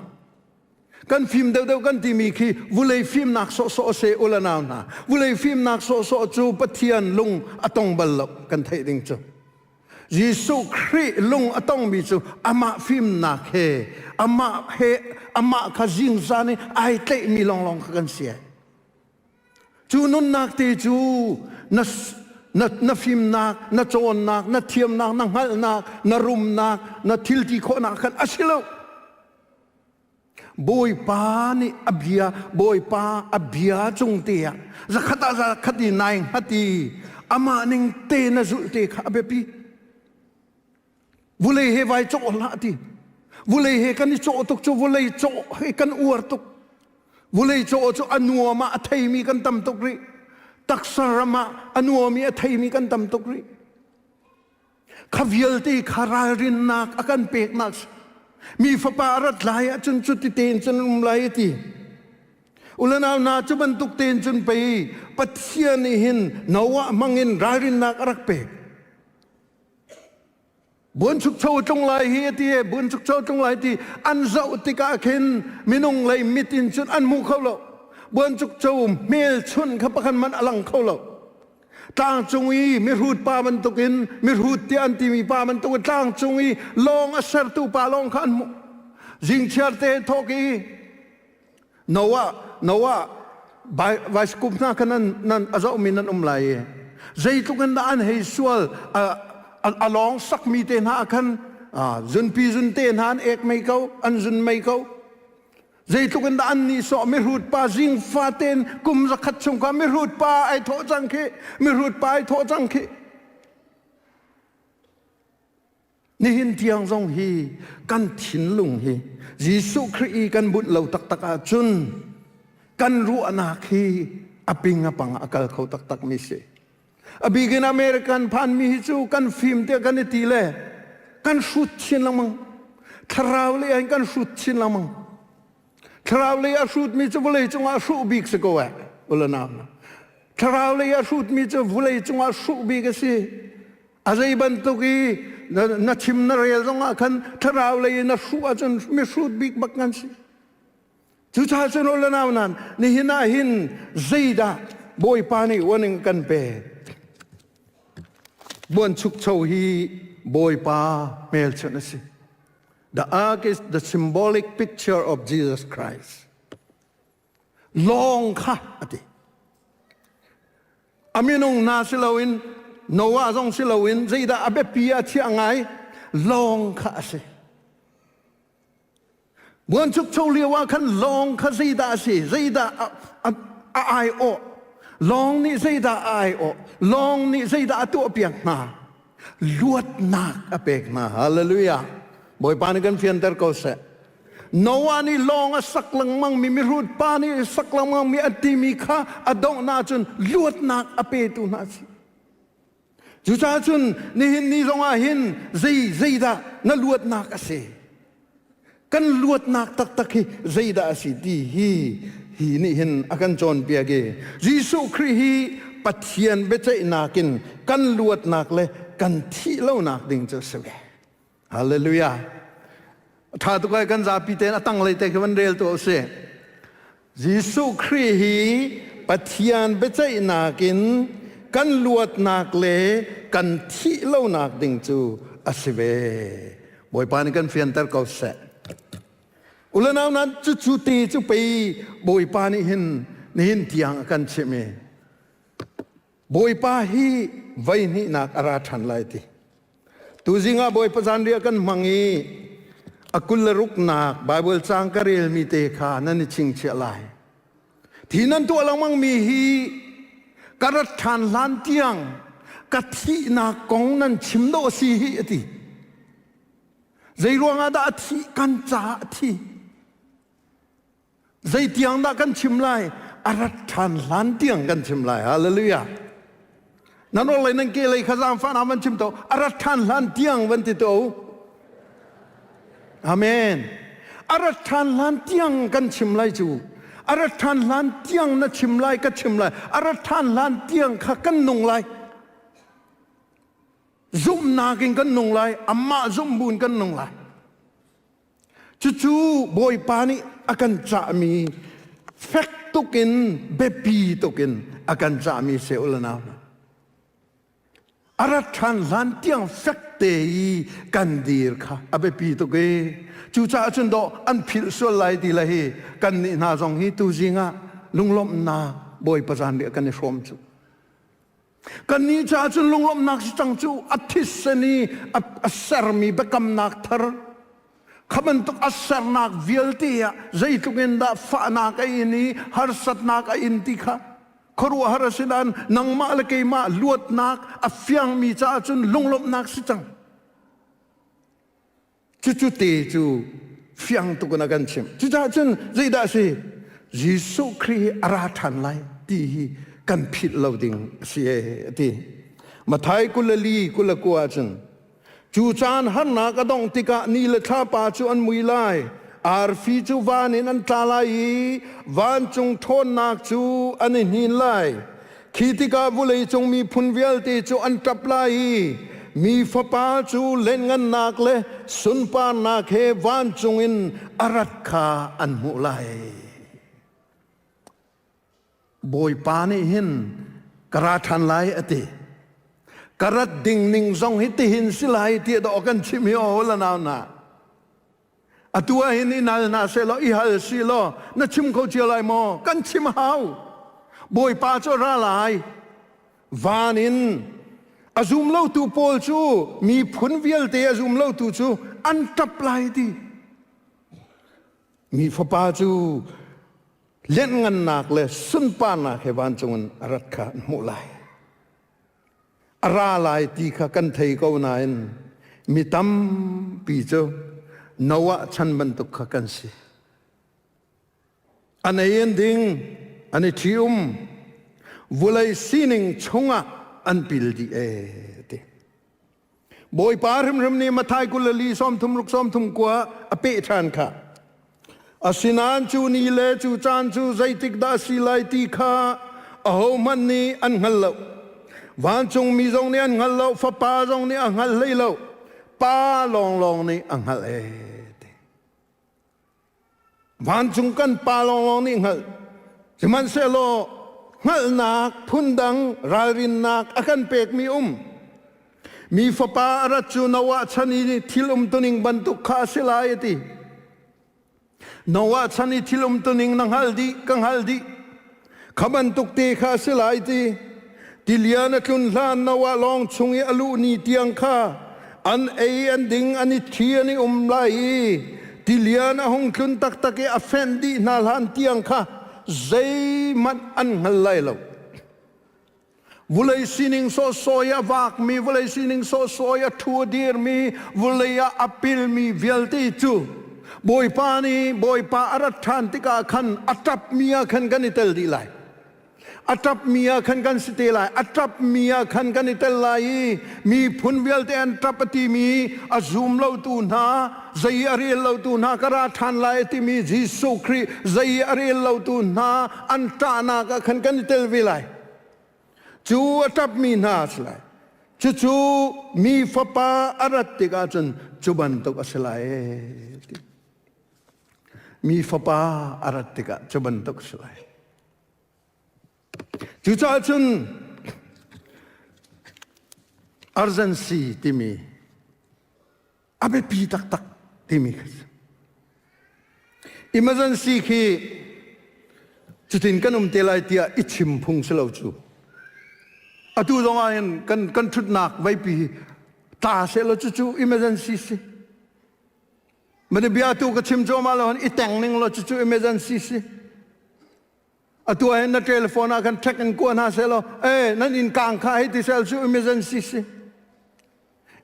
Kan fim deuhdeuh kan timi khi vulei fimnak sawhsawh a si ula nau hna. Vulei fimnak sawhsawh cu Pathian lung a tong bal lo kan theih ding cu. Jesuh Khrih lung a tongmi cu amah fimnak he amah he amah kha zingzan i ai tlaihmi lawnglawng kha kan si. Cu nunnak te cu na, na, na fimnak, na cawnnak, na thiamnak, na hngalhnak, na rumnak, na thilti khawhnak khan a si lo. Bawipa nih a bia, Bawipa a bia cung te ah zakhat ah zakhat i nai hngat i amah ning te na zulh te kha a biapi. Vulei he vai cawh hlah ti. Vulei he kan i cawh tuk cu vulei cawh he kan uar tuk. Vulei cawh cu a nuam ah a theimi kan tam tuk rih. Taksa ram ah a nuam i a theimi kan tam tuk rih. Kha vialte kha ralrinnak a kan peknak mi fapa a rat lai ahcun cuti tein cun um lai a ti. Ulanau hna cu bantuk tein cun pei Pathian nih hin Noah hmangin ralrinnak a rak pek. Buanchukcho tlung lai hi a ti e buanchukcho tlung lai ti an zoh tikah khin minung lei mit in cun an hmu kho lo. Buanchukcho hmelchunh kha pakhat man a lang kho lo. Tlangcung i mihrut pa bantukin mihrut tiah an timi pa bantukin tlangcung i lawng a sertu pa lawng kha an hmuh. Zingchiar te thawk i Noah Noah bicycle hna kha nan nan a zohmi nan um lai i zeitluk in dah an hei sual a lawng sakmi te hna ah khan zunpi zunte hna an ek mei ko an zun mei ko zeitluk in dah an nihsawh mihrut pa zing faten kum zakhat chung kha mihrut pa ai thawh cang khi mihrut pa ai thawh cang khi Nihin tiang zong hi kan thinlung hi Jesuh Khrih i kan bunh lo taktak ahcun kan ruahnak hi a ping a pang a kal kho taktak mi si. A bikin American phanmi hi cu kan fim tiah kan i ti le kan hrut chin lengmang. Thlarau lei ah kan hrut chin lengmang. Thlarau lei a hrutmi cu vawlei cungah hruh bik si ko eh. Ulanau. Thlarau lei a hrutmi cu vawlei cungah hruh bik a si. A zei bantuk i na chim na rel zongah khan thlarau lei in na hruh ahcun mihrut bik bak kan si. Cucaah cun u le nau nan nihin ah hin zeidah Bawipa nih warning kan pek. Buanchukcho hi Bawipa hmelchunh a si. The ark is the symbolic picture of Jesus Christ. Lawng kha a ti. A minung hna si loin Noah zong si loin zeidah a biapi ah chiah ngai lawng kha a si. Buanchukcho lio ah khan lawng kha zeidah a si, zeidah a, a aiawh, lawng nih zeidah a aiawh, lawng nih zeidah a tuahpiak hna, luatnak a pek hna. Hallelujah. Bawipa nih kan fianter ko seh. Noah nih lawng a sak lengmang mi mihrut pa nih sak lengmang mi a timi kha a donghnak cun luatnak a petu hna si. Cucaah cun nihin ni zongah hin zei zeidah na luatnak a si? Kan luatnak taktak hi zeidah a si ti hi hi nih hin a kan cawnpiak i Jesuh Khrih hi Pathian biaceihnak in kan luatnak le kan thih lonak ding cu a si ve. Hallelujah. Tha tuk ai kan zapi tein a tanglei te khi van rel tu usih. Jesuh Khrih hi Pathian biaceihnak in kan luatnak le kan thih lonak ding cu a si ve. Bawipa nih kan fianter ko seh. Ulanau nan cucu te cu pei Bawipa nih hin nihin tiang a kan chimh i Bawipa hi voi hnihnak a ra ṭhan lai ti. Tuzing ah Bawipa zanriah kan hmang i a 20 le ruknak Baibal caang ka relmi te kha nan i chingchiah lai. Thi nan tuah lengmang mi hi ka rat ṭhan hlan tiang ka thihnak kong nan chim dawh a si hi a ti. Zei ruangah dah a thih? Kan caah a thi. Zeitiang dah kan chim lai? A rat ṭhan hlan tiang kan chim lai. Hallelujah. Nan orhlei nan ke lei kha zaangfahnak van chim to. A rat ṭhan hlan tiang van ti to. Amen. A rat ṭhan hlan tiang kan chim lai cu. A rat ṭhan hlan tiang na chim lai ka chim lai. A rat ṭhan hlan tiang kha kan nung lai. Zumhnak in kan nung lai. Amah zumh buin kan nung lai. Cucu Bawipa nih a kan cahmi fek tukin biapi tukin a kan cahmi se u le nau hna. A rat ṭhan hlan tiang fek te i kan dir kha a biapi tuk i cucaah cun dawh an philh sual lai ti le hi kan nih hna zong hi tuzing ah lunglawmhnak Bawipa zanriah kan i hrawm cu. Kannih caah cun lunglawmhnak si cang cu a thisen i a sermi biakamnak thar kha bantuk a sernak vialte ah zeitluk in dah fahnak a in i harsatnak a in ti kha khuaruahhar a si nain nangmah le keimah luatnak a fiangmi caah cun lunglawmhnak si cang. Cucu te cu fiang tuk in a kan chimh. Cucaah cun zeidah a si? Jesuh Khrih hi a ra ṭhan lai ti hi kan philh lo ding a si ee a ti. Matthai 24 29 ahcun cu caan harnak a dongh tikah ni le thlapa cu an mui lai arfi cu van in an tla lai i vancung ṭhawnnak cu an i hnin lai Khi tikah vawleicung miphun vialte cu an ṭap lai i mi Fapa cu lianhngannak le sunparnak he vancung in a rat kha an hmuh lai. Bawipa nih hin ka ra ṭhan lai a ti. Ka rat ding ning zong hi tihin si lai tiah dawh kan chim hi aw la nau na. Atu ah hin i nal hna sehlaw i hal si law na chim kho cio lai maw? Kan chim hau. Bawipa cu ra lai. Van in a zum lotu pawl cu miphun vialte a zum lotu cu an ṭap lai ti. Mi fapa cu lianhngannak le sunparnak he vancung in a rat kha an hmuh lai. A ra lai ti kha kan thei ko nain mi tampi cu Noah chan bantuk kha kan si. An ei an ding, an i ṭhi-um, vulei sining chungah an pil dih ee ti. Bawipa hrimhrim nih Matthai 24 30 30 a peh ṭhan kha. Asinain cu ni le cu caan cu zeitik dah a si lai ti kha ahohmanh nih an hngal lo. Vancungmi zong nih an hngal lo, Fapa zong nih a hngal hlei lo, Pa lawnglawng nih a hngalh ee ti. Vancung kan Pa lawnglawng nih hngalh. Sihmanhsehlaw hngalhnak phundang ralrinnak a kan pekmi um. Mi Fapa a rat cu Noah chan i thil umtuning bantuk kha a si lai a ti. Noah chan i thil umtuning na hngal dih, ka hngal dih. Kha bantuk te kha a si lai ti. Tilian a tlun hlan Noah lawng chung i a luh ni tiang kha an ei an ding an i thi an i um lai i tilian a hung tlun taktak i a fenh dih hna hlan tiang kha zeihmanh an hngal lai lo. Vulei sining sawhsawh i a vakmi, vulei sining sawhsawh i a ṭhu a dirmi, vulei ah a pilmi vialte cu Bawipa nih Bawipa a rat ṭhan tikah khan a ṭapmi ah khan kan i tel dih lai. A ṭapmi ah khan kan si te lai. A ṭapmi ah khan kan i tel lai i miphun vialte an ṭap a timi a zum lotu hna, zei a rel lotu hna ka ra ṭhan lai a timi Jesuh Khrih zei a rel lotu hna an ṭahnak ah khan kan i tel ve lai. Cu a ṭapmi hna a si lai. Cucu mi fapa a rat tikah cun cu bantuk a si lai ti. Mi fapa a rat tikah cu bantuk a si lai. Cucaah cun urgency timi a biapi taktak timi kha si. Emergency khi cutin kan um te lai tiah i chim phung si lo cu. Atu zong ah hin kan kan thutnak veipi tla seh law cucu emergency si. Mani bia tu ka chim cuahmah lo i teng ning law cucu emergency si. Atu ah hin na telephone ah khan check in kua hna seh law eh nan inn kang kha hei ti sel cu emergency si.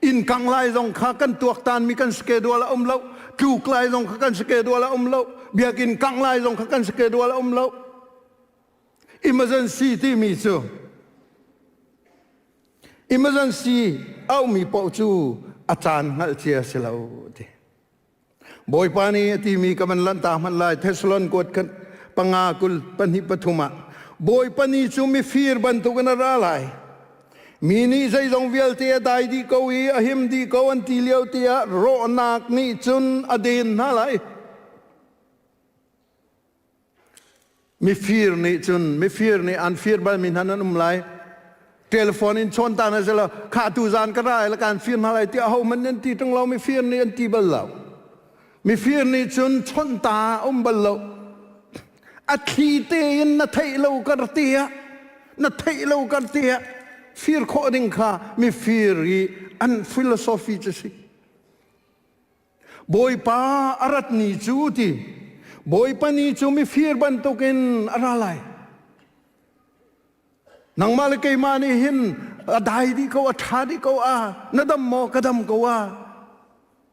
Inn kang lai zong kha kan tuaktan mi kan schedule a um lo. Tluk lai zong kha kan schedule a um lo. Biakinn kang lai zong kha kan schedule a um lo. Emergency timi cu emergency aumi paoh cu a caan hngalh cia si lo ti. Bawipa nih a timi ka van lanhta hmanh lai Thessalon kuat khat panga kul pahnih pathum ah Bawipa ni cu mifir bantukin a ra lai. Mi nih zeizong vialte a dai dih ko i a him dih ko an ti lio tiah rawhnak nih cun a den hna lai. Mifir nih cun mifir nih an fir balmi hna nan um lai. Telephone in chawn ta hna selaw kha tu zan ka ra lai kan fir hna lai tiah ahohmanh nan ti ṭung lo mifir nih an ti bal lo. Mifir nih cun chawnh ta um bal lo. A thli tein na theih lo kar te ah na theih lo kar te ah fir khawh ding kha mifir i an philosophy cu si. Bawipa a rat ni cu ti Bawipa ni cu mifir bantukin a ra lai. Nangmah le keimah nih hin a dai dih ko, a ṭha dih ko a, na dam maw, ka dam ko a.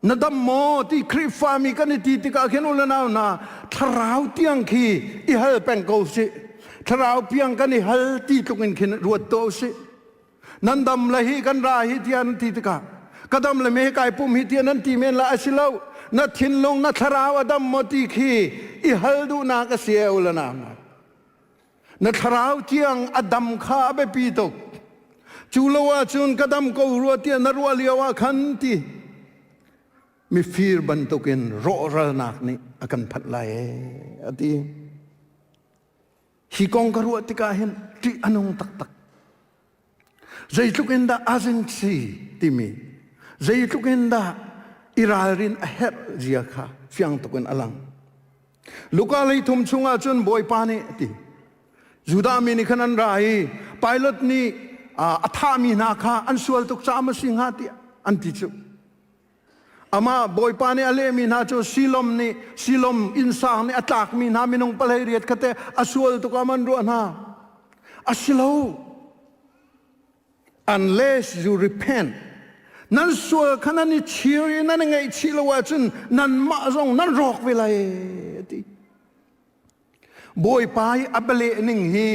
Na dam maw ti Khrihfami kan i ti tikah khin u le nau hna thlarau tiang khi i hal peng ko sih. Thlarau piang kan i hal ti tluk in khin ruat tuah usih. Nan dam le hi kan ra hi tiah nan ti tikah ka dam le me kai pum hi tiah nan ti men la a si lo. Na thinlung na thlarau a dam maw ti khi i hal duhnak a si e u le nau hna. Na thlarau tiang a dam kha a biapi tuk. Cu lo ahcun ka dam ko rua tiah na ruah lio ah khan ti mifir bantukin rawhralnak nih a kan phanh lai ee a ti. Hi kong ka ruah tikah hin ṭih a nung taktak. Zeitluk in dah urgency timi zeitluk in dah i ralrin a herh zia kha fiang tuk in a lang. Luka leithum chungah cun Bawipa nih a ti. Judah mi nih khan an ra i Pilate nih a thahmi hna kha an sual tuk caah ma si hnga tiah an ti cu. Amah Bawipa nih a lehmi hna cu Silom nih Silom innsang nih a tlakmi hna minung palei riat kha te a sual tuk ah man ruah hna. A si lo. Unless you repent. Nan sual kha nan i chir i nan i ngaihchih lo ahcun nanmah zong nan rawk ve lai a ti. Bawipa i a bialeh ning hi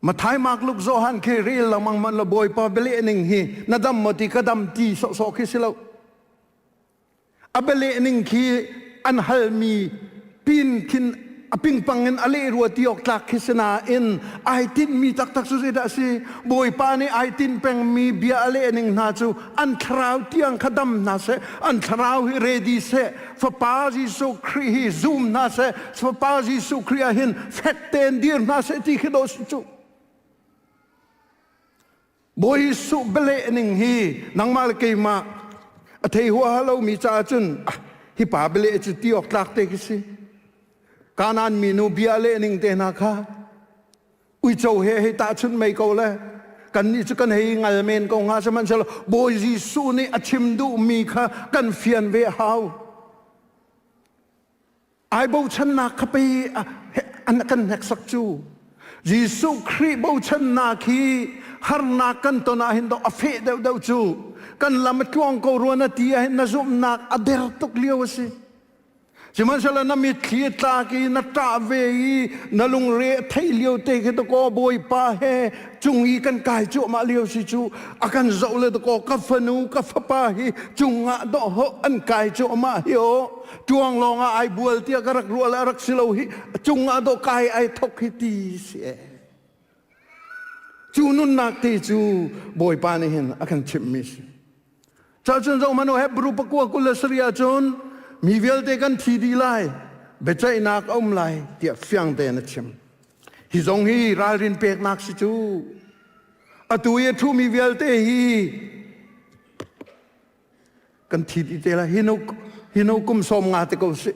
Mathai Mark Luke Johan khi rel lengmang man lo Bawipa bialeh ning hi na dam maw ti ka dam ti sawhsawh khi si lo. A bialeh ning khi an halmi pin khin a pingpang in a leh rua ti awk tlak khi si nain ai tinhmi taktak cu zeidah a si Bawipa nih ai tinh pengmi bia a leh ning hna cu an thlarau tiang kha dam hna seh an thlarau hi ready seh Fapa Jesuh Khrih hi zum hna seh Fapa Jesuh Khrih ah hin fek tein dir hna seh ti khi dawh si cu Bawi Jesuh bialeh ning hi nangmah le keimah a thei huaha lomi caah cun ah, hi pa bialeh cu ti awk tlak te khi si. Kanaan minu bia leh ning te hna kha uico he hei tahchunh mei ko le kannih cu kan hei ngal men ko hnga sihmanhsehlaw Bawi Jesuh nih a chim duhmi kha kan fian ve hau. Ai bochannak kha pei an kan hneksak cu. Jesuh Khrih bochannak hi harnak kan ton ah hin a feh deuhdeuh cu. Kan lam a tluang ko rua na ti ah hin na zumhnak a der tuk lio a si. Sihmanhsehlaw na mitthli a tlak i na ṭah ve i na lungre a theih lio te khi dakaw Bawipa he cung i kan kai cuahmah lio si cu a kan zoh le dakaw ka fanu ka fapa hi cungah dawhawh an kai cuahmah hi aw Ṭuang lawng ah ai bual tiah ka rak ruah le a rak si lo hi cungah dawh kai ai thok hi ti si e. Cu nunnak te cu Bawipa nih hin a kan chimhmi si. Cacun zoh hmanh u Hebrew pakua 20 le sarih ahcun mi vialte kan thi dih lai, biaceihnak a um lai tiah fiang tein a chim. Hi zong hi ralrin peknak si cu. Atu i a ṭhumi vialte hi kan thi dih te lai hinu hinu kum 50 te ko si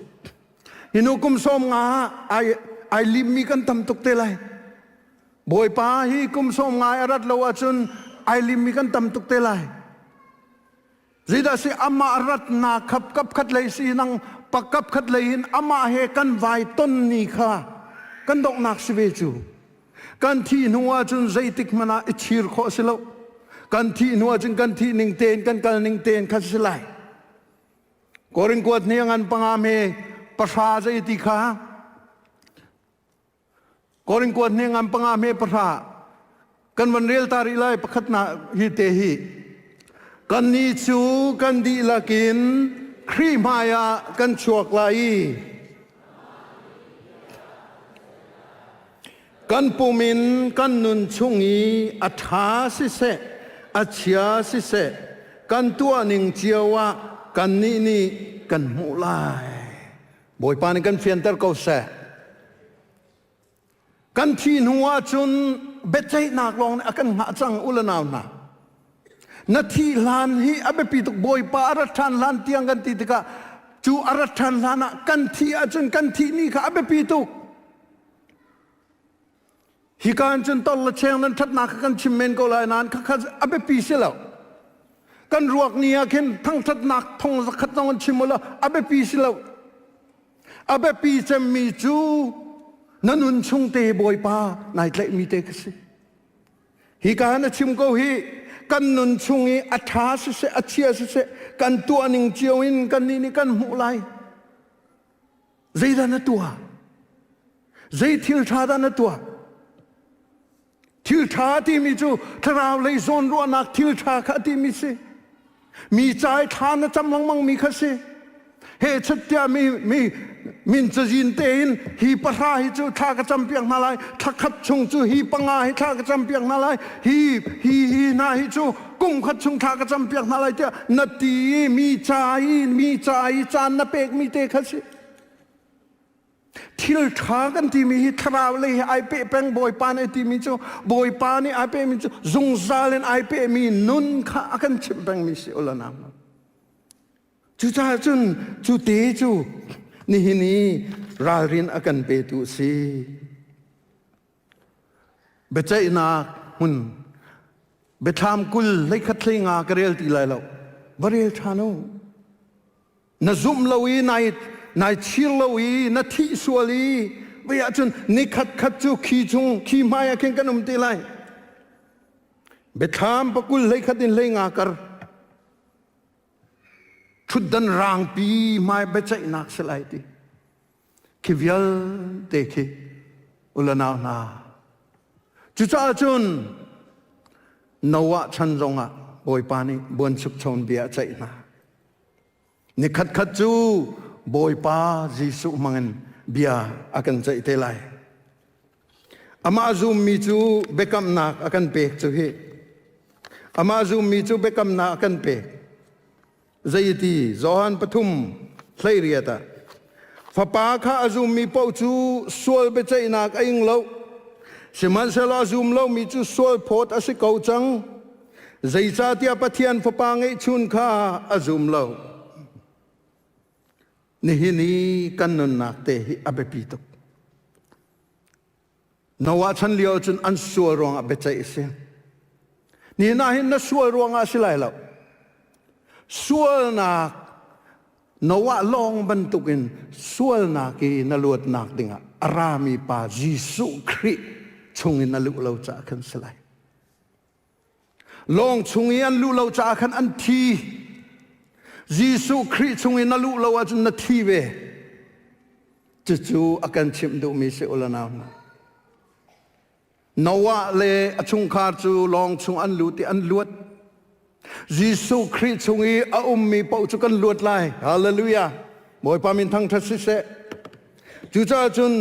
hinu kum 50 ai ai limmi kan tam tuk te lai bawipa hi kum 50 a rat lo ahcun ai limmi kan tam tuk te lai zeidah si amah ratnak khap kap khat lei si nang pakap khat lei in amah he kan vai ton ni kha kan donghnak si ve cu Kan thih hnu ahcun zeitik hmanh ah i chir khawh a si lo. Kan thih hnu ahcun kan thih ning tein kan kal ning tein kha si lai. Korin kuat ni ngan panga me pahra zei ti kha. Korin kuat hne ngam panga hme pahra kan van rel ta rih lai pakhat na hi te hi kan ni cu kan dihlak in Khrih hmai ah kan chuak lai i kan pum in kan nun chung i a ṭha siseh a chia siseh kan tuah ning cio ah kannih nih kan hmuh lai. Bawipa nih kan fianter ko seh. Kan thi hnu ahcun biaceihnak lawng nih a kan hngah cang u le nau hna. Na thi hlan hi a biapi tuk Bawipa a rat ṭhan hlan tiang kan ti tikah cu a rat ṭhan hlan ah kan thi ahcun kan thih ni kha a biapi tuk. Hika in cun tor le cheng nan ṭhatnak kha kan chim men ko lai nain khakha a biapi si lo. Kan ruak ni ah khin thangṭhatnak thong zakhat zong an chim u law a biapi si lo. A biapi cemmi cu na nun chung te Bawipa nai tlaihmi te kha si. Hi ka na chim ko hi kan nun chung i a ṭha siseh a chia siseh kan tuah ning cio in kan nih nih kan hmuh lai. Zeidah na tuah? Zei thil ṭha dah na tuah? Thil ṭha timi cu thlarau lei zawnruahnak thil ṭha kha a timi si. Mi ca i thla na cam lengmang mi kha si. He chat tiah mi mi min cazin tein hi pahra hi cu thla ka cam piak hna lai thla khat chung cu hi panga hi thla ka cam piak hna lai hi hi hi hna hi cu kum khat chung thla ka cam piak hna lai tiah na ti i mi ca i mi ca i caan na pek mi te kha si. Thil ṭha kan timi hi thlarau lei he ai peh peng Bawipa nih a timi cu Bawipa nih ai pehmi cu zungzal in ai pehmi nun kha a kan chimh pengmi si ula nam. Cucaah cun cu te cu nihin i ralrin a kan petu a si. Biaceihnak hmun biathlam 20 hleikhat hleinga ka rel ti lai lo. Va rel ṭhan u. Na zumh lo i nai nai chir lo i na thih sual i vei ahcun nikhat khat cu khi chung khi hmai ah khin kan um te lai. Biathlam pakul hleikhat in hlei nga kar ṭhutdan rangpi hmai biaceihnak si lai ti. Khi vialte khi ulanau hna. Cucaah cun Noah chan zongah Bawipa nih buanchukcho bia a ceih hna. Nikhat khat cu Bawipa Jesuh hmangin bia a kan ceih te lai. Amah zummi cu biakamnak a kan pek cu hi. Amah zummi cu biakamnak a kan pek. Zeiti Johan pathum hleiriat ah Fapa kha a zummi paoh cu sual biaceihnak a ing lo. Sihmanhsehlaw a zum lomi cu sual phawt a si ko cang. Zeicahtiah Pathian Fapa ngeihchun kha a zum lo. Nihin i kan nunnak te hi a biapi tuk. Noah chan lio cun an sual ruangah biaceih a si. Nihin ah hin na sual ruangah a si lai lo. Sualnak Noah lawng bantukin sualnak i na luatnak dingah a rami pa Jesuh Khrih chungin na luh lo caah khan si lai. Lawng chung i an luh lo caah khan an thi. Jesuh Khrih chung i na luh lo ahcun na thi ve. Cucu a kan chimh duhmi si u le nau hna. Noah le a chungkhar cu lawng chung an lut i an luat. Jesuh Khrih chung i a ummi paoh cu kan luat lai. Hallelujah. Bawipa min thangṭhat siseh. Cucaah cun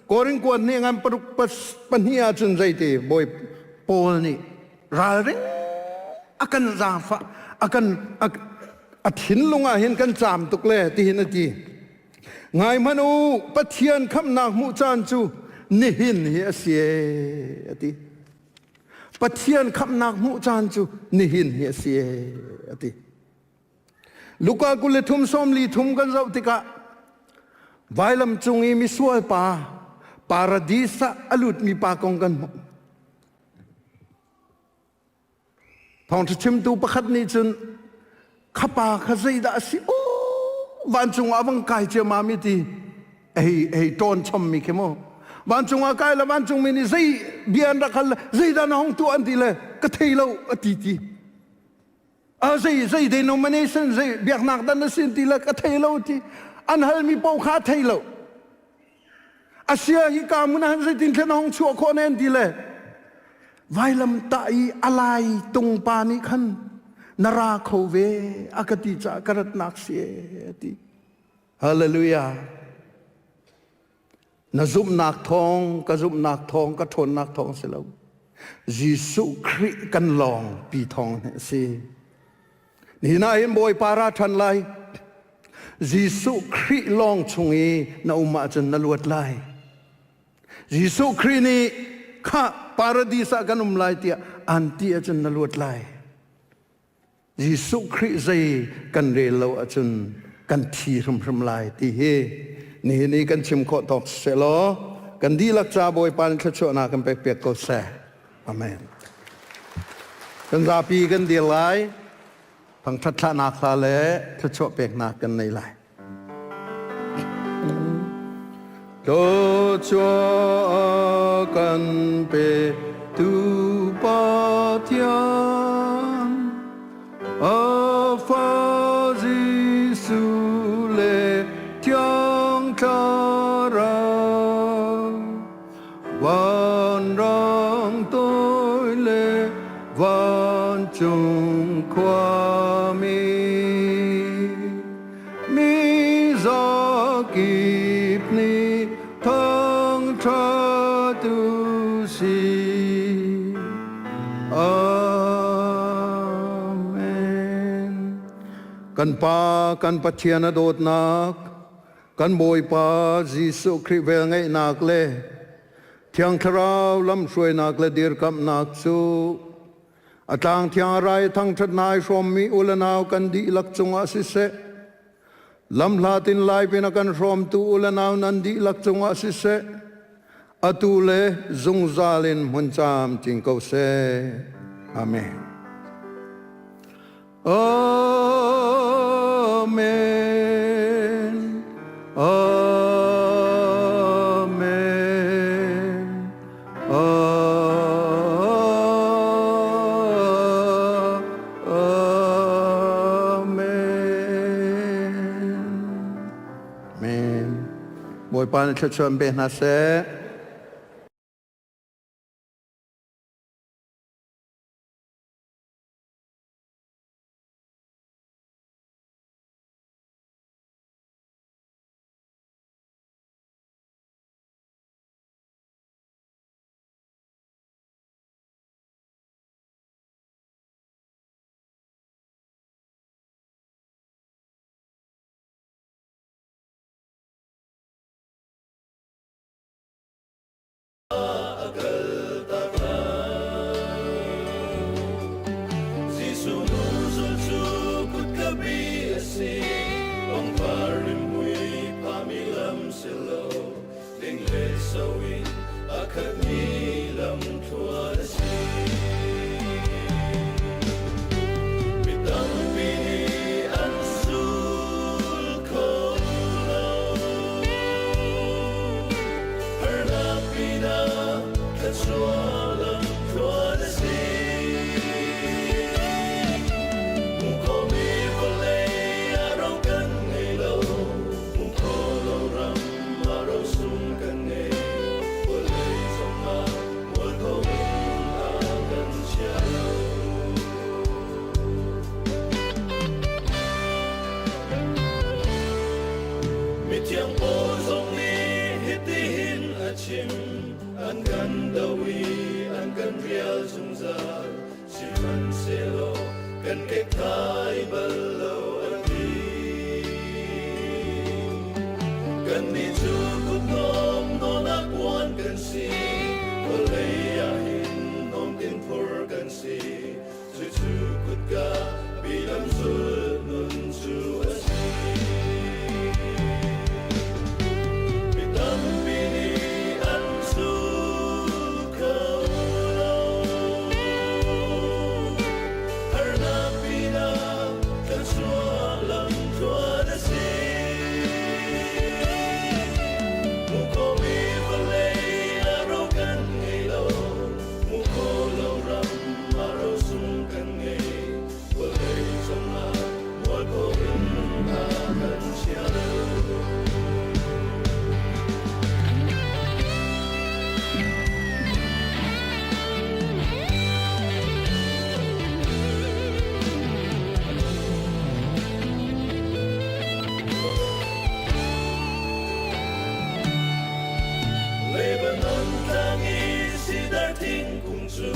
Korin kuat nih ngan paruk pahnih ahcun zeiti Bawi Paul nih ralring a kan zaangfah a kan a thinlung ah hin kan caam tuk le tihin a ti. Ngai hmanh u Pathian khamhnak hmuh caan cu nihin hi a si ee a ti. Pathian khamhnak hmuh caan cu nihin hi a si ee a ti. Luka 23 43 kan zoh tikah vailam cung i misual pa paradis ah a lutmi pa kong kan hmuh. Thawngṭha chimtu pakhat nih cun kha pa kha zeidah a si aw vancung ah a vang kai ciammam i ti hei hei ṭawn chommi khi mu vancung ah kai le vancungmi nih zei bia an rak hal le zeidah na hong tuah an ti le ka thei lo a ti ti a zei zei denomination zei biaknak dan na sin ti le ka thei lo ti an halmi paoh kha a thei lo. Asia hi ka mun han zeitin thlen hong chuah khawh ne an ti le vailam tah i alai tung pa nih khan na ra kho ve a ka ti caah ka ratnak si ti. Hallelujah. Na zumhnak thawng, ka zumhnak thawng, ka ṭhawnnak thawng si lo. Jesuh Khrih kan lawng pi thawng hi a si. Nihin ah hin Bawipa ra ṭhan lai. Jesuh Khrih lawng chung i na um ahcun na luat lai. Jesuh Khrih nih kha paradis ah kan um lai tiah an ti ahcun na luat lai. Jesuh Khrih zei kan rel lo ahcun kan thi hrimhrim lai ti hi nihin i kan chim khawh tawk seh law kan dihlak ca Bawipa nih thluachuahnak kan pek piak ko seh. Amen. Kan zapi kan dir lai. Thangṭhat thlahnak hla le thluachuah peknak kan nei lai. Thluachuah kan pe tu Pathian a fa Jesuh le Thiang Thlarau Vanrang toi le vancung khuami mi zakip nih thangṭhat u si. Amen. Kan Pa, kan Pathian a dawtnak, kan Bawipa Jesuh Khrih velngeihnak le Thiang Thlarau lamhruainak le dirkamhnak cu a tlang thiang rai thangṭhatnak ai hrawmmi u le nau kan dihlak cungah siseh, lamhlat in lai pin a kan hrawmtu u le nau nan dihlak cungah siseh, atu le zungzal in hmun camcin ko seh. Amen. Amen. Amen. Amen. Amen. Bawipa nih thluachuah in pe hna seh. A kaltak lai. Jesuh hnuzul cu kutka bi a si, pangpar rimhmui phahmi lam si lo, ding le so in a khatmi lamthluan a si. Mi tampi nih an sul kho lo. Harnak pinah thluachuah lamthluan a si. Hmuh khawhmi vawlei ah ro kan ngei lo. Hmuh khawh lo ram ah rosung kan ngei. Vawlei cungah mualpho in a kan chia lo. Mithiang Paul zong nih hitihin a chim, an kan do i an kan rial zungzal, sihmanhsehlaw kan kekthai bal lo an ti. Kannih cu kuthnawm nawnak puan kan si, vawlei ah hin hnawmtin phur kan si. Cucu kutka bi lamzul nun cu a si. Mi tampi nih an zul kho lo. Harnak pinah thluachuah lamthluan a si. Hmuh khawhmi vawlei ah ro kan ngei lo. Hmuh khawh lo ram ah rosung kan ngei. Vawlei cungah. cu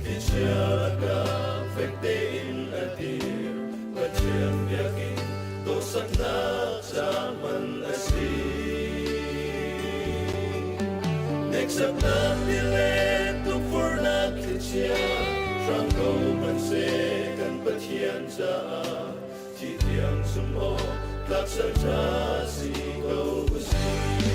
thlichia lakah fek tein a dir. Pathian biakinn dawhsaknak ca hman a si. Hneksaknak ti le tukforhnak thlichia hrang ko hmanhseh kan Pathian caah thi tiang zumh awk tlak salṭha si ko usih.